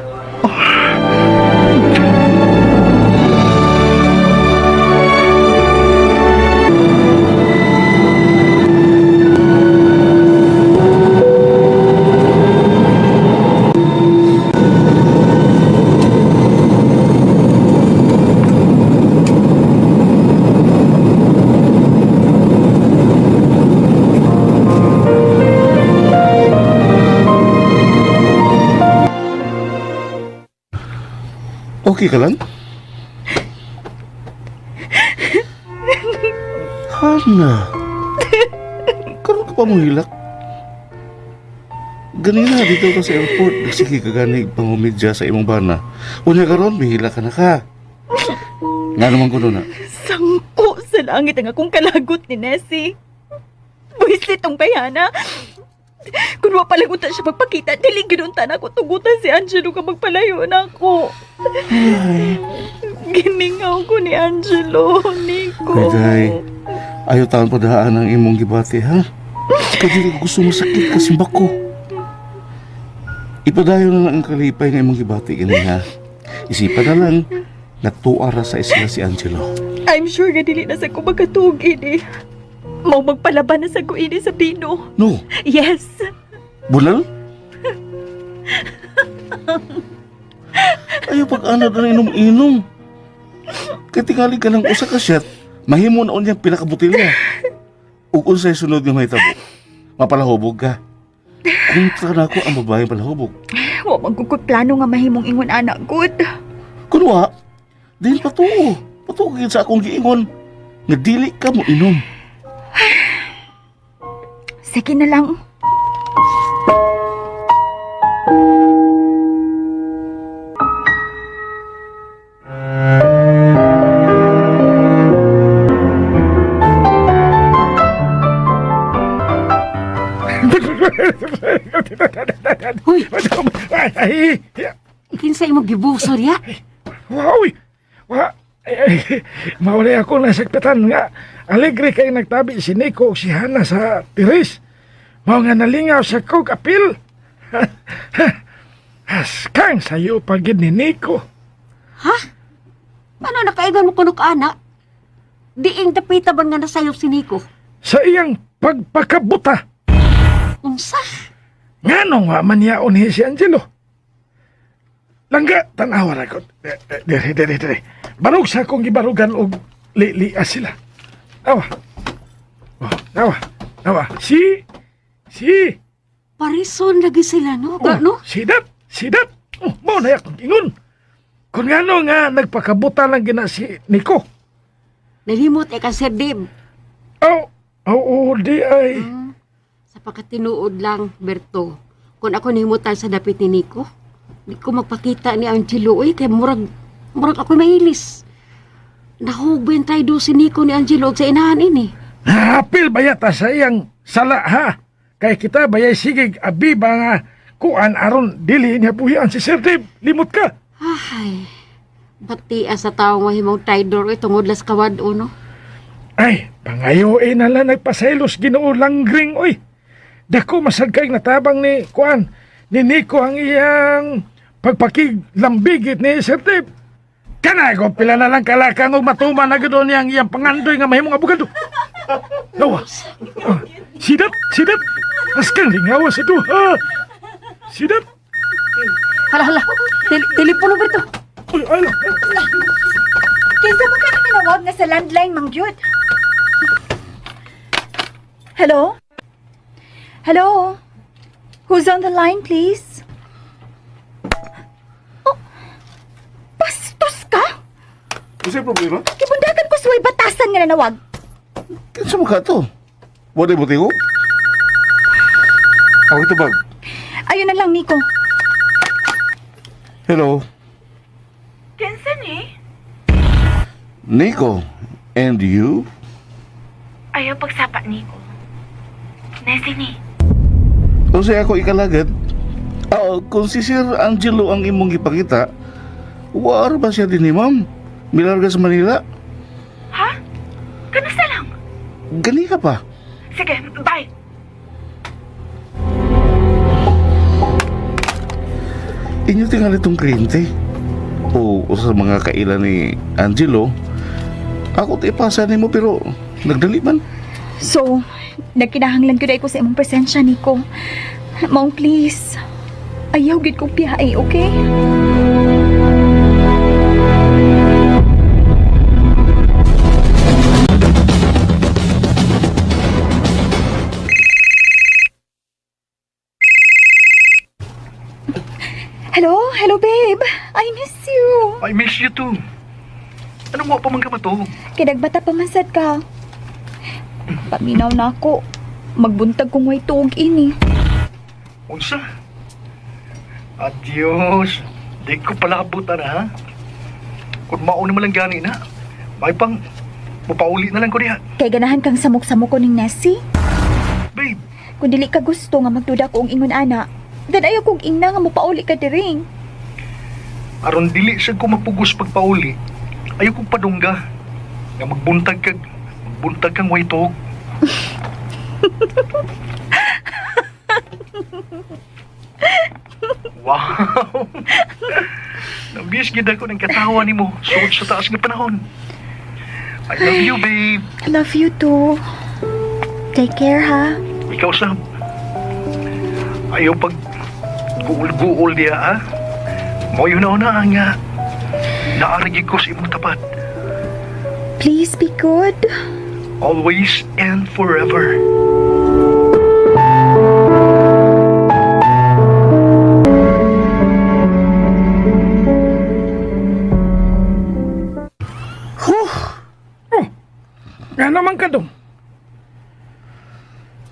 Okay ka lang? Hana. Karon ka pa mo hilak. Ganina dito ka sa airport. Sige ka gani pangumidya sa imong bana. Unya karon mihilak ka na ka. Nga naman ko na. Sangko sa langit ang akong kalagot ni Nessie. Buisit tong bayana. Kung wa palang unta siya magpakita, dili ginunta na ako tugutan si Angelo ka magpalayo na ako. Gimingaw ko ni Angelo, Nico. Kay ayaw taon padaan ang imong gibati ha. Kay dili ko gusto masakit ka simbako ko. Ipadayon na lang ang kalipay nga imong gibati gani ha. Isipan na lang natuwa ra sa isla si Angelo. I'm sure nga dili na sa ko magkatuog ini. Mao magpalaban na sa ko ini sa Pino. No, Yes. bulal? Ayaw pag-anad na inom-inom. Kay tingali ka ng usa ka shot, mahimo na unyang pila ka botelya. Ug unsay sunod nga mahitabo? Mapalahubog ka. Kontra na ako ang babaeng palahubog. Wa man gud ko'y plano nga mahimong ingon anak good. Kunwa, dahil patuo. Patuo gyud sa akong giingon. Nga dili ka mo inom. Sige na lang. Huy, Ay, ay, kinsa imong gibuso niya? wow, uy. Wa, ay, Mauli ako nasagpitan nga. Alegre kay nagtabi si Nico o si Hana sa tiris. Mao nga nalingaw sa kog apil. Askang sayo pagid ni Nico. Ha? Paano nakaigan mo kuno ka, anak? Diing dapita ba nga nasayop si Nico? Sa iyang pagpakabuta. Unsa? Nganong wa man niya unhi si Angelo? Langga, tanawa ra ko. Dere, dere, dere. Barug sa akong gibarugan og lilia sila. Awa. Oh, awa. Awa. Si. Si. Parison lagi sila, no? Oh, Ga, no? Sidat, sidat. Oh, mao na akong ingon. Kung ngano nga nagpakabuta lang gina si Nico. Nalimot eh ka, Sir Dave. Aw, aw, oh, di ay. Sa pagkatinuod lang, Berto, kung ako nihimutan sa dapit ni Nico, di ko magpakita ni Angelo, eh, kay murag, murag ako mahilis. Nahugben tayo do si Nico ni Angelo og sa inahan ini. Nahapil ba yata sa iyang sala ha? Kay kita bayay sigig abi ba nga kuan aron dili niya buhian si Sir Dave. Limot ka. Ay, batia sa taong mahimong traidor, eh, tungod las kawad, no? Ay, pangayo eh na lang nagpasaylos Ginoo langgring oy. Dako masad kay natabang ni kuan ni Nico ang iyang pagpakiglambigit ni Sir Dave. Kanay ko pila na lang kalakang og matuma na gud niyang iyang pangandoy nga mahimong abogado. Nawa. Ah, sidat, sidat. Askang lingawa sa duha. Sidat. Hala, hala. Telepono ba ito? Uy, ay lang. Kinsa man kami nanawag nga sa landline, Mang Jud? Hello? Hello? Who's on the line, please? Oh, bastos ka? Unsay problema? Kibundagan ko suway batasan nga nanawag. Kinsa man ka to? Wala mo tigo? Ako ito bag. Ayun na lang, Nico. Hello, Kinsa ni? Nico. And you? Ayaw pagsapa Nico. Nessie ni. Unsay ako ikalagad? Oo, kung si Sir Angelo ang imong gipakita, war ba siya din ni ma'am? Milarga sa Manila? Ha? Kanusta lang? Gani ka pa. Sige, bye. Inyo tingali itong kliyente. O sa mga kaila ni Angelo, ako ti ipasa nimo pero nagdali man. So, nagkinahanglan gyud ay ko sa imong presensya, Nico. Maong please. Ayaw gyud kong biyahe, okay? Hello? Hello, babe. I miss you. I miss you too. Anong wa pa man ka matuog? Kay nagbata pa man sad ka. Paminaw na ako. Magbuntag kong way tuog ini. Unsa? Adios. Di ko palabot ana ha. Kung mauna man lang gani na, may pang mupauli na lang ko diha. Kay ganahan kang samok-samok ko ning Nessie. Babe, Kung dili ka gusto nga magduda ko ang ingon ana, then ayaw kong ingna nga mopauli ka diring. Aron dili sad ko mapugos pagpauli, ayaw kong padungga. Nga magbuntag kang way tuog. Wow! Nabis gid ako ng katawa nimo sugod sa taas nga panahon. I love you, babe. I love you too. Take care, ha? Ikaw, Sam. Ayaw pag guul-guul diya, ha? Mo yun na nga. Naarigi ko sa imong tapat. Please be good. Always and forever. Nga naman ka dong.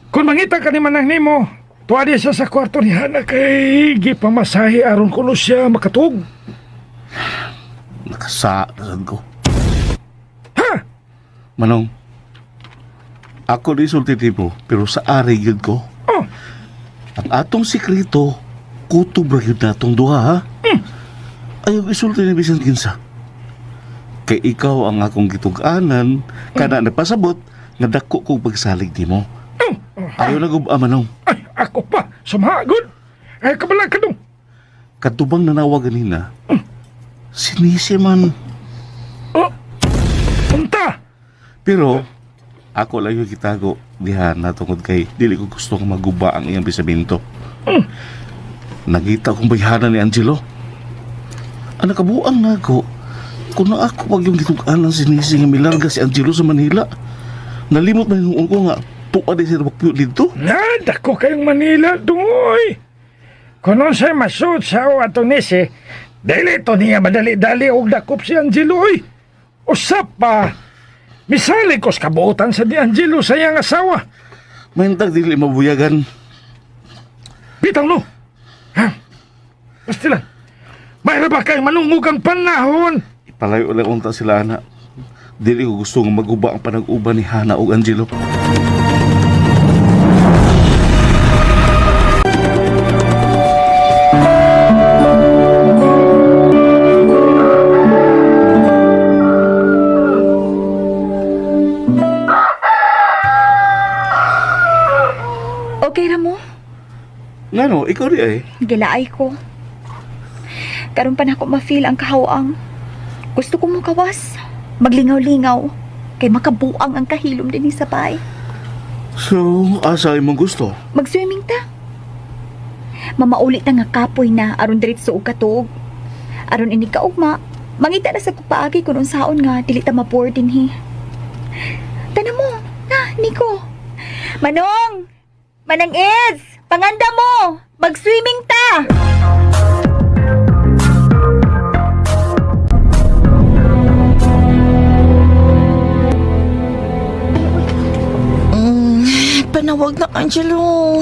Kung mangita ka ni Manang nimo, tuwadi siya sa kwarto ni Hana kay gipamasahe aron kuno siya makatug. Nakasa na ko. Ha? Manong, ako di sulti tipo, pero sa ari gyud ko. Oh. Ang atong sikreto, kutob ra gyud natong duha, ha? Ayaw isulti ni bisan kinsa. Kay ikaw ang akong gitug-anan, kana nagpasabot, nga dako kong pagsalig nimo. Ayaw na gub manong. Ay, ako pa, sumagod. Ay, kabala ka dong. Katubang nanawag ganina, sinisi man. Oh, unta. Pero, ako lang yung gitago diha na tungod kay dili ko gusto nga maguba ang iyang bisaminto. Nakita kong bayhana ni Angelo. Ang nakabuang nako, kung na ako pag yung gitug-anan sinisi nga milarga si Angelo sa Manila. Nalimot na yung ko nga, tuwa di siya magpuyot dito. Na, dako kayong Manila, dungoy. Kung siya masud sa o ato nisi, dili to niya madali-dali og dakop si Angelo, oy. Usap pa. Misali kos kabuotan sa di Angelo sa iyang asawa. Mahintag dili mabuyagan. Bitaw no. Ha? Basta lang. Mayroon ba kayong manungugang panahon? Ipalayo lang unta sila ana. Dili ko gusto nga maguba ang panag-uban ni Hana ug Angelo. Okay ra mo? Ngano, ikaw di ay. Gilaay ko. Karon pa nako ma-feel ang kahawang. Gusto ko mo kawas. Maglingaw-lingaw. Kay makabuang ang kahilom din sa bay. So, asa imong gusto? Mag-swimming ta. Mamauli ta nga kapoy na aron diretso og katuog. Aron inig kaugma, mangita na sa kupaagi kun unsaon nga dili ta mabore dinhi. Tana mo, na Nico. Manong! Manang Eds! Panganda mo! Mag-swimming ta! Panawag na Angelo.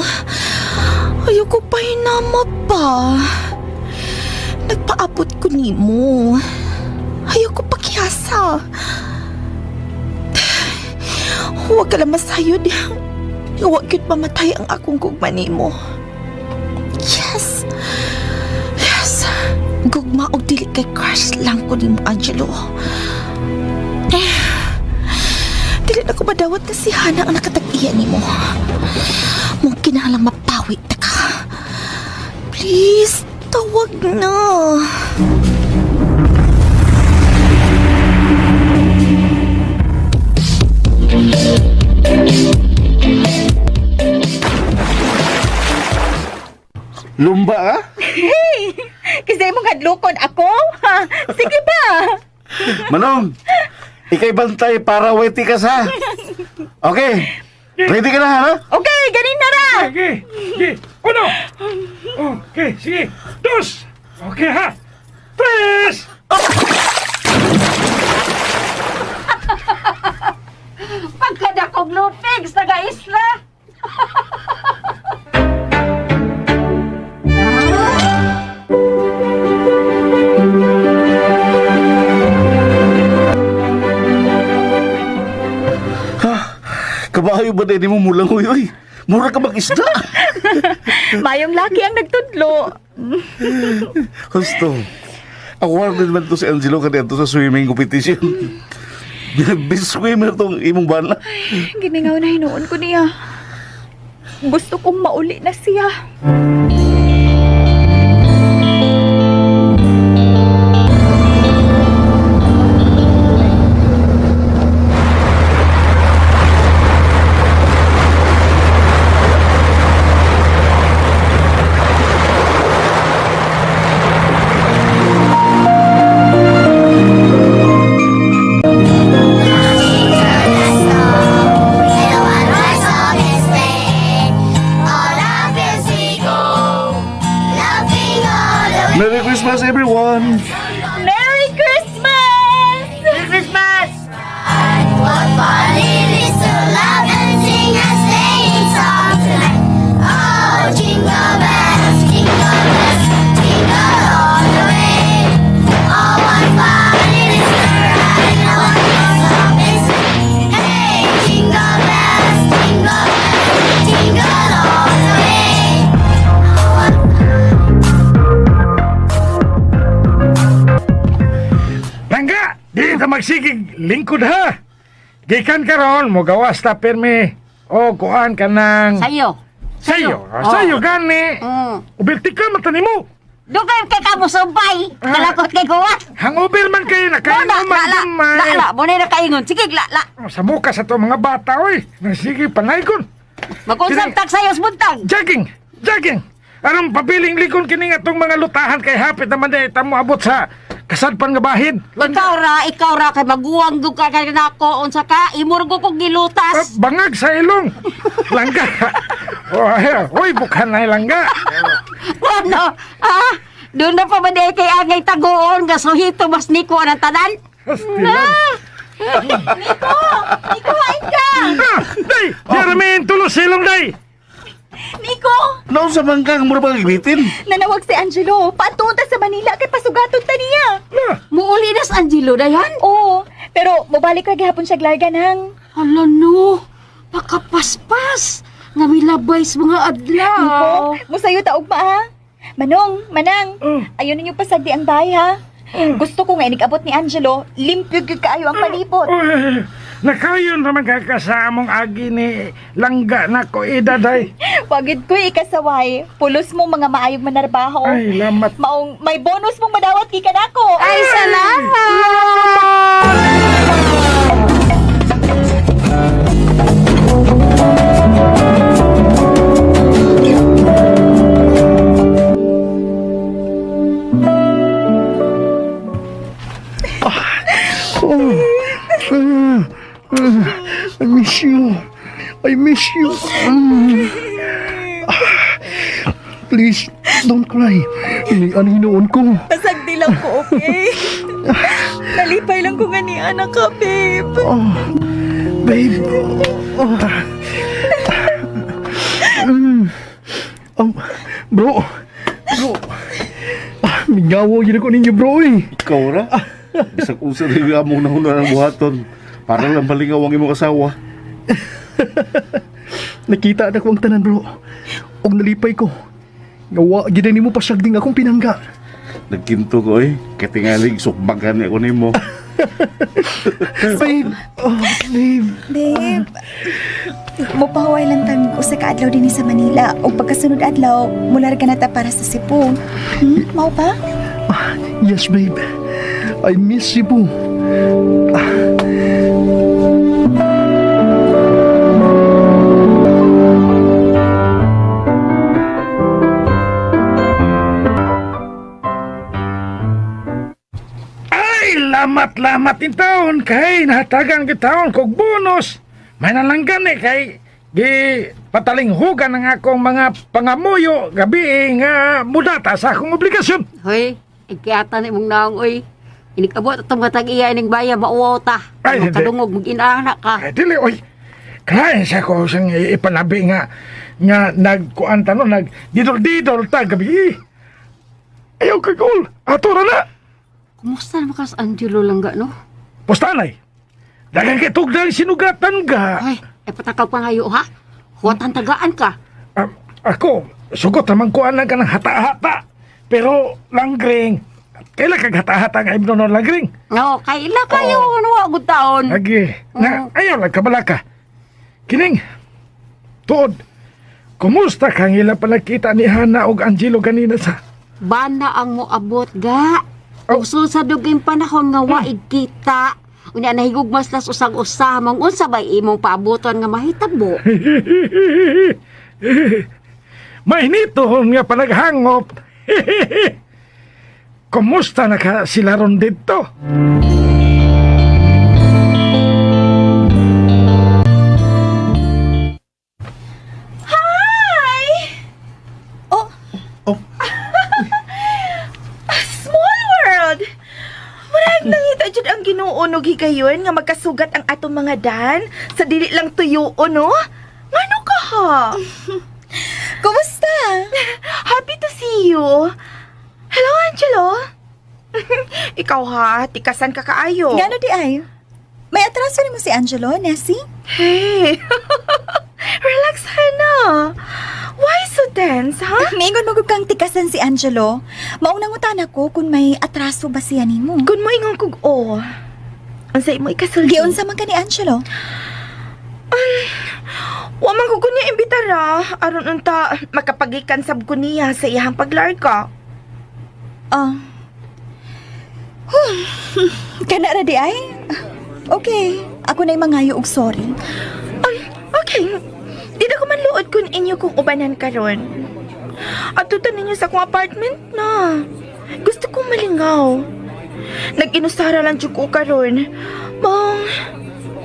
Ayoko pa hinama pa. Nagpaabot ko nimo. Ayoko pakyasa. Huwag ka lang masayod. Huwag yun mamatay ang akong gugma nimo. Yes. Yes. Gugma og dili kay crush lang ko nimo, Angelo. Eh, dili na ko madawat na si Hana ang nakatag-iya nimo. Mong kinahanglang mapawi ta ka. Please, tawag na. Lumba ah? Kasi imong hadlokon ako? Ha? Sige ba? Manong, ikay bantay para weti ka sa. Okay. Ready ka na, ha? Okay, ganin na ra! Sige, sige. Uno. Okay, sige. Dos. Okay ha. Tres. Pagkadakog lupigs, taga-isla. Kabayo ba din mo mulang uy, uy? Mura ka mag-isda. Mayong laki ang nagtudlo. Gusto. Awarded man to si Angelo kanito sa swimming competition. Best swimmer tong imong bana. Gimingaw na hinuon ko niya. Gusto kong mauli na siya. Di ta magsigig lingkod ha. Gikan karon mo gawas ta pirmi o kuan ka ng Sayo. sayo. Oh. Sayo gani. Mm. Ubilti ka man nimo. Dugay kay ka mo sumpay. Ah. Kalakot kay kuwa. Hangover man kayo na kayo La, man la, la, gamay. la, mo na nakaingon. Sige, la, la. Sa muka sa to mga bata oy. Sige panaygon. Magkonsam tag sayo sa buntag. Jogging, jogging. Anong pabiling likon kini nga tong mga lutahan kay hapit naman day tamo abot sa kasadpan nga bahin. Ikaw ra kay maguwang gud ka kay nako unsa ka imurgo kog Ah, gilutas. bangag sa ilong. Langga. Oh, ay, oy, bukhan na langga. Ano? Ah, doon na pa ba di kay angay tagoon nga suhito mas niko ang tanan? Astilan. Nico! Nico, hain ka! Ah, day, Jeremy, tulos silong day. Nico! Naunsa man kang mura bang gamitin? Nanawag si Angelo. Paantuon ta sa Manila kay pasugaton ta niya. Muuli na sa Angelo dayan. Oo, pero mobalik ra gihapon siya glarga nang. Hala no, pakapaspas nga milabay sa mga adlaw. Nico, musayo ta ugma ha. Manong, manang, Oh. ayon ninyo pasagdi ang bahay ha. Gusto ko nga inig-abot ni Angelo, limpyo gyud kaayo ang palibot. Oy, nakayon naman kakasamong agi ni langga na ko idaday. Wagid ko'y ikasaway. Pulos mo mga maayong manarbaho. Ay, lamat. Maong may bonus mong madawat gikan ako. Ay, salamat! I miss you. I miss you. Mm. Ah, please, don't cry. Ini ang hinuon ko. Pasagdi lang ko, okay? Nalipay lang ko nga ni anak ka, babe. Oh, babe. Oh. Mm. Bro. Bro. Ah, mingawo yun ako ninyo, bro eh. Ikaw ra. Bisag unsa rin among nahuna ang buhaton. Para lang malingaw ang imong asawa. Nakita na ko ang tanan, bro. Og nalipay ko. Ngawa, gid nimo pasagding akong pinangga. Nagkinto ko eh. Katingalig sukbagan ako nimo. Babe. Oh, babe. Babe, mupahaway lang tang usa ka adlaw dinhi sa Manila ug pagkasunod adlaw mular ka na ta para sa Cebu. Mao pa? Yes, babe. I miss Cebu. Ay, lamat-lamat in taon kay nahatagan gitaon kog bonus. May nalanggan eh kay gi patalinghugan ang akong mga pangamuyo gabi eh, nga mudata sa akong obligasyon. Hoy, ikiatan ni mong naong oy. Inikabot atong matag iya ining baya mauwaw ta. Ay, Ay, hindi. kadungog mag-inaana ka. Ay, dili oy. Kaya sa ko siyang ipanabi nga nga nagkuan ta no nag didol-didol ta gabi. Ayaw kagol. Ato ra na. Kumusta naman ka sa Angelo lang ga, no? Postanay. Daghang kay tugdang sinugatan ga. Ay, ay patakaw pa ngayo, ha? Huwatan tagaan ka. Ah, ako, sugot naman ko anang kanang hata-hata. Pero langgring, kaila kag hata-hata nga imno no langgring. No, kaila kayo, ano, agud taon. Lagi, na ayaw lang kabala ka. Kining, tuod, kumusta kang ila palakita ni Hana og Angelo ganina sa... Bana ang moabot ga. Oh. Uso sa duging panahon nga waig kita. Unya nahigugmas las usag-usa mang unsa bay imong paaboton nga mahitabo. Mainito nga panaghangop. Kumusta na ka sila ron dito? Hi! Oh. Oh. Small world! Murag nangita jud ang Ginoo og higayon nga magkasugat ang atong mga dan sa dili lang tuyo no? Ngano ka ha? Kumusta? Happy to see you. Hello, Angelo. Ikaw ha, tikasan ka kaayo. Ngano di ay? May atraso nimo si Angelo, Nessie? Hey. Relax, Hana. Why so tense, ha? Miingon mo gud kang tikasan si Angelo. Maong nangutana ko kung may atraso ba siya nimo. Kung mo ingon kog o. Unsa imo ikasulti? Giunsa man ka ni Angelo? Wa man ko niya imbitara aron unta makapagikan sab ko niya sa iyang paglarga. Ah. Huh. Kana ra di ay? Okay, ako na'y mangayo og sorry. Ay, okay. Di na ko manluod kun inyo kong ubanan karon. Atutan ninyo sa akong apartment na. Gusto kong malingaw. Nag-inusara lang jud ko karon. Bang,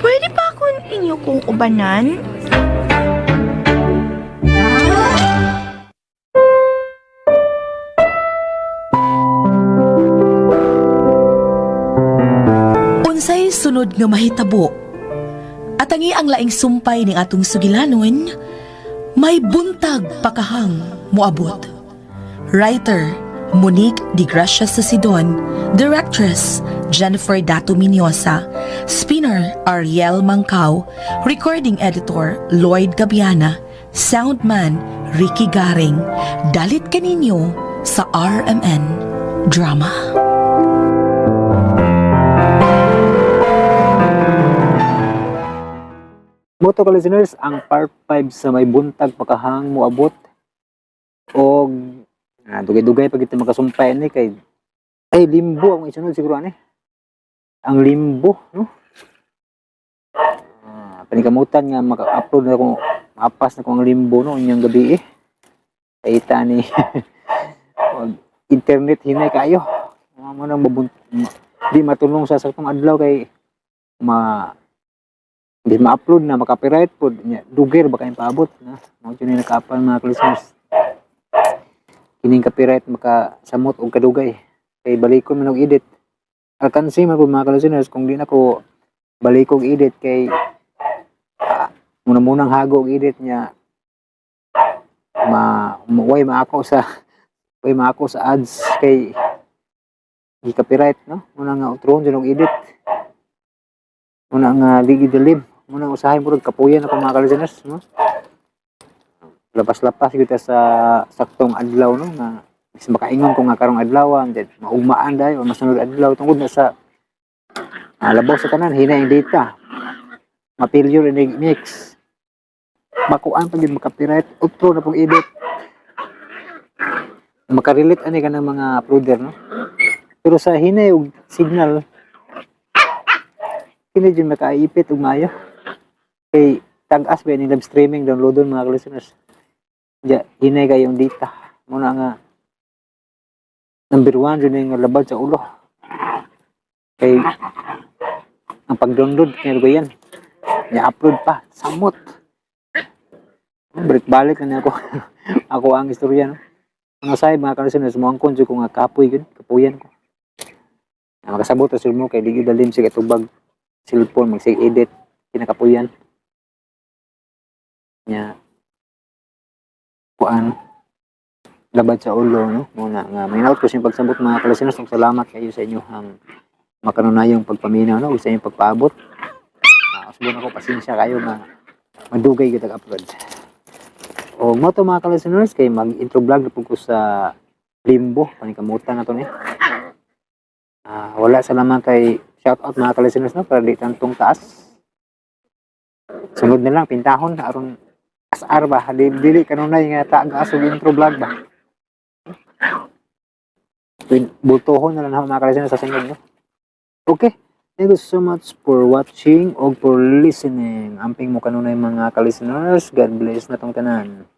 pwede pa akong inyo kong ubanan? Unsay sunod nga mahitabo? Atangi ang laing sumpay ning atong sugilanon, may buntag pakahang moabot. Writer, Monique Di Gracia Sasidon. Directress, Jennifer Dato Minyosa. Spinner, Ariel Mangkao. Recording Editor, Lloyd Gabiana. Soundman, Ricky Garing. Dalit kaninyo sa RMN Drama. Moto ka listeners, ang part 5 sa may buntag pakahang moabot og dugay-dugay pag ito makasumpay ni kay ay limbo ang isunod siguro ani. Ang limbo, no? Panikamutan nga maka-upload na ko, maapas na ko ang limbo no inyong gabi eh. Kay ni og internet hinay kayo. Mga mo nang di matulong sa saktong adlaw kay ma di ma-upload na maka-copyright pod nya dugir ba kayong paabot na mao jud ni nakaapal mga listeners, kining copyright makasamot og kadugay kay balikon man og edit, alkansi man pud mga listeners kung di na ko balikog edit kay muna-munang hago og edit niya ma way maako sa ads kay gi copyright no, muna nga utron jud og edit, muna nga ligi dilim, muna usahay murag kapuyan ako mga listeners no, lapas-lapas gyud ta sa saktong adlaw no, nga bis makaingon ko nga karong adlaw then maugmaan dayo o masunod adlaw tungod na sa labaw sa tanan hinay ang data, ma-failure ini mix, makuan pa gyud maka-copyright, utro na pong edit, makarelate ani kanang mga uploader no, pero sa hinay og signal kini jud makaipit og maayo kay tag-as ba ni live streaming downloadon mga listeners. Ja, hinay kayong data, muna nga number one jud nga labad sa ulo kay ang pag-download kay yan ni-upload pa samot, balik-balik na niya ako ako ang istorya no. Mga say mga listeners, mo angkon jud ko nga kapoy gud, kapuyan ko. Na makasabot ra sila mo kay di gyud dalim sig tubag cellphone magsig edit kinakapuyan nya kuan labad sa ulo no, muna nga may ko sa inyong pagsabot mga kalisteners ug salamat kayo sa inyong makanunayong pagpaminaw no ug sa inyong pagpaabot. Usbon ako, pasensya kayo nga madugay gyud upload. O mo to mga kalisteners kay mag intro vlog na pud ko sa limbo, panikamutan na to ni. Wala sa lamang kay shout out mga kalisteners no, para di tantong taas. Sunod na lang pintahon aron SR ba, di, dili kanunay nga tagas og intro vlog ba. Bultohon na lang ako mga kalisteners sa sunod no. Okay. Thank you so much for watching o for listening. Amping mo kanunay mga kalisteners. God bless na tong tanan.